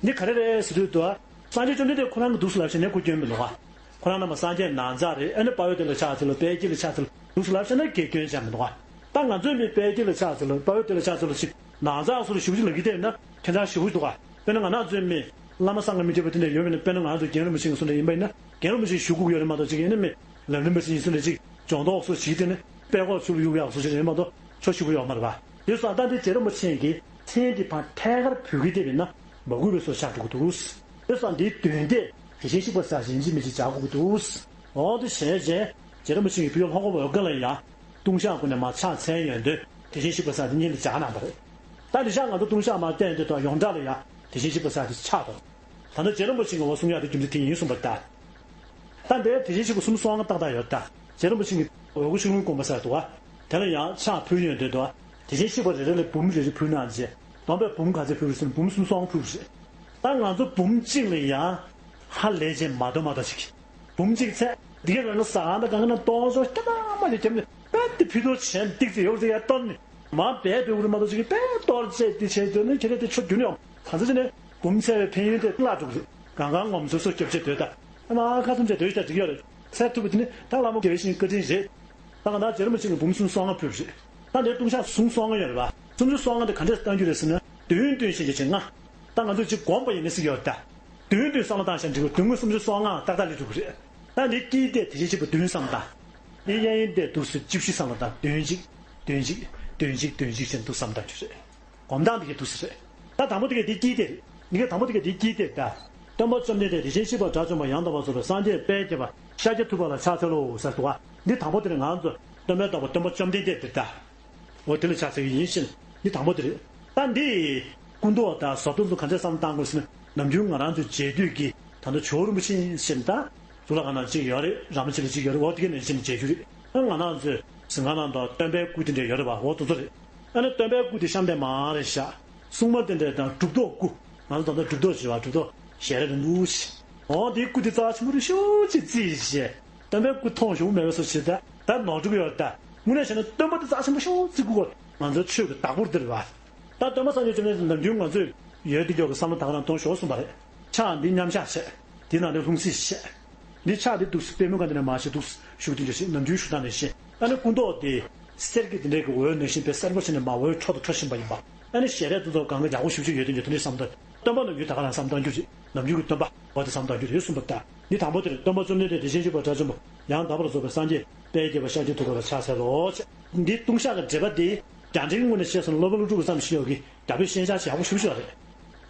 འདི་ག་རེ་རེད་ཟེར་དུས་དུ། སངས་རྒྱས་བཅོམ་ལྡན་འདས་ཁོ་རང་གིས་འདུག་སེ་ལབ་བྱས་ན་ཁོ་སྐྱོན་མི་འདུག་ག། ཁོ་རང་རྣམ་པ་སངས་རྒྱས་ནག་འཛག་རེད། ཨ་ནི་དཔའ་བོའི་སྡེ་ལ་ཕྱག་འཚལ་ལོ། དཔལ་དགྱེས་ལ་ཕྱག་འཚལ་ལོ། འདུག་སེ་ལབ་བྱས་ན་དགེ་སྐྱོན་ཅང་མི་འདུག་ག། ད་ང་ཚོའི་མི་དཔལ་དགྱེས་ལ་ཕྱག་འཚལ་ལོ། དཔའ་བོའི་སྡེ་ལ་ཕྱག་འཚལ་ལོ་ཞེས་ནག་འཛག་སོགས་ལ་ཞེ་པོ་ཅིག་ལབ་ཀྱི་བསྡད་ཡོད་ན་ཁྱད་མཚར་ཞེ་པོ་འདུག་ག། དཔེར་ན་ང་རང་ཚོའི་མི་བླ་མ་བསམ་གྱིས་མི་ཁྱབ་པ་དེ་འདྲ་ཡོད་པ་ཡིན་ན། དཔེར་ན་ང་རང་ཚོ་རྒན་རིན་པོ་ཆེ་གི་གསུང་འདྲ་ཡིན་པ་ཡིན་ན། རྒན་རིན་པོ་ཆེ་ཞུ་དགོས་ཀྱི་ཡོད་རེད་མ་གཏོགས་ཅིག་ཡིན་ན་མི་ལམ་རིམ་པ་ཞིག་ཡིན་གསུང་འདྲ་ཅིག་སྦྱོང་བརྡར་སོགས་ཞིག་དེ་ནི་དཔལ་ཁོག་ཆུ་ལ་གཡུག་ཡག་སོགས་ཞིག་རེད་མ་གཏོགས་ཆོ་ཞེ་པོ་ཡོད་མ་རེད་པ། དེ་སོང་ད་ལྟ་རྗེ་རིན་པོ་ཆེ་གིས་མཚན་འདི་ཕར་ཐད་ཀར་བོད་སྐད་དེ་བས་ན་མ་གུས་པའི་བཟོ་ཆགས་འགྲོ་གི་འདུག། དེ་སོང་འདིའི་དོན་དེ་དེ་བཞིན་གཤེགས་པ་ཟེར་ཡིན་གཅིག་མིན་གཅིག་སྦྱར་དགོས་ཀྱི་འདུག། འོ་དེ་བྱས་རྗེས་རྗེ་རིན་པོ་ཆེ་གིས་བོད་ལྷོ་ཁ་བོད་སྐད་ལ་ཡང་ལྟུང་བཤགས་སྒོ་ནས་མར་ཕྱག་འཚལ་ཡོང་དུས་དེ་བཞིན་གཤེགས་པ་ཟེར་དེ་སྔོན་ལ་སྦྱར་གནང་བ་རེད། ད་འདི་ཤག་ང་ཚོ་ལྟུང་བཤགས་མར་བསྟན་དུས་དང་ཡོངས་གྲགས་ལ་ཡང་དེ་བཞིན་གཤེགས་པ་ཟེར་དེ་ཆགས་འདུག། ད་ལྟ་རྗེ་རིན་པོ་ཆེ་གིས་འོ་གསུང་ཡག་དེ་རྒྱུ་མཚན་དེ་ཡིན་གསུངས་པ་ལྟར། ད་འདིར་དེ་བཞིན་གཤེགས་པ་སུམ་ཅུ་སོ་ལྔ་ཏག་ཏག་ཡོད་ད། རྗེ་རིན་པོ་ཆེ་གིས་འོལ་ཁོ་ཤུག་ལུང་དགོན་པ་ཟེར་འདུག་བ། དེ་ལ་ཡང་ཕྱག་ཕུལ་ཡོང་དུས་འདུག་བ། དེ་བཞིན་གཤེགས་པ་རེ་རེ་ལ་འབུམ་རེ་རེ་ཕུལ་གནང་རྗེས་སྡོམ་པས་འབུམ་ག་ཚད་ཕུལ་ཟེར་ན་འབུམ་སུམ་ཅུ་སོ་ལྔ་ཕུལ་བ་རེད། ད་ང་ཚོ་འབུམ་གཅིག་ལ་ཡང་ཧ་ལས་ཅན་མ་གཏོགས་མ་གཏོགས་ཅིག། འབུམ་གཅིག་ཚད་འདི་ག་རང་ལ་ཟ་ཁང་དང་གང་ག་ན་གཏོང་ཆོག་སྐྱ་ཐག་མ་ལས་རྒྱབ་ནས་རྦད་དེ་ཕུད་རྡོག་བྱས་ཏིག་ཙེ་ཡོད་ཟེར་ཡ་གཏོར་ནས། མ་འབད་འདོད་རུ་མ་གཏོགས་ཅིག་གིས་དཔེ་གཏོར་བྱས་འདི་བྱས་འདོད་ན་ཁྱེད་རང་དེ་ཆོ་རྒྱུ་ནི་ཡོང་གང་ཟེར་བྱས་ནས་འབུམ་ཚད་པའི་ཕན་ཡོན་དེ་བརླག་འགྲོ་གི་རེད། གང་གང་ངོམ་སོ་སོ་སྐྱོབ་བྱེད་འདོད་ད། ཨ་མ་ཁ་ཐུམ་བྱས་འདོད་ཤ་འགྲིག་ཡོད་རེད། ཚད་ཐུབ་པ་དེ་ནི་ད་བླ་མ་དགེ་བའི་བཤེས་གཉེན་བཀའ་དྲིན་རེད། ད་ག་ད་རྗེ་རིན་པོ་ཆེ་གིས་འབུམ་སུམ་ཅུ་སོ་ལྔ་ཕུལ་བ་རེད། ད་འདིར་ལྟུང་བཤགས་སུམ་ཅུ་སོ་ལྔ་ཡོད་རེད་པ། སུམ་ཅུ་སོ་ལྔ་དེ་ག་འདྲས་བཏང་རྒྱུ་རེད་ཟེར་ན་དོན་སྟོན་ཤེས་བྱ་བྱེད་ལྔ། ད་ང་ཚོས་ཅིག་སྒོམ་པ་ཡིན་ན་ཟེར་གྱི་ཡོད་རེད་ད། དོན་དེ་བསམ་བློ་བཏང་བཞག་འགྲིག་གི་རེད། དོན་དངོས་སུམ་ཅུ་སོ་ལྔ་ཏག་ཏག་སླེབས་ཐུབ་ཀྱི་རེད། ད་འདི་དཀྱིལ་དེ་དེ་བཞིན་གཤེགས་པ་བདུན་བསམ་བློ་བཏང་། འདི་གཡས་གཡོན་དེ་འདུག་སེ་བཅུ་བཞི་བསམ་བློ་བཏང་། བདུན་གཅིག་བདུན་གཅིག་བདུན་གཅིག་བདུན་གཅིག་བྱས་འདུག་བསམ་བློ་བཏང་རྒྱུ་རེད། སྒོམ་སྟངས་འདི་གས་འདུག་སེ་རེད། ད་དང་པོ་དེ་གས་འདི་དཀྱིལ་དེ་རེད། འདི་གས་དང་པོ་དེ་གས་འདི་དཀྱིལ་དེ་རེད་ད། སྟོན་པ་བཅོམ་ལྡན་འདས་དེ་བཞིན་གཤེགས་པ་དགྲ་བཅོམ་པ་ཡང་དག་པར་རྫོགས་པའི་སངས་རྒྱས་དཔལ་དགྱེས་པ་ཤཱཀྱ་ཐུབ་པ་ལ་ཕྱག་འཚལ་ལོ་ཟེར་འདུག་ག། འདི་དང་པོ་དེ་རེད། ང་ཚོ་སྟོན་པའི་བདག་པོ་སྟོན་པ་བཅོམ་ལྡན་འདས་དེ་རེད་ད། འོ་དེ་ལ་ཕྱག་འཚལ་གྱི་ཡིན་ཞེས་འདི་དང་པོ་དེ་རེད། ད་འདི་སྐུ་མདོག་དང་བཟོ་ལྟ་ཚོ་ག་འདྲས་བསམ་བློ་བཏང་དགོས་ཟེར་ན་ནམ་རྒྱུན་ང་རང་ཚོའི་མཇལ་དུས་ཀྱི་ད་ལྟ་ཇོ་བོ་རིན་པོ་ཆེ་ཟེར་ན་ད་གཙུག་ལག་ཁང་ནང་གཅིག་ཡོད་རེད། ར་མ་ཆེ་ལ་གཅིག་ཡོད་རེད། འོ་དེ་ག་ནས་ཕྱིན་མཇལ་རྒྱུ་རེད། ཨ་ང་རང་ཚོའི་ གཟིམ་ཁང་ནང་དུ་སྟོན་པའི་སྐུ་དེ་འདྲ་ཡོད་རེད་པ། འོ་དེ་ཚོ་རེད། ཨ་ནི་སྟོན་པའི་སྐུ་དེ་གཤམ་དེ་མར་རེད་བཞག་སྲུང་མ་དེ་འདྲ་དང་གྲུབ་ཐོབ་སྐུ། ང་ཚོ་ད་ལྟ་གྲུབ་ཐོབ་ཞེས་པ་གྲུབ་ཐོབ་ཞལ་རས་རིང་པོ་ཞིག་འོ་དེའི་སྐུ་དེ་རྩ་ཆེན་པོ་རེ་ཞེ་པོ་ཅིག་བརྩིས་བྱས། སྟོན་པའི་སྐུ་མཐོང་ཞུ་མེད་པའི་བཟོ་བྱས། ད་ད་ནོར་འཁྲུལ་ཡོད་རེད་ད། དངོས་གནས་བྱས་ན་སྟོན་པ་དེ་རྩ་ཆེན་པོ་ཞེ་པོ་བརྩི་དགོས་པ། ང་ཚོའི་ཆོས་ཀྱི་བདག་པོ་དེ་རེད་པ། ད་སྟོན་པ་སངས་རྒྱས་བཅོམ་ལྡན་འདས་ནམ་རྒྱུན་ང་ཚོས་ཡོད་དེ་མགྱོགས་ཀྱི་བསམ་བློ་ད་ག་རང་གཏོང་ཞོར་གསུངས་པ་རེད། ཕྱག་འདི་མཉམ་བཞག་བྱས། འདི་ནང་དུ་ལྷུང་བཟེད་བྱས། འདི་ཕྱག་འདི་འདུག་སེ་པུས་མོ་ག་འདི་ནས་མར་བྱས་འདུག་སེ་བཞུགས་དེ་འདྲ་ཞིག་ནམ་རྒྱུན་བཞུགས་སྟངས་ནང་བཞིན། ཨ་ནི་སྐུ་མདོག་དེ་གསེར་གྱི་དེ་འདྲའི་གི་འོད་ནང་བཞིན་པའི་སེར་པོ་ཞིག་ནས་མར་འོད་འཕྲོ་དང་འཕྲོ་བཞིན་པ་ཡིན་པ། ཨ་ནི་ཞལ་རས་དེ་ཚོ་གང་ག་ཡག་པོ་ཞེ་པོ་ཅིག་ཡོད་དེ་འདྲ་དེ་འདྲའི་བསམ་བློ། སྟོན་པ་ནམ་རྒྱུན་ད་ག་རང་བསམ་བློ་གཏོང་རྒྱུ་རེད། ནམ་རྒྱུན་གྱི་སྟོན་པ་འོ་དེ་བསམ་བློ་གཏོང་རྒྱུ་རེད་གསུངས་པ་ལྟར། འདི་དང་པོ་དེ་རེད། སྟོན་པ་བཅོམ་ལྡན་འདས་དེ་བཞིན་གཤེགས་པ་དགྲ་བཅོམ་པ་ཡང་དག་པར་རྫོགས་པའི་སངས་རྒྱས་དཔལ་དགྱེས་པ་ཤཱཀྱ་ཐུབ་པ་ལ་ཕྱག་འཚལ་ལོ། འདི་ལྟུང་བཤགས་ཀྱི་འགྲེལ་པ་འདི་རྒྱ་འགྲེལ་ངོས་ནས་བཤད་སོང་ན་སློབ་དཔོན་ཀླུ་སྒྲུབ་ཀྱིས་བརྩམས་ཤིང་ཡོད་ཀྱི་རྒྱ་བོད་ཤན་སྦྱར་ཞིག་ཡག་པོ་ཞེ་པོ་ཅིག་རེད།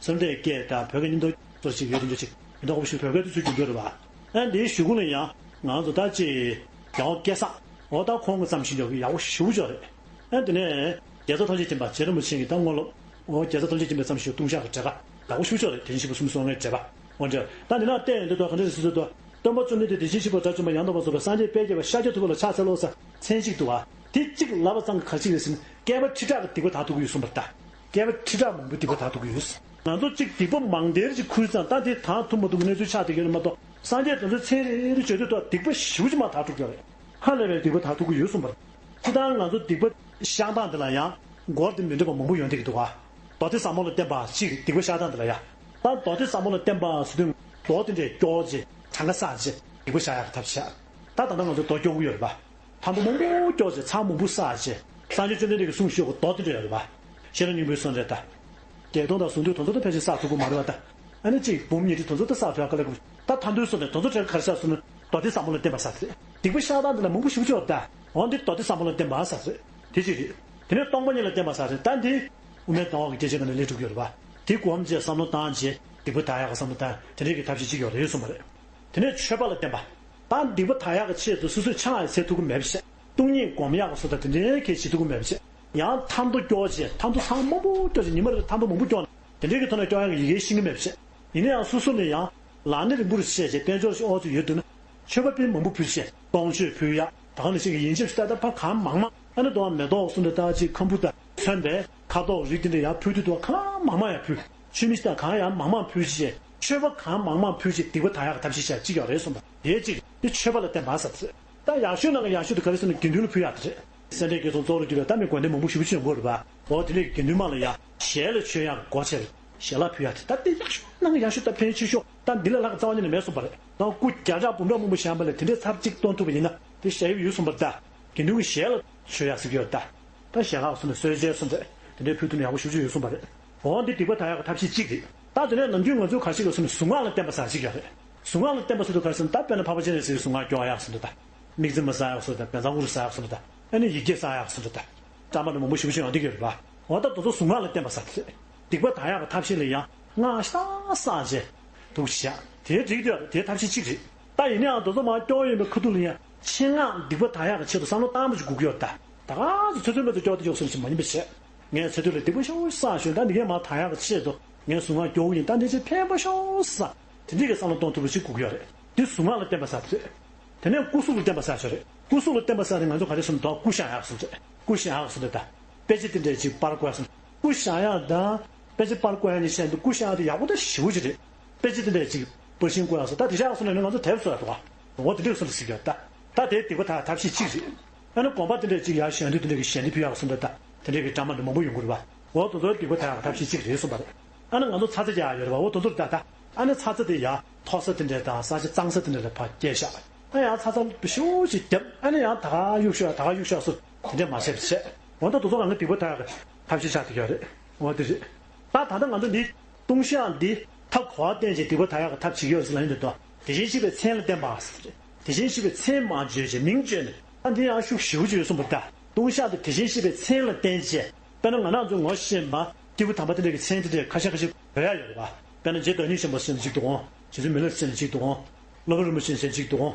བསམ་གཏན་སྐད་དང་བོད་སྐད་མཉམ་དུ་ཚོར་ཞིག་ཡོད་དེ་འདྲ་ཅིག་མི་འདུག་གོ། ཞིག་བོད་སྐད་དུ་ཚུར་བསྒྱུར་རྒྱུ་རེད་པ། ཨ་འདིའི་གཞུག་གུ་ལ་ཡང་ང་ཚོ་ད་ཅིག་རྒྱལ་བ་སྐལ་བཟང་འོ་ད་ཁོང་གིས་བརྩམས་ཤིང་ཡོད་ཀྱི་ཡག་པོ་ཞེ་པོ་ཅིག་རེད། ཨ་དེ་ནས་རྒྱལ་ཚབ་ཐམས་ཅད་མཁྱེན་པ་རྗེ་རིན་པོ་ཆེ་གིས་ད་དངོས་སློབ་འོ་རྒྱལ་ཚབ་ཐམས་ཅད་མཁྱེན་པས་བརྩམས་ཤིང་ལྟུང་བཤགས་ཀྱི་འགྲེལ་པ་ཡག་པོ་ཞེ་པོ་ཅིག་རེད། དེ་བཞིན་གཤེགས་པ་གསུམ་གསུང་བའི་འགྲེལ་པ་འོ་འདྲ། ད་འདི་ན་བལྟས་ཡོང་དུས་ད་ག་འདྲ་ཞིག་ཟེར་དུས། སྟོན་པ་བཅོམ་ལྡན་འདས་དེ་བཞིན་གཤེགས་པ་དགྲ་བཅོམ་པ་ཡང་དག་པར་རྫོགས་པའི་སངས་རྒྱས་དཔལ་དགྱེས་པ་ཤཱཀྱ་ཐུབ་པ་ལ་ཕྱག་འཚལ་ལོ་ཟེར་མཚན་གཅིག་འདུག་པ། དེ་གཅིག་ལབ་པ་ཙམ་གྱིས་ག་རེ་ཞིག་རེད་ཟེར་ན། བསྐལ་པ་ཁྲི་ཕྲག་གི་སྡིག་པ་དག་ཐུབ་ཀྱི་ཡོད་གསུངས་པ་རེད་ད། བསྐལ་པ་ཁྲི་ཕྲག་མང་པོའི་སྡིག་པ་དག་ཐུབ་ཀྱི་ཡོད། ང་ཚོ་གཅིག་སྡིག་པ་མང་དེར་ཅིག་ཁུར་ཙང་ད་དེ་དག་ཐུབ་མ་ཐུབ་ཀྱི་གནས་ཚུལ་ཆགས་བསྡད་ཀྱི་ཡོད་མ་གཏོགས། སངས་རྒྱས་དེ་ཚོའི་མཚན་རེ་རེ་བརྗོད་དུས་ད་སྡིག་པ་ཞེ་པོ་ཅིག་མར་དག་འགྲོ་གི་ཡོད་རེད། ཧ་ལས་པའི་སྡིག་པ་དག་ཐུབ་ཀྱི་ཡོད་གསུངས་པ་རེད། སྤྱིར་བཏང་ང་ཚོ་སྡིག་པ་བཤགས་སྟངས་དེ་ལ་ཡང་སྒོ་དེ་མི་འདྲ་བ་མང་པོ་ཡོང་བསྡད་ཀྱི་འདུག་ག་མདོ་སྡེ་ཟབ་མོ་ལ་བརྟེན་པ་གཅིག་སྡིག་པ་བཤགས་སྟངས་དེ་ལ་ཡ། ད་མདོ་སྡེ་ཟབ་མོ་ལ་བརྟེན་པ་ཟེར་དུས་མདོ་དེ་འདྲའི་སྐྱོར་བྱས་གྲངས་ཀ་བསགས་བྱས་སྡིག་པ་བཤགས་ཡག་གི་ཐབས་ཤེས། ད་ད་ལྟ་ང་ཚོ་མདོ་སྐྱོར་གྱི་ཡོད་རེད་པ། ཐང་པོ་མང་པོ་སྐྱོར་བྱས་ཚར་མང་པོ་བསགས་བྱས་སངས་རྒྱས་བཅོམ་ལྡན་འདས་ཀྱིས་གསུངས་བཞག་པའི་མདོ་དེ་འདྲ་ཡོད་རེད་པ། ཤེས་རབ་སྙིང་པོའི་གསུང་རེད་ད། བརྒྱད་སྟོང་དང་ཟུང་དུས་དེ་ཚོ་ད་ཕལ་ཆེར་བསགས་ཐུབ་ཀྱི་མ་རེད་པ་ད། ཨ་ནི་གཅིག་འབུམ་ཉི་ཁྲི་དེ་ཚོ་ད་བསགས་ཐུབ་ཡག་དཀའ་ལས་ཁག་པོ། ད་ཐང་དུས་སོ་ནས་དེ་ཚོ་གྲས་ག་རེ་བཤགས་སོང་ན་མདོ་སྡེ་ཟབ་མོ་ལ་བརྟེན་པ་བསགས་ཏེ་རེད། སྡིག་པ་བཤགས་སྟངས་འདི་ལ་མང་པོ་ཞེ་པོ་ཅིག་ཡོད་རེད་ད། འོ་འདི་མདོ་སྡེ་ཟབ་མོ་ལ་བརྟེན་པ་བསགས་རེད། དེ་གཅིག་རེད། དེ་ནས་སྟོང་པ་ཉིད་ལ་བརྟེན་པ་བསགས་རེད། ད་འདི་དབུ་མའི་ལྡང་བ་གི་སྐྱེ་མཆེད་ཀྱི་ནང་ལས་གྲུབ་ཡོད་རེད་པ། དེ་སྒོམ་བྱས་བསམ་བློ་བཏང་བྱས་སྡིག་པ་དག་ཡག་གི་བསམ་བློ་བཏང་དེ་འདྲའི་གི་ཐབས་ཤེས་གཅིག་ཡོད་རེད་གསུངས་པ་རེད། དེ་ནས་མཆོད་པ་ལ་བརྟེན་པ། ད་སྡིག་པ་དག་ཡག་གི་ཆེད་དུ་སོ་སོས་ཕྱག་ཡང་འཚལ་ཐུབ་ཀྱི་མེད་པ་བྱས། བཏུང་བསྙེན་སྒོམ་ཡག་གི་སོ་ད་དེ་འདྲའི་གི་བྱེད་ཐུབ་ཀྱི་མེད་པ་བྱས། ཡང་ཐང་དུ་སྐྱོར་བྱས་ཐང་དུ་ཚང་མང་པོ་སྐྱོར་བྱས་ཉི་མ་རེར་ཐང་དུ་མང་པོ་སྐྱོར་ན་དེ་འདྲའི་གི་ཐོག་ནས་སྐྱོར་ཡག་གི་ཡི་གེ་ཤེས་ཀྱི་མེད་པ་བྱས། ཡིན་ན་ཡང་སོ་སོ་ནས་ཡང་ལག་ནི་རིང་པོ་རུ་བཤད་བྱས་དཔལ་འབྱོར་ཞིག་ཨོ་ཙི་ཡོད་འདུག་ན། མཆོད་པ་དཔེ་མང་པོ་ཕུལ་བྱས་གཏོང་མཆོད་ཕུལ་ཡག་ད་ག་ནང་བཞིན་གྱི་ཡོན་ཆབ་ཞིག་ད་ལྟ་ཕར་གང་མང་མང་ཨ་ནི་དོ་བ་མེ་ཏོག་གསུམ་དེ་ལྟ་ཅིག་ཁམ་བུ་དང་ཚོན་པའི་ཁ་དོག་རིགས་དེ་འདྲ་ཡར་ཕུལ་དུས་དོ་གང་མང་མང་ཡར་ཕུལ། ཆུ་མིག་དང་གང་ཡང་མང་མང་ཕུལ་བྱས་མཆོད་པ་གང་མང་མང་ཕུལ་བྱས་སྡིག་པ་དག་ཡག་གི་ཐབས་ཤེས་བྱ་གཅིག་ཡོད་རེད་གསུངས་པ་དེ་གཅིག་དེ་མཆོད་པ་ལ་བརྟེན་པ་ཟེར་ཚེ། ད་ཡག་ཤོས་ནང་གི་ཡག་ཤོས་དེ་ག་རེ་ཟེར་ན་དགེ་འདུན་ལ་ཕུལ་ཡག་དེ་རེད། སེམས་ཅན་དགེ་སོང་རྫོགས་ལ་འགྱུར་བའི་ད་མི་དགོན་སྡེ་མང་པོ་ཞེ་པོ་ཅིག་ཡོང་གི་ཡོད་རེད་པ། འོ་དེ་འདྲའི་དགེ་འདུན་མང་ལ་ཡ་ཞལ་ལ་མཆོད་ཡག་གི་སྒོ་ཕྱེ་རེད། ཞལ་ལག་ཕུལ་ཡག་དེ་ད་དེ་ཡག་ཤོས་ནང་གི་ཡག་ཤོས་ད་ཕན་ཆེ་ཤོས་ད་འདི་ལས་ལྷག་རྩ་བ་ཉིད་ནས་མེད་གསུངས་པ་རེད། ད་སྐུ་བརྒྱ་ཕྲག་འབུམ་ཕྲག་མང་པོ་བཞེངས་པ་ལས་དེ་འདྲའི་ཚར་གཅིག་གཏོང་ཐུབ་པ་ཡིན་ན་དེ་ཞེ་པོ་ཡོད་གསུངས་པ་རེད་ད། དགེ་འདུན་གྱི་ཞལ་ལ་མཆོད་ཡག་ཟེར་གྱི་ཡོད་རེད་ད། ད་ཞལ་ལག་གསུམ་ནས་གསོལ་ཇའི་གསུམ་རེད། དེ་འདྲའི་ཕུལ་ཐུབ་ན་ཡག་པོ་ཞེ་པོ་ཅིག་ཡོད་གསུངས་པ་རེད། འོ་འདི་སྡིག་པ་དག་ཡག་གི་ཐབས་ཤེས་གཅིག་རེད། ད་དེ་ནས་ནམ་རྒྱུན་ང་ཚོས་ག་ཞིག་ལ་གསུངས་ན་གཟུངས་སྔགས་ལ་བརྟེན་པ་ཟེར་ཞིག་ཡོད་རེད། གཟུངས་སྔགས་ལ་བརྟེན་པ་ཟེར་དུས་ག་རེ་ཟེར་ན་ད་དཔེར་ན་འཕགས་པ་སྤྱན་རས་གཟིགས་ཀྱི་གཟུངས་སྔགས་སྐྱོར་ཡག་ཟེར་འདྲ་ད། དམིགས་བརྩེ་མ་བསགས་ཡག་ཟེར་འདྲ་ད། བཛྲ་གུ་རུ་བསགས་ཡག་ཟེར་འདྲ་ད། ཨ་ནི་ཡིག་བརྒྱས་བསགས་ཡག་ཟེར་འདྲ་ད། འདྲ་མ་འདྲ་མང་པོ་ཞེ་པོ་ཅིག་ཡོང་བསྡད་ཀྱི་ཡོད་རེད་པ། འོ་ད་དེ་ཚོ་གཟུངས་སྔགས་ལ་བརྟེན་པ་ཟེར་ཏེ། སྡིག་པ་དག་ཡག་གི་ཐབས་ཤེས་ལ་ཡང་སྔགས་ཤ་སྟག་བསགས་བྱས་འདུག་བྱས། དེ་འགྲིག་འདུག་དེ་ཐབས་ཤེས་གཅིག་རེད། ད་ཡིན་ན་ཡང་དེ་ཚོ་མར་སྐྱོར་ཡོང་བའི་ཁ་ཐུག་ལ་ཡང་ཆེད་མངགས་སྡིག་པ་དག་ཡག་གི་ཆེད་དུ་བསམ་བློ་བཏང་པ་ཅིག་དགོས་ཀྱི་ཡོད་རེད་ད། ད་ག་ཚོད་ཚོད་མེད་དུ་སྐྱོར་དུ་ཡོད་སོང་ཞིག་མ་ཡིན་པ་བྱས། ངས་ཚེ་སྟོད་ལ་སྡིག་པ་ཤོག་བསགས་ཞོན་ད་འདི་གས་མར་དག་ཡག་གི་ཆེད་དུ་ངས་གཟུངས་སྔགས་སྐྱོར་གྱི་ཡིན། ད་འདི་ཚེ་ཕན་པ་ཤོག་བསགས། དེ་འདྲའི་གི་བསམ་བློ་གཏོང་ཐུབ་པ་ཅིག་དགོས་ཀྱི་ཡོད་རེད། འདི་གཟུངས་སྔགས་ལ་བརྟེན་པ་ཟེར་དེ་རེད། དེ་ནས་སྐུ་གཟུགས་ལ་བརྟེན་པ་ཟེར་ཞིག་རེད། སྐུ་གཟུགས་ལ་བརྟེན་པ་ཟེར་ནས་ང་ཚོ་ག་རེ་ཟེར་ན་དོ་སྐུ་བཞེངས་ཡག་ཟེར་དེ་རེད། སྐུ་བཞེངས་ཡག་ཟེར་དེ་ད། དཔེ་ཆ་དེ་འདྲས་ཅིག་པར་བརྐོས་ཟེར། སྐུ་བཞེངས་ཡག་དང་དཔེ་ཆ་པར་བརྐོ་ཡག་གཉིས་བཤད་འདུག་སྐུ་བཞེངས་ཡག་དེ་ཡག་པོ་ད་ཞེ་པོ་ཅིག་རེད། དཔེ་ཆ་དེ་འདྲས་ཅིག་པར་ཤིང་བརྐོ་ཡག་སོགས་ད་དེ་བཞག་སོང་ན་ང་ཚོ་དེབ་བཟོ་ཡག་འདུག་ག་འོ་དེ་འདྲས་སོང་ཟེར་གྱི་ཡོད་ད། ད་དེ་སྡིག་པ་དག་ཐབས་ཤེས་གཅིག་རེད། ཨ་ནི་དགོན་པ་དེ་འདྲས་ཅིག་ཡར་ཞལ་འདོན་དེ་འདྲས་ཀྱི་ཞལ་འདེབས་ཕུལ་ཡག་སོགས་ད་ད་དེ་འདྲས་ཀྱི་འདྲ་མ་འདྲ་མང་པོ་ཡོང་གི་རེད་པ། འོ་དེ་ཚོ་སྡིག་པ་དག་ཡག་ཐབས་ཤེས་གཅིག་རེད་གསུངས་པ་རེད། ཨ་ནི་ང་ཚོ་ཚ་ཚ་རྒྱག་ཡག་ཡོད་རེད་པ། འོ་དེ་ཚོ་རེད་ད་ད། ཨ་ནི་ཚ་ཚ་དེ་ཡར་མཐོ་ས་དེ་འདྲས་དང་ས་ཆ་གཙང་ས་དེ་འདྲས་ལ་ཕར་བསྐྱལ་བཞག་ཨ་ཡང་ཚ་ཚ་ཞེ་པོ་ཅིག་བརྒྱབ། ཨ་ནི་ཡང་ད་ག་གཡུག་ཤོག་ད་ག་གཡུག་ཤོག་སོགས་དེ་འདྲས་མ་བྱས་པ་བྱས། འོ་ད་དེ་ཚོ་རང་གི་སྡིག་པ་དག་ཡག་གི་ཐབས་ཤེས་ཆགས་བསྡད་ཡོད་རེད། འོ་དེ་རེད། ད་ད་ལྟ་ང་ཚོ་འདི་ལྟུང་བཤགས་འདི་ཐབས་ག་པར་བརྟེན་བྱས་སྡིག་པ་དག་ཡག་གི་ཐབས་བྱེད་ཀྱི་ཡོད་ཟེར་ལབ་ཡོང་དུས་དོ། དེ་བཞིན་གཤེགས་པའི་མཚན་ལ་བརྟེན་པ་ཟེར། དེ་བཞིན་གཤེགས་པའི་མཚན་མར་བརྗོད་བྱས་མིང་བརྗོད་ནས་ཨ་འདི་ཡང་ཤུགས་ཞེ་པོ་ཅིག་ཡོད་གསུངས་པ་ལྟར། ལྟུང་བཤགས་འདི་དེ་བཞིན་གཤེགས་པའི་མཚན་ལ་བརྟེན་བྱས། དཔེར་ན་ང་རང་ཚོ་ངོ་ཤེས་པ་སྐྱེས་བུ་དམ་པ་དེ་འདྲ་གི་མཚན་དེ་འདྲ་ཁ་ཤས་ཁ་ཤས་བོས་ཡག་ཡོད་རེད་པ། དཔེར་ན་རྗེ་བདག་ཉིད་ཆེན་པོ་ཟེར་ནས་གཅིག་འདུག་གོ། རྗེ་བཙུན་མི་ལ་ཟེར་ནས་གཅིག་འདུག་གོ། སློབ་དཔོན་རིན་པོ་ཆེ་ཟེར་གཅིག་འདུག་གོ།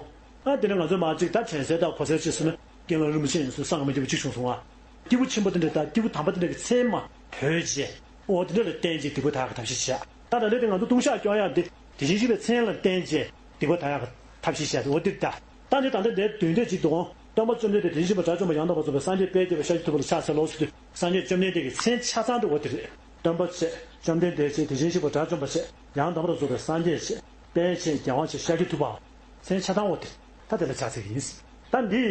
ཨ་དེ་ནས་ང་ཚོ་མར་གཅིག་ད་དྲན་གསལ་དང་གོ་གསལ་གཅིག་ཟེར་ན་ཀུན་ལེགས་རིན་པོ་ཆེ་ཡིན་ཟེར་སངས་མ་རྒྱས་པ་གཅིག་བྱུང་སོང་ང་། སྐྱེས་བུ་ཆེན་པོ་དེ་འདྲ་དང་སྐྱེས་བུ་དམ་པ་དེ་འདྲ་གི་མཚན་མར་བོས་བྱས། འོ་དེ་འདྲ་ལ་བརྟེན་བྱས་སྡིག་པ་དག་ཡག་གི་ཐབས་ཤེས་བྱས། ད་ད་ལྟ་དེ་ང་ཚོ་ལྟུང་བཤགས་སྐྱོར་ཡག་དེ་དེ་བཞིན་གཤེགས་པའི་མཚན་ལ་བརྟེན་བྱས་སྡིག་པ་དག་ཡག་གི་ཐབས་ཤེས་བྱས་ཏེ་འོ་དེ་ད། ད་འདི་ད་ལྟ་འདིར་དོན་དེ་གཅིག་འདུག་གོ། སྟོན་པ་བཅོམ་ལྡན་འདས་དེ་བཞིན་གཤེགས་པ་དགྲ་བཅོམ་པ་ཡང་དག་པར་རྫོགས་པའི་སངས་རྒྱས་དཔལ་བརྒྱད་པ་ཤཱཀྱ་ཐུབ་པ་ལ་ཕྱག་འཚལ་ལོ་ཟེར་དུས། སངས་རྒྱས་བཅོམ་ལྡན་འདས་ཀྱི་མཚན་ཆ་ཚང་དུ་འོ་དེ་རེད། སྟོན་པ་ཆེ། བཅོམ་ལྡན་འདས་ཆེ། དེ་བཞིན་གཤེགས་པ་དགྲ་བཅོམ་པ་ཆེ། ཡང་དག་པར་རྫོགས་པའི་སངས་རྒྱས་ཆེ། དཔལ་ཆེ། རྒྱལ་བ་ཆེ། ཤཱཀྱ་ཐུབ་པའམ། མཚན་ཆ་ཚང་འོ་དེ། ད་དེ་ལ་ཕྱག་འཚལ་གྱི་ཡིན། ད་འདི།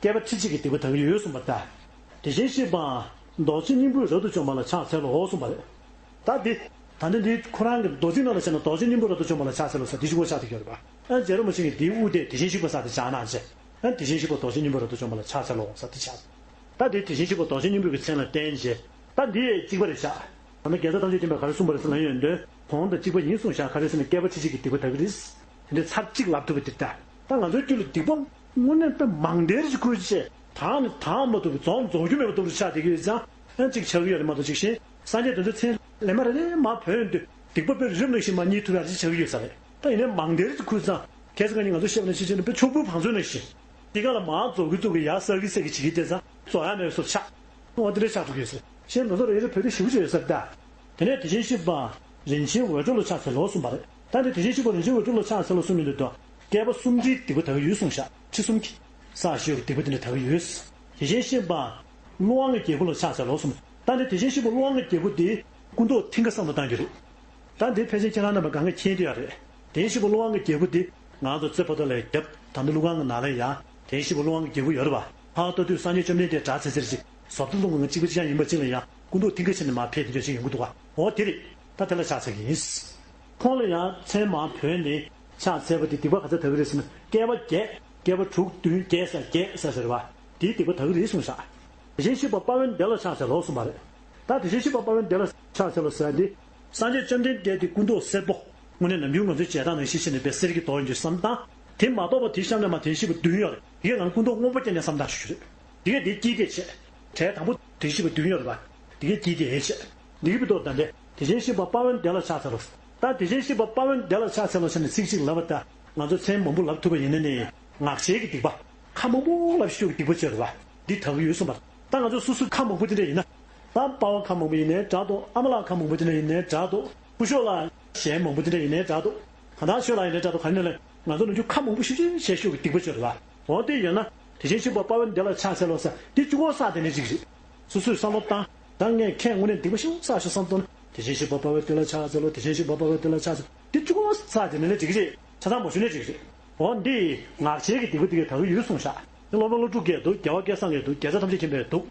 བསྐལ་པ་ཁྲི་གཅིག་གི་སྡིག་པ་དག་གི་ཡོད་གསུངས་པ་ལྟར། དེ་བཞིན་གཤེགས་པའམ། རྡོ་རྗེ་སྙིང་པོས་རབ་ཏུ་བཅོམ་པ་ལ་ཕྱག་འཚལ་ལོ་གསུངས་པ་རེད། ད་འདི། ད་འདི་འདི་ཁོ་རང་གི་མདོ་ཚིག་ནང་ལ་བྱས་ན་རྡོ་རྗེ་སྙིང་པོས་རབ་ཏུ་བཅོམ་པ་ལ་ཕྱག་འཚལ་ལོ་ཟེར་འདི་གཅིག་པོ་ཆགས་བསྡད་ཀྱི་ཡོད་རེད་པ། ཨ་རྗེ་རིན་པོ་ཆེ་གིས་འདིའི་དབུ་དེ་དེ་བཞིན་གཤེགས་པ་ཟེར་དེ་སྦྱར་གནང་བྱས། ཨ་དེ་བཞིན་གཤེགས་པ་རྡོ་རྗེ་སྙིང་པོས་རབ་ཏུ་བཅོམ་པ་ལ་ཕྱག་འཚལ་ལོ་ཟེར་དེ་ཆགས། ད་དེ་དེ་བཞིན་གཤེགས་པ་རྡོ་རྗེ་སྙིང་པོའི་གི་མཚན་ལ་བརྟེན་བྱས། ད་འདི་གཅིག་པ་རེད་ཤག་ད་ནི་རྒྱལ་སྲས་ཐམས་ཅད་མཁྱེན་པས་ག་རེ་གསུངས་པ་རེད་ཟེར་ན་ཡོན་ཏན་གོང་དང་གཅིག་པ་ཡིན་གསུངས་ཤག་ག་རེ་ཟེར་ན་བསྐལ་པ་ཁྲི་གཅིག་གི་སྡིག་པ་དག་གི་རེད། དེ་འདྲའི་ཚར་གཅིག་ལབ་ཐུབ་པ་དེ་ལྟ། ད་ང་ཚོའི་རྒྱུད་ལ་སྡིག་པ་དངོས་གནས་དཔེ་མང་དེར་ཞིག་ཁུར་བྱས་དང་ནི་དང་མ་ཐུབ་པའི་རྫོགས་རྫོགས་རྒྱུ་མེད་པ་ལྟ་བུ་ཆགས་བསྡད་ཀྱི་ཡོད་ཙང་ཨ་གཅིག་ཆགས་ཀྱི་ཡོད་རེད་མ་གཏོགས་ཅིག་ཤེས། སངས་རྒྱས་དེ་ཚོའི་མཚན་ལེན་མ་རེ་རེ་མར་བོས་ཡོང་དུས་སྡིག་པ་དཔེ་རི་རབ་ནང་བཞིན་མར་རྙེད་ཐུབ་ཡག་ཅིག་ཆགས་ཀྱི་ཡོད་ས་རེད། ད་ཡིན་ནའི་མང་དེར་ཞིག་ཁུར་ཙང་ཁ་སང་ཁ་ཉིན་ང་ཚོ་བཤད་པ་ནང་བཞིན་བྱས་ན་དཔེ་ཕྱུག་པོའི་བང་མཛོད་ནང་བཞིན། འདི་ག་ལ་མར་རྫོགས་ཀྱི་རྫོགས་ཀྱི་ཡར་གསལ་གྱི་གསལ་གྱི་བྱེད་ཀྱི་བསྡད་ཙང་རྫོགས་ཡག་མེད་པའི་བཟོ་ཆགས། འོ་དེ་འདྲ་ཆགས་འགྲོ་གི་ཡོད་ཟེར། གཞན་ང་ཚོ་རེ་རེ་བོད་དུ་ཞེ་པོ་ཅིག་ཡོད་ཟེར་ད། དེ་ནས་དེ་བཞིན་གཤེགས་པ་རིན་ཆེན་འོད་འཕྲོ་ལ་ཕྱག་འཚལ་ལོ་གསུངས་པ་རེད། ད་དེ་དེ་བཞིན་གཤེགས་པ་རིན་ཆེན་འོད་འཕྲོ་ལ་ཕྱག་འཚལ་ལོ་གསུངས་ཡོང་དུས་ད། བསྐལ་པ་སུམ་ཁྲིའི་སྡིག་པ་དག་ཡོད་གསུངས་ཤག་ཁྲི་གསུམ་གྱི། བསགས་ཤིང་སྡིག་པ་དེ་འདྲ་དག་ཡོད། དེ་བཞིན་གཤེགས་པ། ཀླུ་དབང་གི་རྒྱལ་པོ་ལ་ཕྱག་འཚལ་ལོ་གསུངས། ད་དེ་དེ་བཞིན་གཤེགས་པ་ཀླུ་དབང་གི་རྒྱལ་པོ་དེ་སྐུ་མདོག་མཐིང་ག་བསམ་བློ་བཏང་རྒྱུ་རེད། ད་འདི་ཕལ་ཆེར་ཁྱེད་རང་རྣམ་པ་གང་ག་མཁྱེན་བསྡད་ཡོད་རེད། དེ་བཞིན་གཤེགས་པ་ཀླུ་དབང་གི་རྒྱལ་པོ་དེ་ང་ཚོ་རྩེ་ཕོ་བྲང་ལ་རྒྱབ་ད་ལྟ་ཀླུ་ཁང་གི་ནང་ལ་ཡང་དེ་བཞིན་གཤེགས་པ་ཀླུ་དབང་གི་རྒྱལ་པོ་ཡོད་རེད་པ། ཕར་ལྟ་དུས་སངས་རྒྱས་བཅོམ་ལྡན་འདས་སྒྲ་ཚེར་ཚེར་ཅིག་ཟོབ་ཏོ་ཏོ་ངང་གཅིག་པ་གཅིག་རྐྱང་ཡིན་པ་གཅིག་ལ་ཡང་སྐུ་མདོག་མཐིང་ག་ཕྱེ་ནས་མར་ཕེབས་དེ་འདྲ་ཞིག་ཡོང་གི་འདུག་ག་འོ་དེ་རེད། ད་དེ་ལ་ཕྱག་འཚལ་གྱི་ཡིན། ཁོང་ལ་ཡང་མཚན་མར་བོས་ནས་ཕྱག་འཚལ་བ་དེ་སྡིག་པ་ག་ཚོད་དག་གི་རེད་ཟེར་ན་བསྐལ་པ་བརྒྱད། བསྐལ་པ་དྲུག་བདུན་བརྒྱད་ཟེར་བརྒྱད་ཟེར་ཟེར་བ། དེའི་སྡིག་པ་དག་གི་རེད་གསུངས་ཤག་དེ་བཞིན་གཤེགས་པ་དཔའ་བོའི་མདོ་ལ་ཕྱག་འཚལ་ལོ་གསུངས་པ་རེད། ད་དེ་བཞིན་གཤེགས་པ་དཔའ་བོའི་མདོ་ལ་ཕྱག་འཚལ་ལོ་ཟེར་བ་འདི། སངས་རྒྱས་བཅོམ་ལྡན་འདས་དེ་སྐུ་མདོག་སེར་པོ། དངོས་གནས་ནམ་རྒྱུན་ང་ཚོའི་མཇལ་སྟངས་ནང་བཞིན་བྱས་ནས་དཔེ་གསེར་གྱི་མདོག་ཡིན་རྒྱུ་བསམ་སྟངས། དེ་མ་གཏོགས་པ་དེའི་གཤམ་ལ་མར་དེ་བཞིན་གཤེགས་པ་བདུན་ཡོད་རེད། དེ་གའི་ནང་སྐུ་མདོག་སྔོན་པོ་རྐྱང་རྐྱང་བསམ་སྟངས་ཞུ་རྒྱུ་རེད། དེ་གས་དེའི་དཀྱིལ་དེ་བྱས། གྲས་དང་པོ་དེ་བཞིན་གཤེགས་པ་བདུན་ཡོད་རེད་པ། དེ་གས་དཀྱིལ་དེ་བྱས། འདི་གི་བར་དུ་ད་འདི་དེ་བཞིན་གཤེགས་པ་དཔའ་བོའི་མདོ་ལ་ཕྱག་འཚལ་ལོ། ད་དེ་བཞིན་གཤེགས་པ་དཔའ་བོའི་མདོ་ལ་ཕྱག་འཚལ་ལོ་ཟེར་ནས་ཚིག་གཅིག་ལབ་པ་ལྟར་ང་ཚོ་མཚན་མང་པོ་ལབ་ཐུབ་པ་ཡིན་ན་ནི་ངག་འཁྱལ་གྱི་སྡིག་པ། ཁ་མང་པོ་ལབ་ཤོས་ཀྱི་སྡིག་པ་བྱས་རེད་པ། འདི་དག་གི་ཡོད་གསུངས་པ། ད་ང་ཚོ་སོ་སོའི་ཁ་མང་པོ་དེ་འདྲ་ཡིན་ན། ད་དཔའ་བོ་ཁ་མང་པོ་ཡིན་ནའི་འདྲ་འདུག་ཨ་མ་ལགས་ཁ་མང་པོ་དེ་འདྲ་ཡིན་ནའི་འདྲ་འདུག་སྐུ་ཞབས་ལགས་ཞལ་མང་པོ་དེ་འདྲ་ཡིན་ནའི་འདྲ་འདུག་གང་ལྟར་ཆོས་ལ་ཡིན་ནའི་འདྲ་འདུག་ག་ནས་ལས་ང་ཚོ་ནམ་རྒྱུན་ཁ་མང་པོ་ཞེ་པོ་ཅིག་བཤད་ཤོས་ཀྱི་སྡིག་པ་བྱས་རེད་པ། འོ་དེ་ཡོད་ན་དེ་བཞིན་གཤེགས་པ་དཔའ་བོའི་མདོ་ལ་ཕྱག་འཚལ་ལོ་ཟེར་འདི་གཅིག་པོ་བསགས་དེ་ནས་གཅིག་རེད། སོ་སོས་བསམ་བློ་བཏང་། ད་ངས་ཁྱེད་དངོས་གནས་སྡིག་པ་ཞེ་པོ་བསགས་ཤག་བསམ་སོང་ན་དེ་བཞིན་གཤེགས་པ་དཔའ་བོའི་མདོ་ལ་ཕྱག་འཚལ་ལོ། དེ་བཞིན་གཤེགས་པ་དཔའ་བོའི་མདོ་ལ་ཕྱག་འཚལ། འདི་གཅིག་པོ་བསགས་དེ་ནས་ལས་འགྲིག་གི་རེད། ཆ་ཚང་མ་ཞུ་ནས་འགྲིག་གི་རེད། འོ་འདི་ངག་འཁྱལ་གྱི་སྡིག་པ་འདི་གས་དག་གི་ཡོད་གསུངས་ཤག་འདི་སློབ་དཔོན་ཀླུ་སྒྲུབ་ཀྱིས་འདུག་རྒྱལ་བ་སྐལ་བཟང་གིས་འདུག་རྒྱལ་སྲས་ཐམས་ཅད་མཁྱེན་པས་འདུག་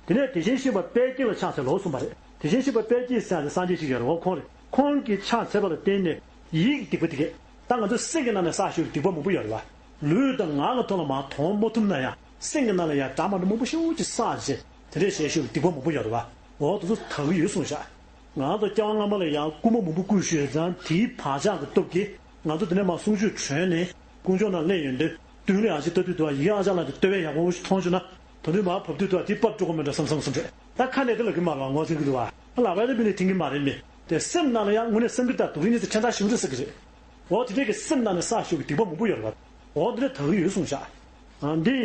དེ་ནས་དེ་བཞིན་གཤེགས་པ་དཔལ་དགྱེས་ལ་ཕྱག་འཚལ་ལོ་གསུངས་པ་རེད། དེ་བཞིན་གཤེགས་པ་དཔལ་དགྱེས་ཟེར་ཡག་དེ་སངས་རྒྱས་ཅིག་ཡོད་རེད། འོ་ཁོང་རེད། ཁོང་གིས་ཕྱག་འཚལ་བ་ལ་བརྟེན་ནས་ཡིད་ཀྱི་སྡིག་པ་དེ་གས། ད་ང་ཚོ་སེམས་ཀྱི་ནང་ནས་བསགས་ཤོས་ཀྱི་སྡིག་པ་མང་པོ་ཡོད་རེད་པ། ལུས་དང་ངག་གི་ཐོག་ལ་མར་དོར་མ་ཐུབ་ན་ཡང་སེམས་ཀྱི་ནང་ལ་ཡང་འདྲ་མི་འདྲ་མང་པོ་ཞེ་པོ་ཅིག་བསགས་བྱས་དེ་འདྲས་བྱས་ཤོས་ཀྱི་སྡིག་པ་མང་པོ་ཡོད་རེད་པ། འོ་དེ་ཚོ་དག་གི་ཡོད་གསུངས་ཤག་ང་ཚོ་སྐྱེ་བ་སྔ་མ་ལ་ཡང་རྐུན་མ་མང་པོ་རྐུས་ཤོས་ཡོད་ཙང་དེའི་བག་ཆགས་ཀྱི་སྟོབས་ཀྱིས་ང་ཚོ་དེ་ནས་མར་གསུང་ཆོས་གྲོལ་ནས་དཀོན་མཆོག་ནང་སླེབས་ཡོང་དུས་མདུན་ལ་ཡང་ཅིག་ལྟ་དུས་དུ་བ་ཡི་གེ་ཨ་ཅག་ལགས་ཀྱི་བསྟོད་པ་ཡག་པོ་ཞིག་མཐོང་བྱུང་ན། ད་དུང་མར་བབས་དུས་དུ་བ་དེ་བབས་འགྲོ་གི་མེད་འགྲོ་བསམ་བསམ་བསམ་རེད། ད་ཁ་ནས་དེ་ལབ་ཀྱི་མ་རེད་པ། ངོ་ཚ་གི་འདུག་བ། ལག་པ་དེ་བུད་ནས་འཐེན་གྱི་མ་རེད་མི། དེ་སེམས་ནང་ལ་ཡང་དངོས་གནས་བསམ་གྱི་ད་དུང་རིག་གནས་དེ་ཕྲན་ཚེགས་ཞིབ་འགྲོ་ཟེར་གྱི་རེད། འོ་དེ་འདྲས་ཀྱི་སེམས་ནང་ནས་བསགས་ཤོས་ཀྱི་སྡིག་པ་མང་པོ་ཡོད་རེད་པ། འོ་དེ་འདྲས་དག་གི་ཡོད་གསུངས་ཤག་ཨ་འདི།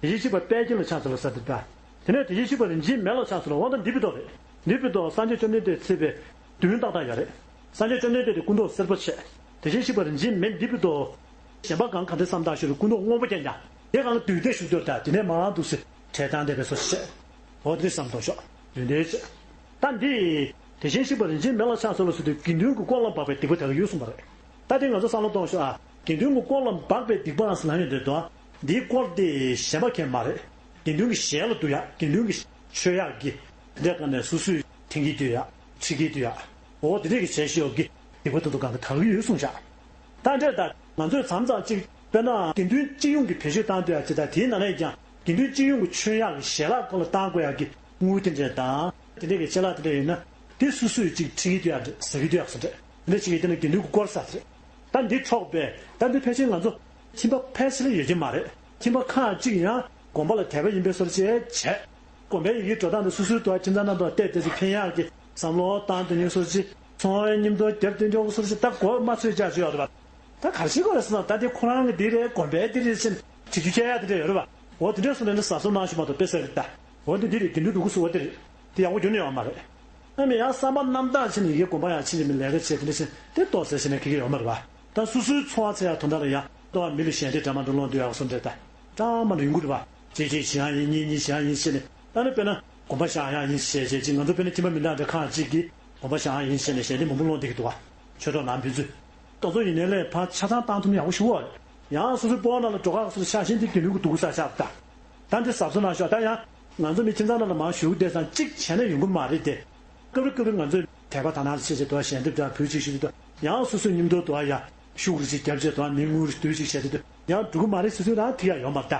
དེ་བཞིན་གཤེགས་པ་དཔལ་དགྱེས་ལ་ཕྱག་འཚལ་ལོ་ཟེར་དེ་ལྟ། དེ་ནས་དེ་བཞིན་གཤེགས་པ་རིན་ཆེན་མེ་ལ་ཕྱག་འཚལ་ལོ། འོ་ད་འདི་ཕུད་རྡོག་རེད། འདི་ཕུད་རྡོག་སངས་རྒྱས་བཅོམ་ལྡན་འདས་ཚེ་བའི་བདུན་ཏག་ཏག་ཡོད་རེད། སངས་རྒྱས་བཅོམ་ལྡན་འདས་དེ་སྐུ་མདོག་སེར་པོ་བྱས། དེ་བཞིན་གཤེགས་པ་རིན་ཆེན་མེ་འདི་ཕུད་རྡོག་གཞན་པ་གང་ག་འདྲ་བསམ་སྟངས་ཤིག་ལ་སྐུ་མདོག་སྔོན་པོ་རྐྱང་རྐྱང་། དེ་གང་ལ་མདུན་དེ་བཞུགས་དུས་ད་དེ་ནས་མར་འདུག་སེ་བྲེལ་བཏང་བསྡད་པའི་བཟོ་ཞིག་བྱས། འོ་དེ་འདྲ་བསམ་གཏོང་ཤོག་མདུན་དེ་བྱས། ད་འདི། དེ་བཞིན་གཤེགས་པ་རིན་ཆེན་མེ་ལ་ཕྱག་འཚལ་ལོ་ཟེར་དུས་དགེ་འདུན་གྱི་དཀོར་ལ་འབག་པའི་སྡིག་པ་དག་ཡོད་གསུངས་པ་རེད། ད་དེ་ང་ཚོ་བསམ་བློ་གཏོང་ཤོག་ཨ། དགེ་འདུན་གྱི་དཀོར་ལ་འབག་པའི་སྡིག་པའང་ཟེར་ལབ་ཡོང་དུས་དོ། འདིའི་དཀོར་དེ་གཞན་པ་གང་ཡང་མ་རེད། དགེ་འདུན་གྱི་ཞལ་ལ་བསྡུ་ཡག་དགེ་འདུན་གྱི་མཆོད་ཡག་གི། དེ་འདྲ་གང་ནས་སོ་སོས་འཐེན་གྱི་སྡོད་ཡག་འཁྲིད་ཀྱི་སྡོད་ཡག་འོ་དེ་འདྲ་གི་བྱས་ཤེས་ཡོད་ཀྱི་སྡིག་པ་དེ་ཚོ་གང་ག་དག་གི་ཡོད་གསུངས་ཤག་ད་འདྲ་ད་ང་ཚོས་མཚམས་མཚམས་ཅིག་དཔེར་ན་དགེ་འདུན་སྤྱི་ཡོངས་ཀྱི་བེད་སྤྱོད་བཏང་སྡོད་ཡག་ཅིག་དང་དེའི་ནང་ནས་ཀྱང་དགེ་འདུན་སྤྱི་ཡོངས་ཀྱི་མཆོད་ཡག་གི་ཞལ་ལག་སྐོར་ལ་བཏང་དགོས་ཡག་གི་དངུལ་དེ་འདྲ་དང་། དེ་འདྲ་གི་ཅ་ལག་དེ་འདྲ་ཡོད་ན། དེ་སོ་སོས་ཅིག་ཁྲིད་ཀྱི་འདུག་ཡ་རེད། ཟ་གི་འདུག་ཡ་སོ་རེད། དེ་འདྲ་བྱེད་ཀྱི་དེ་ནི་དགེ་འདུན་གྱི་དཀོར་ཟ་ཟེར། ད་འདི་འཕྲོག་པས་ད་འདི་ཕལ་ཆེར་ང་ཚོ་ཁྱིམ་པ་ཕལ་ཆེར་ཡོད་ཀྱི་མ་རེད། ཁྱིམ་པ་ཁག་ཅིག་ཡང་དགོན་པ་ལ་དད་པ་ཡིན་པའི་བཟོ་འདྲ་བྱས་བྱས། དགོན་པའི་ཡི་གེའི་འགྲོ་སྟངས་དེ་སོ་སོའི་ཐོག་ཁྱིམ་ཚང་རྣམས་དང་བལྟས་ཏེ་ཅིག་ཕན་ཡག་གི་བསམ་བློ་བཏང་དེ་ཉིན་བཟོ་འདྲ་ཅིག་ཚོང་བའི་མཉམ་དུ་རྒྱབ་དེ་འཇོག་བཟོ་འདྲ་ཅིག་ད་གོ་མ་ཚོད་རྒྱག་ཆོག་ཡོད་རེད་པ། ད་ག་རེ་བྱེད་དགོས་རེད་ཟེར་ན་ད་དེ་ཁོ་རང་གི་འདི་རེད། དགོན་པའི་འདི་རེད་ཟེར་ནས་དྲི་རྒྱུ་སྐྱེ་ཡག་དེ་འདྲ་ཡོད་རེད་པ། འོ་དེ་འདྲ་སོང་ནས་ནི་ཟ་སོ་གནང་ཞུ་མ་གཏོགས་དཔེ་ཟེར་རེད་ད། འོ་དེ་འདི་རེད། དགེ་འདུན་སྡུག་གུ་ཟེར་བ་དེ་རེད། དེ་ཡག་པོ་རྒྱུ་ནི་ཡོད་མ་རེད། ཨ་མི་ཡང་བསམ་པ་རྣམ་དག་བྱས་ནས་ཡི་གེ་དགོན་པ་ཡང་ཕྱིན་ནས་མི་ལས་ཀ་བྱས་དེ་འདྲ་བྱས་དེ་ལྟོས་ཟེར་བྱས་ནས་གི་གི་ཡོད་མ་རེད་པ། ད་སོ་སོའི་འཚོ་བ་འཚོ་ཡག་དོན་དག་ལ་ཡང་ལྟོས་པ་མི་ལ་ཞལ་འདེབས་འདྲ་མ་འདྲ་སློང་འདོད་ཡག་སོ་འདྲ་ད། ཀྲང་མ་ལ་ཡོང་གི་རེད་པ། གཅིག་གཅིག་བྱེད་ཡག་ཡིན། གཉིས་གཉིས་བྱེད་ཡག་ཡིན་ཟེར་ནས། ད་ནི་དཔེར་ན་དགོན་པ་བཞག་ཡག་ཡིན་ཟེར་བྱས་ཅིག་ང་ཚོ་དཔེར་ན་ཁྱིམ་པ་མི་འདྲ་འདྲ་ཁག་ཅིག་གིས་དགོན་པ་བཞག་ཡག་ཡིན་ཟེར་ནས་ཞལ་འདེབས་མང་པོ་སློང་བསྡད་ཀྱི་འདུག་པ། ཆོས་གྲོགས་ནང་ཕན་ཚུན། དེ་ཚོ་ཡིན་ནའི་ལས་ཕར་ཆ་ཚང་བཏང་ཐུབ་ན་ཡག་པོ་ཞེ་པོ་ཡོད་རེད། ཡང་སོ་སོའི་སྤོ་བོ་ནང་ལ་འགྲོ་ཁག་སོ་སོ་ཆགས་ཤིང་དེ་དགེ་འདུན་གྱི་སྡུག་གུ་ཟ་ཆགས་པ་ད། ད་འདི་གཟབ་གཟབ་གནང་ཤོག་ད་ཡང་ང་ཚོ་མི་ཁྱིམ་ཚང་ནང་ལ་མང་ཞུ་བསྡད་ཙང་གཅིག་བྱས་ན་ཡོང་གི་མ་རེད་དེ། སྐབས་རེ་སྐབས་རེ་ང་ཚོས་དད་པ་དག་སྣང་བྱས་བྱས་འདུག་ཞལ་འདེབས་དང་བོད་ཅིག་ཞུ་དུས་དུ་ཡང་སོ་སོའི་མཉམ་དུ་འདུག་ཡ། ཤུགས་རེ་ཅིག་བརྒྱབ་བྱས་འདུག་མི་ངུ་རེ་སྡོད་ཅིག་བྱས་དུས་དུ་ཡང་འགྲོ་གི་མ་རེད་ཟེར་ཚུལ་རང་ཐིག་ཡ་ཡོད་མ་རེད་ད།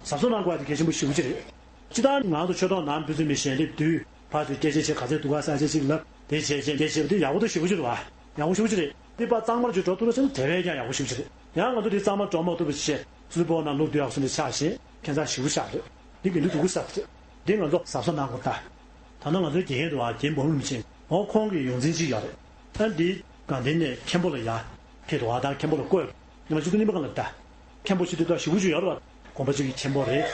གཟབ་གཟབ་གནང་དགོས་ཡ་དེ་གལ་ཆེན་པོ་ཞེ་པོ་ཅིག་རེད། སྤྱིར་བཏང་ང་ཚོ་ཆོས་གྲོགས་ནང་ཕན་ཚུན་མི་ཞལ་འདེབས་དུས་ཕར་ཚུར་སྐད་ཆ་བྱས་ག་ཚོད་འདུག་ག་ས་ཆ་ཅིག་ལབ་དེ་བྱས་བྱས་འདི་བྱས་པ་དེ་ཡག་པོ་ད་ཞེ་པོ་ཅིག་རེད་བ། ཡག་པོ་ཞེ་པོ་ཅིག་རེད། འདི་ཕར་གཙང་མར་ཅིག་འགྲོ་ཐུབ་པ་ཟེར་ན་དེ་བས་ཀྱང་ཡག་པོ་ཞེ་པོ་ཅིག་རེད། ཡང་ང་ཚོ་འདི་གཙང་མར་འགྲོ་མ་ཐུབ་པ་བྱས་སོ་སོའི་སྤོ་བོ་ནང་ལོག་སྡོད་ཡག་སོ་འདི་ཆགས་བྱས་ཁྱད་མཚར་ཞེ་པོ་ཆགས་རེད། འདི་དགེ་འདུན་སྡུག་གུ་ཟ་གི་རེད། འདི་ང་ཚོ་གཟབ་གཟབ་གནང་དགོས་ད། ད་ནང་ང་ཚོའི་དགེ་རྒན་འདུག་བ། རྒན་འབུམ་རིན་ཆེན་ཧོང་ཀོང་གི་ཡོངས་འཛིན་ཅིག་ཡོད་རེད། ཨ་འདི་དགའ་ལྡན་ནས་མཁན་པོ་ལ་ཡར་ཕེབས་འདུག་བ། ད་མཁན་པོ་ལ་བསྐོས། ཉི་མ་བཅུ་དང་གཉིས་པ་གང་ལ་ད། མཁན་པོ་ཞིག་འདུག་ད་ཞེ་པོ་ཅིག་ཡོད་རེད་བ། དགོན་པ་ཅིག་གི་མཁན་པོ་རེད།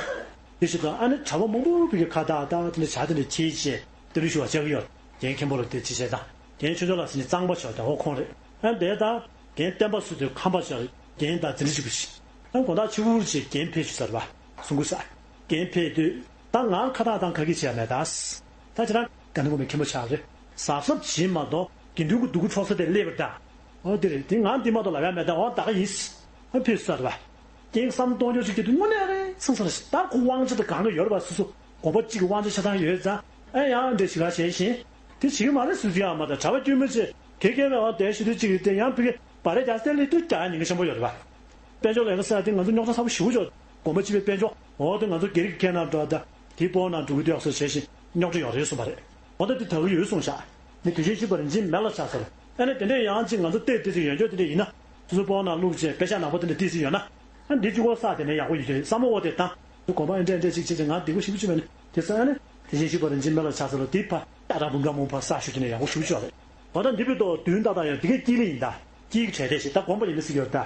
དེ་བཞིན་དུ་ཨ་ནི་གྲྭ་པ་མང་པོ་བོད་ཀྱི་ཁ་བཏགས་ད་དེ་འདྲ་བྱ་དེ་འདྲ་ཁྱེར་བྱས་བསྟན་འགྲོ་ཞུ་བ་བྱ་གི་ཡོད། རྒན་མཁན་པོ་ལ་དེ་ཅི་བྱས་དང་རྒན་ཆོས་འབྱོར་ལགས་ཟེར་ནི་གཙང་པ་ཆོག་དང་ཧོ་ཁོང་རེད། ཨ་དེ་དང་རྒན་བསྟན་པ་སུ་དེ་ཁམས་པ་ཆོག་རྒན་དང་འཛིན་གྲྭ་གཅིག་པུ་ཞིག་ཨ་དགོང་དག་ཕྱི་པོ་ཅིག་རྒན་ཕེབས་ཞུ་ཟེར་བ་གསུང་གི་ས། རྒན་ཕེབས་དུས་ད་ང་ཁ་བཏགས་དང་ག་གི་བྱས་མེད་ད། ད་ཁྱེད་རང་དགའ་ལྡན་དགོན་པའི་མཁན་པོ་ཆགས་རེད། གཟབ་གཟབ་བྱེད་མ་གཏོགས་དགེ་འདུན་གྱི་སྡུག་གུ་འཕྲོག་ས་དེ་སླེབས་པ་ད། ཨོ་དེ་རེད། དེ་ང་འདི་མ་གཏོགས་ལབ་ཡ་མེད་ད། ཨོ་ད་ག་ཡིན། ཨ་ཕེབས་ཟེར་བ། རྐྱེན་བསམ་གཏོང་རྒྱུ་ཅིག་སྐྱེ་དུས་དངོས་གནས་རེད་ཚང་ས་རེད། ད་ཁོ་དབང་ཆ་དང་གང་ག་ཡོད་རེད་པ། སོ་སོ་དགོན་པ་གཅིག་གི་དབང་ཆ་ཆ་ཚང་ཡོད་ཙང་ཨ་ཡང་འདྲ་ཞིག་ག་བྱས་ཤིང་དེ་བྱེད་ཀྱི་མ་རེད་ཟེར་རྒྱུ་ཡང་མ་ད། གྲྭ་པ་དཀྱུས་མ་ཅིག་གེ་གེ་མེད་པ་དེ་ཞུ་དུས་གཅིག་ཡོད་དེ་ཡང་ཕ་གི་བ་རེ་རྒྱ་སྟེ་ལས་དུས་རྒྱ་ཉེན་ཁ་ཆེན་པོ་ཡོད་རེད་པ། དཔལ་འབྱོར་ལས་ཀ་ཟེར་ཡ་དེ་ང་ཚོ་རྙོག་དྲ་ཚ་པོ་ཞེ་པོ་ཅིག་དགོན་པ་སྤྱི་པའི་དཔལ་འབྱོར་འོ་དེ་ང་ཚོ་སྒེར་གྱི་ཁྱེད་རྣམས་འགྲོ་ད་དེའི་སྤོ་ནང་འགྲོ་གི་དུས་ཡག་སོ་བྱས་ཤིང་རྙོག་དྲ་ཡོད་རེད་གསུངས་པ་རེད། འོ་ད་དེ་ད་གི་ཡོད་གསུངས་ཤག་ནི་དེ་བཞིན་གཤེགས་པ་རིན་ཆེན་མེ་ལ་ཆགས་ཟེར། ཨ་ནི་དེ་འདྲས་ཡང་ཅིག་ང་ཚོ་བལྟས་བལྟས་ཅིག་ཡོན་སྐྱོར་དེ་འདྲས་ཡིན་ན། སོ་སོའི་སྤོ་ནང་བླུགས་བྱས་པེ་ཤག་ནག་པོ་དེ་འདྲས་ཏིག་ཙི་ཡོད་ན། ཨ་འདི་གཅིག་པོ་བསགས་དེ་ནས་ཡག་པོ་ཡོད་རེད་བསམ་བློ་འོ་དེ་བཏང་། དགོན་པ་ཨེ་འདྲས་འདྲས་ཅིག་བྱས་ཅིག་ང་སྡིག་པ་ཞེ་པོ་ཅིག་མེད་ནས་དེ་ས་ཨ་ནི་དེ་བཞིན་གཤེགས་པ་རིན་ཆེན་མེ་ལ་ཆགས་ཟེར་ལོ་དེ་ཕ་ཨ་རག་འབུམ་ཕྲག་མང་པོ་བསགས་ཞུ་དེ་ནས་ཡག་པོ་ཞེ་པོ་ཅིག་ཡོད་རེད། འོ་ད་འདི་བོད་དོ་དུས་ཏག་ཏག་ཡོད་དེ་གའི་དཀྱིལ་ལ་ཡིན་ད། དཀྱིལ་གྱི་གྲས་དེ་ཞིག་ད་དགོངས་པ་ཡིན་ན་ཟིག་ཡོད་ད།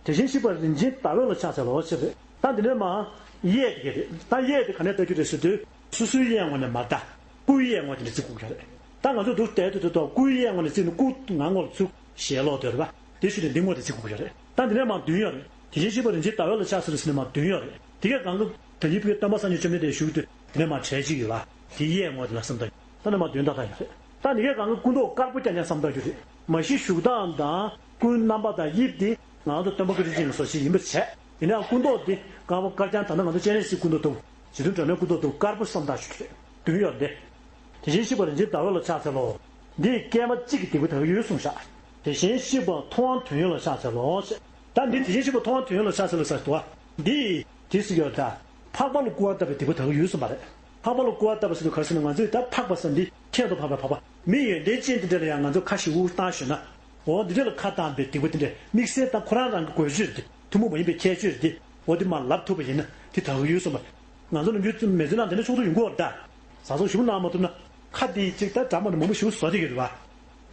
དེ་བཞིན་གཤེགས་པ་རིན་ཆེན་ཟླ་འོད་ལ་ཕྱག་འཚལ་ལོ་ཞེས་རེད། ད་འདི་ནས་མར་གཡས་དེ་ག་རེད། ད་གཡས་དེ་ག་ནས་ལྟ་རྒྱུ་རེད་ཟེར་དུས་སོ་སོའི་གཡས་ངོས་ནས་མར་ད་སྐུའི་གཡས་ངོས་དེ་ནས་བརྩི་དགོས་ཀྱི་རེད། ད་ང་ཚོ་འདུག་བསྡད་དུས་དུ་སྐུའི་གཡས་ངོས་ནས་བརྩིས་ནས་སྐུ་ང་ངོ་ལ་ཚུར་ཞལ་ལོག་སྡོད་རེད་པ། དེ་ཞུ་ནས་འདི་ངོས་དེ་བརྩི་དགོས་ཀྱི་རེད། ད་འདི་ནས་མར་མདུན་ཡོད་རེད། དེ་བཞིན་གཤེགས་པ་རིན་ཆེན་ཟླ་འོད་ལ་ཕྱག་འཚལ་ལོ་ཟེར་ནས་མར་མདུན་ཡོད་རེད། དེ་གས་གང་གི་ད་ཡིད་བསྐྱོད་སྟོན་པ་སངས་རྒྱས་བཅོམ་ལྡན་འདས་བཞུགས་དུས་དེ་ནས་མར་གྲལ་གཅིག་ཡོད་ལ། དེ་གཡས་ངོས་དེ་ལ་བསམ་བཏང་རྒྱུ། ད་ནས་མར་མདུན་ཏག་ཏག་ཡོད་རེད། ད་འདི་གས་གང་གི་སྐུ་མདོག་དཀར་པོ་རྐྱང་རྐྱང་བསམ་བཏང་རྒྱུ་རེད། མ་གཞི་བཞུགས་སྟངས་དང་སྐུའི་རྣམ་པ་དང་དབྱིབས་དེ་ང་ཚོ་སྟོན་པ་བཀའ་དྲིན་ཅན་གྱི་བཟོ་ཞིག་ཡིན་པ་བྱས། ཡིན་ནའང་སྐུ་མདོག་དེ་དཀར་པོ་དཀར་རྐྱང་ད་ལྟ་ང་ཚོ་སྤྱན་རས་གཟིགས་སྐུ་མདོག་ལྟ་བུ། རྗེ་བཙུན་སྒྲོལ་མའི་སྐུ་མདོག་ལྟ་བུ་དཀར་པོ་བསམ་བཏང་ཞུ་རྒྱུ་རེད། མདུན་ཡོད་རེད། དེ་བཞིན་གཤེགས་པ་རིན་ཆེན་ཟླ་འོད་ལ་ཕྱག་འཚལ་ལོ། འདི་ཡིས་བསྐལ་པ་གཅིག་གི་སྡིག་པ་དག་ཡོད་གསུངས་ཤག་དེ་བཞིན་གཤེགས་པ་ཐུབ་དབང་དོན་ཡོད་ལ་ཕྱག་འཚལ་ལོ་ཞེས། ད་འདི་དེ་བཞིན་གཤེགས་པ་ཐུབ་དབང་དོན་ཡོད་ལ་ཕྱག་འཚལ་ལོ་ཟེར་འདུག་བ། འདི་ཡིས་དེ་ཟེར་ཡོད་ད། འཕགས་པ་ལ་སྐུར་བ་བཏབ་པའི་སྡིག་པ་དག་ཡོད་གསུངས་པ་རེད། འཕགས་པ་ལ་སྐུར་བ་བཏབ་པ་ཟེར་དུས་ག་རེ་ཟེར་ན་ང་ཚོས་ད་འཕགས་པ་ཟེར་འདི་ཁྱད་དུ་འཕགས་པའི་འཕགས་པ། མི་ཡོན་ཏན་ཅན་དེ་འདྲ་ལ་ཡང་ང་ཚོས་ཁ་ཞིག་དབུགས་བཏང་ཞུས་ན། འོ་འདི་འདྲ་ལ་ཁ་བཏང་པའི་སྡིག་པ་དེ་འདྲ་དམིགས་བསལ་དང་ཁོ་རང་རང་གི་འགོས་ཆོས་རེད་དེ། ཐུན་མོང་མ་ཡིན་པའི་ཁྱད་ཆོས་རེད་དེ། འོ་དེ་མར་ལབ་ཐུབ་པ་ཡིན་ན་དེ་དག་ཡོད་གསུངས་པ། ང་ཚོ་ནམ་རྒྱུན་མི་ཚེ་ནང་དེ་འདྲ་ཕྱོགས་སུ་ཡོང་གི་ཡོད་རེད་ད། ཟ་ཟོ་ཞུ་གནང་མ་ཐུབ་ན། ཁ་དེ་གཅིག་ད་འདྲ་མ་འདྲ་མང་པོ་ཞུ་བཟོ་དེ་གི་རེད་བ།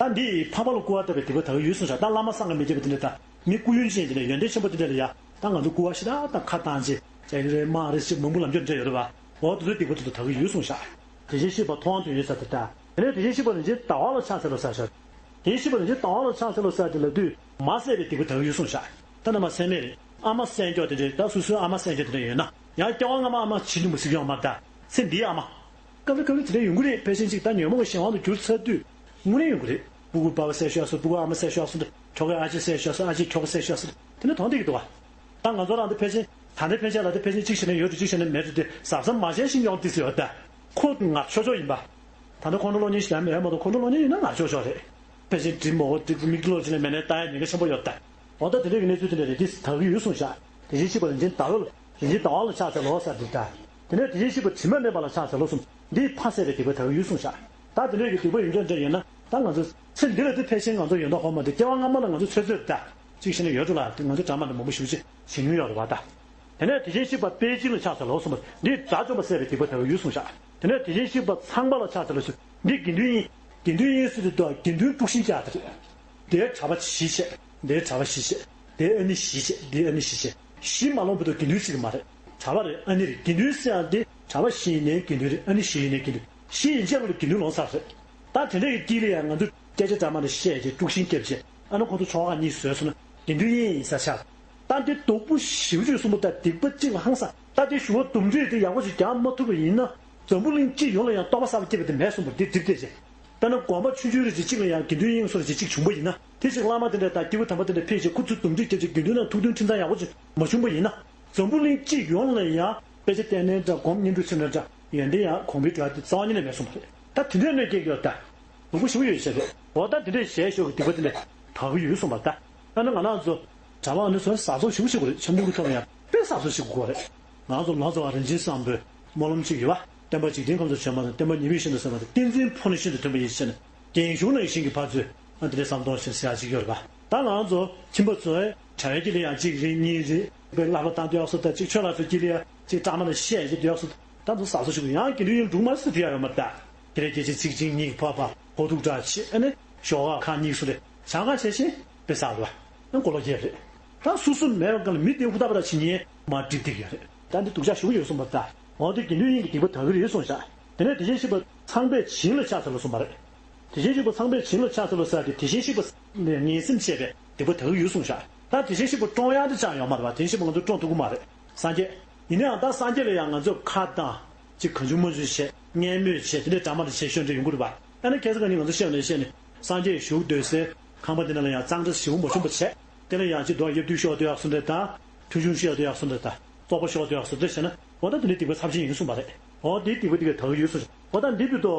ད་འདི་ཕ་མ་ལ་སྐུར་བ་བཏབ་པའི་སྡིག་པ་དག་ཡོད་གསུངས་ཤག་ད་བླ་མ་བསམ་གྱིས་མི་ཁྱབ་པ་དེ་འདྲ་དང་མི་སྐུ་ཡོན་ཅན་དེ་འདྲ་ཡོན་ཏན་ཆེན་པོ་དེ་འདྲ་ལ་ཡ། ད་ང་ཚོ་སྐུར་བ་ཞེ་དྲག་དང་ཁ་བཏང་བྱས་ཅེ་རེ་མ་རེ་ཞིག་མང་པོ་ལབ་རྒྱུ་འདྲ་ཡོད་རེད་བ། འོ་དེ་ཚོའི་སྡིག་པ་དེ་ཚོ་དག་གི་ཡོད་གསུངས་ཤག་དེ་བཞིན་གཤེགས་པ་ཐུབ་དབང་དོན་ཡོད་ཟེར་དེ་ལྟ། དེ་ནས་དེ་བཞིན་གཤེགས་པ་རིན་ཆེན་ཟླ་བ་ལ་ཕྱག་འཚལ་ལོ་ཟེར་ཤག་དེ་བཞིན་གཤེགས་པ་རིན་ཆེན་ཟླ་བ་ལ་ཕྱག་འཚལ་ལོ་ཟེར་དེ་ལབ་དུས་མ་བསད་པའི་སྡིག་པ་དག་གི་ཡོད་གསུངས་ཤག་ད་ནི་མ་སེམས་མེད་རེད། ཨ་མ་བསད་འགྱོག་དེ་འདྲས་ད་སོ་སོའི་ཨ་མ་བསད་འགྱོག་དེ་འདྲས་ཡོད་ན་ཡང་སྐྱེ་བ་སྔ་མ་ཨ་མ་བྱེད་རྒྱུ་མི་སྲིད་ཀྱང་མ་ད་ཚེ་འདིའི་ཨ་མ། སྐབས་རེ་སྐབས་རེ་དེ་འདྲ་ཡོང་གི་རེད། ཕལ་ཆེར་ཅིག་ད་ཉོན་མོངས་ཀྱི་གཞན་དབང་དུ་གྱུར་ཚར་དུས་དངོས་གནས་ཡོང་གི་རེད། སྤུ་གུ་པ་ཕ་བསད་ཤོག་ཟེར། སྤུ་གུ་ཨ་མ་བསད་ཤོག་ཟེར། གྲོགས་ཀྱི་ཨ་ཅེ་བསད་ཤོག་ཟེར། ཨ་ཅེ་གྲོགས་པོ་བསད་ཤོག་ཟེར། དེ་འདྲ་མཐོང་བསྡད་ཀྱི་འདུག་བ། ད་ང་ཚོ་རང་འདི་ཕལ་ཆེར་ད་ལྟའི་ཕན་ཆད་ལ་འདི་ཕལ་ཆེར་གཅིག་བྱས་ན་ཡོད་འགྲོ། གཅིག་བྱས་ན་མེད་འགྲོ། དེ་གཟབ་གཟབ་མ་བྱས་ཤིང་ཡོང་དུས་སུ་ཡོད་ད། ཁོ་ངར་ཆོག་ཆོག་ཡིན་པ། ད་ལྟ་ཁོང་ཁྲོ་སློང་མཁན་ཞིག་ཡང་མེད་མ་གཏོགས་ཁོང་ཁྲོ་སློང་མཁན་ཡིན་ན་ངར་ཆོག་ཆོག་རེད། ཕལ་ཆེར་འགྲིག་མོ་འགྲིག་མིག་ལོག་ཅིག་ལ་མེད་ནའི་ལྟ་ཡ་ཉེན་ཁ་ཆེན་པོ་ཡོད་ད། འོ་ད་དེ་འདྲ་གི་གནས་ཚུལ་དེ་འདྲ་རེད། དེ་དག་གི་ཡོད་གསུངས་ཤག་དེ་བཞིན་གཤེགས་པ་རིན་ཆེན་ཟླ་འོད་ལ་རིན་ཆེན་ཟླ་བ་ལ་ཕྱག་འཚལ་ལོ་ཟེར་འདུག་ད། དེ་ནས་དེ་བཞིན་གཤེགས་པ་དྲི་མ་མེད་པ་ལ་ཕྱག་འཚལ་ལོ་གསུངས། འདིས་ཕ་བསད་པའི་སྡིག་པ་དག་གི་ཡོད་གསུངས་ཤག་ད་དེ་འདྲ་གི་སྡིག་པ་ཡོད་འགྲོ་འདྲ་ཡོད་ན་ད་ང་ཚོ་ཚེ་འདི་ལ་དེ་ཕལ་ཆེར་ང་ཚོ་ཡོད་མདོག་ཁ་པོ་མ་འདུག་སྐྱེ་བ་སྔ་མ་ལ་ང་ཚོ་ཚོད་ཚོད་ད། གཅིག་བྱས་ན་ཡོད་འགྲོ་ལ་དེ་ང་ཚོ་འདྲ་མ་འདྲ་མང་པོ་ཞེ་པོ་ཅིག་བྱེད་མྱོང་ཡོད་རེད་བ་ད། དེ་ནས་དེ་བཞིན་གཤེགས་པ་དཔལ་སྦྱིན་ལ་ཕྱག་འཚལ་ལོ་གསུངས་པ་འདིས་དགྲ་བཅོམ་པ་བསད་པའི་སྡིག་པ་དག་གི་ཡོད་གསུངས་ཤག་དེ་ནས་དེ་བཞིན་གཤེགས་པ་ཚངས་པ་ལ་ཕྱག་འཚལ་ལོ་གསུངས། འདི་དགེ་འདུན་ཡིན། དགེ་འདུན་ཡིན་ཟེར་དུས་དགེ་འདུན་དཀྲུགས་ཤིང་རྒྱག་དེ་རེད། དེའི་གྲྭ་པ་བཞི་བྱས། དེའི་གྲྭ་པ་བཞི་བྱས། དེའི་ཨ་ནེ་བཞི་བྱས། དེའི་ཨ་ནེ་བཞི་བྱས། བཞི་མ་ལོངས་བར་དུ་དགེ་འདུན་ཟེར་གྱི་མ་རེད། གྲྭ་པ་རེད། ཨ་ནེ་རེད། དགེ་འདུན་ཟེར་ཡང་དེ་གྲྭ་པ་བཞི་ཡིན་ནའི་དགེ་འདུན་རེད། ཨ་ནེ་བཞི་ཡིན་ནའི་དགེ་འདུན། བཞི་ཡིན་ཆད་ལ་དགེ་འདུན་ལོངས་ཚར་རེད། ད་དེ་འདྲ་ཡི་དཀྱིལ་ལ་ཡང་ང་ཚོས་སྐད་ཆ་འདྲ་མ་འདྲ་བཤད་རྗེས་དཀྲུགས་ཤིང་བརྒྱབ་རྗེས་ཨ་ནི་ཁོ་ཚོ་ཆོལ་ཁ་གཉིས་བཟོས་སོང་ན་དགེ་འདུན་གཉིས་ཡིན་ས་ཆགས། ད་འདི་སྡུག་པོ་ཞེ་པོ་ཅིག་གསུངས་པ་ད། སྡིག་པ་གཅིག་ལ་ཧང་སང་། ད་འདི་ཞུ་བ་དུམ་གྲ་དེ་ཡག་པོ་ཞིག་རྒྱག་མ་ཐུབ་པ་ཡིན་ན། འཛམ་བུ་གླིང་སྤྱི་ཡོངས་ལ་ཡང་རྟོགས་པ་གསར་པ་སྐྱེས་པ་དེ་མེད་གསུངས་པ་འདི་འགྲིག་བསྡད་ཅིང་། དཔེར་ན་དགོན་པ་ཆུང་ཆུང་རེ་ཅིག་གཅིག་ལ་ཡང་དགེ་འདུན་དབྱིངས་སུ་རེ་ཅིག་གཅིག་བྱུང་པ་ཡིན་ན། དེ་ཅིག་བླ་མ་དེ་འདྲ་དང་སྐྱེས་བུ་དམ་པ་དེ་འདྲ་ཕེབས་ཅིག་ཁོ་ཚོས་དུམ་གྲ་བརྒྱབ་ཅིག་དགེ་འདུན་ནང་ཐུགས་མཐུན་ཁྲིམས་གཙང་ཡག་པོ་ཅིག་མ་བྱུང་པ་ཡིན་ན། འཛམ་བུ་གླིང་སྤྱི་ཡོངས་ལ་ཡང་དཔེ་ཆ་ལྟས་ངན་འདྲ་སྒོམ་བརྙན་འཕྲུལ་ཆེན་པོ་འདྲ་ཡོན་ཏན་ཡང་གོང་འཕེལ་འགྲོ་ཡ་དེ་རྩ་བ་ཉིད་ནས་མེད་གསུངས་པ་རེད། ད་དེ་འདྲའི་གནོད་སྐྱེལ་གྱི་ཡོད་ད། ལུང་པ་ཞེ་པོ་ཡོད་ཤག་རེད། འོ་ད་དེ་འདྲའི་ཞལ་ཤོར་གྱི་སྡིག་པ་དེ་འདྲ་དག་གི་ཡོད་གསུངས་པ་ད། ད་ནི་ང་རང་ཚོ་གྲྭ་པ་ནི་ཚོ་གཟབ་གཟབ་ཞེ་པོ་བྱེད་དགོས་རེད། འཆམ་མཐུན་གྱི་ཐོག་ལ་ཡང་དཔེ་གཟབ་གཟབ་བྱེད་དགོས་རེད། ང་ཚོ་ལོ་ཙཱ་བ་རིན་ཆེན་བཟང་པོའི་སྨོན་ལམ་ཅིག་ཡོད་པ། བསྟན་པ་འཇིག་རྟེན་ཁམས་སུ་བྱོན་པ་དང་། བསྟན་པ་ཉི་མའི་ཞིང་དུ་གསལ་བ་དང་། བསྟན་འཛིན་ཕོ་ཉའི་ཞིང་དུ་ཐིམ་པ་ཡི་ཕྱིར་ན། རྒྱན་གཞུང་ནང་བཞིན་གྱི་ཕར་ཚུར་ཨ་འདི་འདྲའི་བསམ་གཏོང་བྱེད་ཟེར་ཡག་ཅིག་ཡོད་རེད་པ། ད་ང་ཚོ་ཁྱིམ་པ་ཚོས་གྲྭ་བའི་དཀྱིལ་ལ་ཡང་གཅིག་རེ་གཉིས་རེ་དཔེ་བསླབ་པ་བཏང་དུས་ཡག་སོ་ད། གཅིག་ཆོས་ལ་ཚོ་དཀྱིལ་ལ་ཡང་གཅིག་སྐྲག་མ་ལ་བཤད་ཡག་དུས་ཡག་སོ་ད། ད་ཚོ་གཟབ་གཟབ་ཞིག་དགོས། ཡང་དགེ་འདུན་ཡིན་འགྲུག་མ་སི་ཐུ་ཡག་ཡོད་མ་རེད་ད། དེ་ལས་སྐད་ཆ་ཚིག་གཅིག་གཉིས་ཕར་ཕར་ཧོ་ཐུག་འདྲ་བྱེད། ཨ་ནི་ཞོགས་ཀ་ཁ་གཉིས་སུ་རེ་བྱང་ཁ་བྱས་ཤིང་དཔེ་བསགས་རེད་པ། ཨ་མགོ་ལོག་རྒྱས་རེད། ད་སོ་སོ་མེད་པ་ག་ལ་མི་དེ་ཧུར་ཐག་པ་ད་བྱེད་ཉེན་མ་འགྲིག་སྡིག་ཡོད་རེད། ད་འདི་སྡུག་ཅག་ཞེ་པོ་ཡོད་གསུངས་པ་ད། འོ་དེ་དགེ་འདུན་དབྱིངས་ཀྱི་སྡིག་པ་དག་གི་རེད་གསུངས་ཤག་དེ་ནས་དེ་བཞིན་གཤེགས་པ་ཚངས་པས་བྱིན་ལ་ཕྱག་འཚལ་ལོ་གསུངས་པ་རེད། དེ་བཞིན་གཤེགས་པ་ཚངས་པས་བྱིན་ལ་ཕྱག་འཚལ་ལོ་ཟེར་ཏེ། དེ་བཞིན་གཤེགས་པ་ནས་ངན་སེམས་བྱས་པའི་སྡིག་པ་དག་ཡོད་གསུངས་ཤག་ད་དེ་བཞིན་གཤེགས་པ་བཀྲོངས་ཡག་དེ་ཅང་ཡོད་མ་རེད་པ། དེ་བཞིན་གཤེགས་པ་ང་ཚོ་བཀྲོངས་ཐུབ་ཀྱི་མ་རེད། སངས་རྒྱས། ཡིན་ནའང་ད་སངས་རྒྱས་ལ་ཡང་ང་ཚོས་ཁ་བཏང་། ཅིག་གང་བྱུང་མང་བྱུང་བྱས། བརྙས་སྨོད་བྱས། དེ་འདྲའི་འདྲ་མ་འདྲ་བྱས་ཤོར་འདྲ་ཡོང་གི་རེད་པ། ཨ་ནི་ཁ་སང་ཁ་ཉིན་ང་ཚོ་བཤད་ནས་བཤད་ནས། སངས་རྒྱས་བཞུགས་སྡོད་སའི་ཁང་པ་འདི་ནང་ལ་ཡང་གཙང་སྦྲ་ཞེ་པོ་མ་བྱུང་བ་བྱས། དེ་ལ་ཡང་ཅིག་རྡོ་གཡབ་དུས་ཤོར་དུས་ཡག་སོ་འདྲ་དང་། ཁྲུས་ཆུང་ཤོར་དུས་ཡག་སོ་འདྲ་དང་། བཙོག་པ་ཤོར་དུས་ཡག་སོ་འདྲ་བྱས་ན། འོ་ད་དེ་འདྲའི་སྡིག་པ་ཚབས་ཆེན་ཡིན་གསུངས་པ་རེད། འོ་དེའི་སྡིག་པ་དེ་ག་དག་ཡོད་གསུངས། འོ་ད་འདི་བུ་དོ་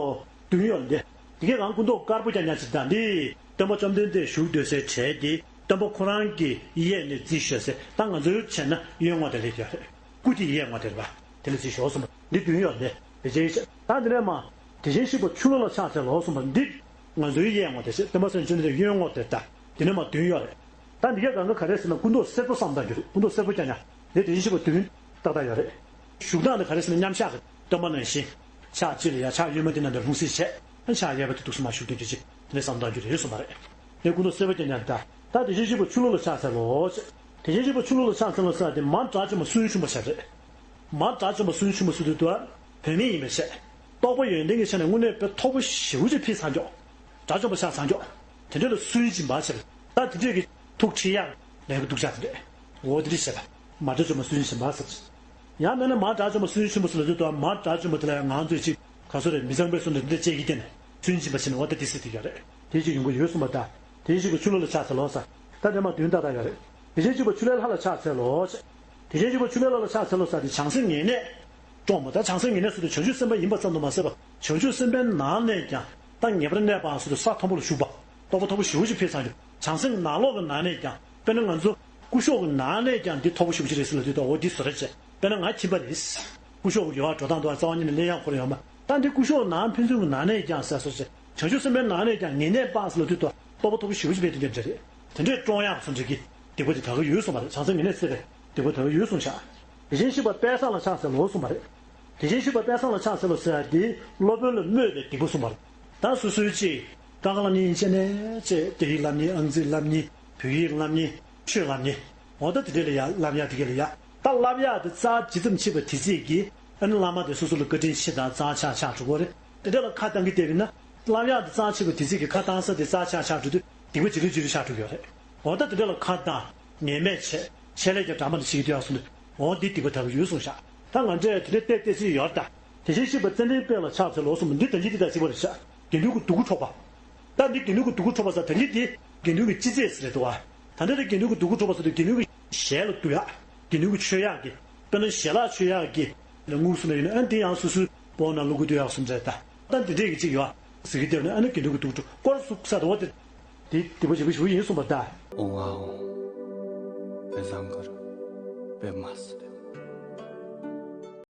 བདུན་ཡོད་ལ་འདི། དེ་གས་གང་སྐུ་མདོག་དཀར་པོ་རྐྱང་རྐྱང་ཅིག་དང་། འདི་སྟོན་པ་བཅོམ་ལྡན་འདས་བཞུགས་སྡོད་སའི་གྲལ་དེ་སྟོན་པ་ཁོ་རང་གི་གཡས་ནས་རྩིས་ཤོར་ཟེར། ད་ང་ཚོའི་བྱས་ན་གཡོན་ངོས་དེ་ལ་ཡོད་རེད། སྐུ་དེ་གཡས་ངོས་དེ་རེད་པ། དེ་ལ་རྩིས་ཤོར་གསུངས་པ། འདི་བདུན་ཡོད་རེད། དེ་བྱས་ད་འདི་ནས་མ། དེ་བཞིན་གཤེགས་པ་ཆུ་ལྷ་ལ་ཕྱག་འཚལ་ལོ་གསུངས་པ་འདི། ང་ཚོའི་གཡས་ངོས་དེ་ཟེར། སྟོན་པ་སངས་རྒྱས་བཅོམ་ལྡན་འདས་གཡོན་ངོས་དེ། ད་འདི་ནས་མ་བདུན་ཡོད་རེད། ད་འདི་གས་གང་ག་ག་རེ་ཟེར་ན། སྐུ་མདོག་སེར་པོ་བསམ་བཏང་རྒྱུ་རེད། སྐུ་མདོག་སེར་པོ་རྐྱང་རྐྱང་། དེ་དེ་བཞིན་གཤེགས་པ་བདུན་ཏག་ཏག་ཡོད་རེད། བཞུགས་སྟངས་དེ་ག་རེ་ཟེར་ན། མཉམ་གཞག་གི་སྟོན་པ་ནང་བཞིན། ཕྱག་གཅིག་ལ་ཡ་ཕྱག་གཡོན་མ་དེ་ནང་དུ་ལྷུང་བཟེད་བྱས། ཕྱག་གཡས་པ་དེ་ཐུགས་སུ་མ་བཞུགས་དོན་གྱི་ཅིག་དེ་ནས་བསམ་བཏང་རྒྱུ་རེད་གསུངས་པ་རེད། དེ་སྐུ་མདོག་སེར་པོ་རྐྱང་རྐྱང་ད། ད་དེ་བཞིན་གཤེགས་པ་ཆུ་ལྷ་ལ་ཕྱག་འཚལ་ལོ་ཟེར། དེ་བཞིན་གཤེགས་པ་ཆུ་ལྷ་ལ་ཕྱག་འཚལ་ལོ་ཟེར་དེ་མ་དགྲ་བཅོམ་པ་སུན་འབྱིན་པ་ཟེར་རེད། མ་དགྲ་བཅོམ་པ་སུན་འབྱིན་པ་ཟེར་དུས་དུ། བུད་མེད་ཡིན་པའི་ཆེད། རྟོགས་པ་ཡོན་ཏན་གྱི་ཆ་ནས་དངོས་གནས་དཔེ་མཐོ་པོ་ཞེ་པོ་ཅིག་ཕེབས་ཚར་འཇོག་དགྲ་བཅོམ་པ་ཆགས་ཚར་འཇོག་དེ་འདྲ་ལ་སུན་འབྱིན་པ་ཟེར། ད་དེ་འདྲས་ཀྱི་ཐུགས་ཁྲེལ་ཡག་ལས་ཀྱི་སྡུག་ཅག་དེ་འདྲས། འོ་དེ་འདྲས་བྱས་པ། མ་དགྲ་བཅོམ་པ་སུན་འབྱིན་པ་ཟེར། ཡང་མིན་ན་མ་དགྲ་བཅོམ་པ་སུན་འབྱིན་པ་ཟེར་ལབ་དུས་དུ། མ་དགྲ་བཅོམ་པ་དེ་ལ་ཡང་ང་ཚོས་ཅིག་ག་ཚོད་རེད། མི་ཚངས་པའི་བསོད་ནམས་འདི་འདྲ་སྤྱད་ཀྱི་དེ་ནས་སུན་འབྱིན་པ་བྱས་ནས། འོ་ད་དེ་ཟེར་དེ་ཡོད་རེད། དེ་ཅིག་ཡོང་གི་ཡོད་གསུངས་པ་ད། དེ་བཞིན་གཤེགས་པ་ཆུ་ལྷ་ལ་ཕྱག་འཚལ་ལོ་ཟེར། ད་དེ་མ་བདུན་ཏག་ཏག་ཡོད་རེད། དེ་བཞིན་གཤེགས་པ་ཆུ་ལྷའི་ལྷ་ལ་ཕྱག་འཚལ་ལོ་ཟེར། དེ་བཞིན་གཤེགས་པ་ཆུ་ལྷའི་ལྷ་ལ་ཕྱག་འཚལ་ལོ་ཟེར་དེ་བྱང་སེམས་ངེས་གནས་བཀྲོངས་པ། ད་བྱང་སེམས་ངེས་གནས་ཟེར་དུས་བྱང་ཆུབ་སེམས་དཔའ་ཡིན་པ་ཙམ་དུ་མ་ཟད་པར། བྱང་ཆུབ་སེམས་དཔའི་ནང་ནས་ཀྱང་ད་ངེས་པར་གནས་པའམ་ཟེར་དུས་ས་མཐོན་པོ་ལ་བཞུགས་པ། རྟོགས་པ་མཐོ་པོ་ཞེ་པོ་ཅིག་ཕེབས་ཚར་འདུག་བྱང་སེམས་ནང་ལོགས་ཀྱི་ནང་ནས་ཀྱང་། དཔེར་ན་ང་ཚོ་སྐུ་གཞོགས་ཀྱི་ནང་ནས་ཀྱང་འདི་མཐོ་པོ་ཞེ་པོ་ཅིག་རེད་ཟེར་ལབ་དུས་ད། འོ་འདི་བཟོ་འདྲ་བྱས། དཔེར་ན་ང་ཁྱིམ་པ་རེད། སྐུ་གཞོགས་ཀྱི་ཡོད་པ་འགྲོ་སྟངས་འདུག་རྩ་བ་ཉིད་ནས་གླེང་ཡག་ཁོ་རང་ཡོད་མ། ད་འདི་སྐུ་གཞོགས་ནང་ཕན་ཚུན་གྱི་ནང་ནས་ཀྱང་ཟེར་སོ་ཅེ། བྱང་ཆུབ་སེམས་དཔའི་ནང་ནས་ཀྱང་ངེས་གནས་སྤངས་ཟེར་ལབ་དུས་ད། རྟོགས་པ་མཐོ་པོ་ཞེ་པོ་ཅིག་ཕེབས་དེ་འདྲ་རེད། དེ་འདྲས་བཀྲོངས་ཡག་སོ་འདྲ་གི་སྡིག་པ་དེ་དག་གི་ཡོད་གསུངས་པ་རེད། བྱང་སེམས་ངེས་གནས་སད་པའི་སྡིག་པ་དག་གི་ཡོད་གསུངས་ཤག་དེ་བཞིན་གཤེགས་པ་དཔལ་བཟང་ལ་ཕྱག་འཚལ་ལོ་གསུངས་པ་རེད། དེ་བཞིན་གཤེགས་པ་དཔལ་བཟང་ལ་ཕྱག་འཚལ་ལོ་ཟེར་ཡག་དེ་སློབ་དཔོན་ལ་སྨོད་པའི་སྡིག་པ་གསུངས་པ་རེད། ད་སོ་སོའི་ཅིག་ཀ་ཁ་བསླབ་མཁན་ཡིན་ཕྱིན་ནས་ཅིག་སྐད་ཡིག་བསླབ་མཁན། ཨང་རྩིས་བསླབ་མཁན། བོད་ཡིག་བསླབ་མཁན། ཆོས་བསླབ་མཁན། འོ་ད་དེ་འདྲས་ལ་ཡ་བསླབ་ཡག་དེ་གས་ལ་ཡ། ད་བསླབ་ཡག་དེ་རྩ་ཇི་ཙམ་ཆེ་བ་དེ་ཙམ་གྱིས་ཨ་ནི་བླ་མ་དེ་སོ་སོ་ལ་བཀའ་དྲིན་ཆེ་དང་རྩ་ཆག་ཆག་འགྲོ་གི་རེད། དེ་འདྲས་ལ་ཁ་བཏང་གི་བསྡད་པ་ཡིན་ན། བསླབ་ཡག་དེ་རྩ་ཆེ་བ་དེ་ཙམ་གྱིས་ཁ་བཏང་ས་དེ་རྩ་ཆག་ཆག་འགྲོ་དུས་སྡིག་པ་ཇེ་ལེགས་ཇེ་ལེགས་ཆག་འགྲོ་གི་ཡོད་རེད། འོ་ད་དེ་འདྲས་ལ་ཁ་བཏང་། ངན་སྨྲས་བྱས། ཆད་ལས་ཀྱང་འདྲ་མ་འདྲ་བྱེད་ཀྱི་འདུག་ཡག་སོང་དུས། འོ་འདི་སྡིག་པ་དག་གི་ཡོད་གསུངས་ཤག་ད་ང་འདྲས་དེ་འདྲས་བལྟས་བལྟས་ཚིག་ཡོད་ད། དེ་བཞིན་གཤེགས་པ་ཙནྡན་དཔལ་ལ་ཕྱག་འཚལ་ལོ་གསུངས་པ་འདི་ད་གིན་འདི་དང་གཅིག་པ་རེད་ཤག་དགེ་འདུན་གྱི་སྡུག་ཀུན་འཕྲོག་པ། ད་འདི་དགེ་འདུན་གྱི་སྡུག་ཀུན་འཕྲོག་པ་ཟེར་ད་གིན་འདི་དགེ་འདུན་གྱི་སྤྱི་རྫས་ཟེར་རེད་འདུག་བ། ད་འདི་ལ་དགེ་འདུན་གྱི་སྡུག་ཀུན་འཕྲོག་པ་ཟེར་དུས་དགེ་འདུན་གྱི་ཞལ་ལ་བསྡུ་ཡག་དགེ་འདུན་གྱི་མཆོད་ཡག་གི། དཔེར་ན་ཞལ་ལག་མཆོད་ཡག་གི་ལ་དངུལ་སུ་ན་ཡིན་ན། ཨ་འདི་ཡང་སོ་སོའི་སྤོ་ན་ལུ་གུ་འདུག་ཡག་སུ་འདྲ་ད། ད་འདི་འདྲས་ཀྱི་གཅིག་ཡོད་ཟེར་གི་བསྡད་ན། ཨ་ནི་དགེ་འདུན་གྱི་སྡུག་འཕྲོག་སྐོར་ཟུག་ས་དོ་བ་དེ། དེ་སྡིག་པ་ཞེ་པོ་ཞེ་པོ་ཡིན་གསུངས་པ་ད། ཨོང་ཨ་ཨོང་། དཔལ་བཟང་གར་པདྨ་སིདྡྷི།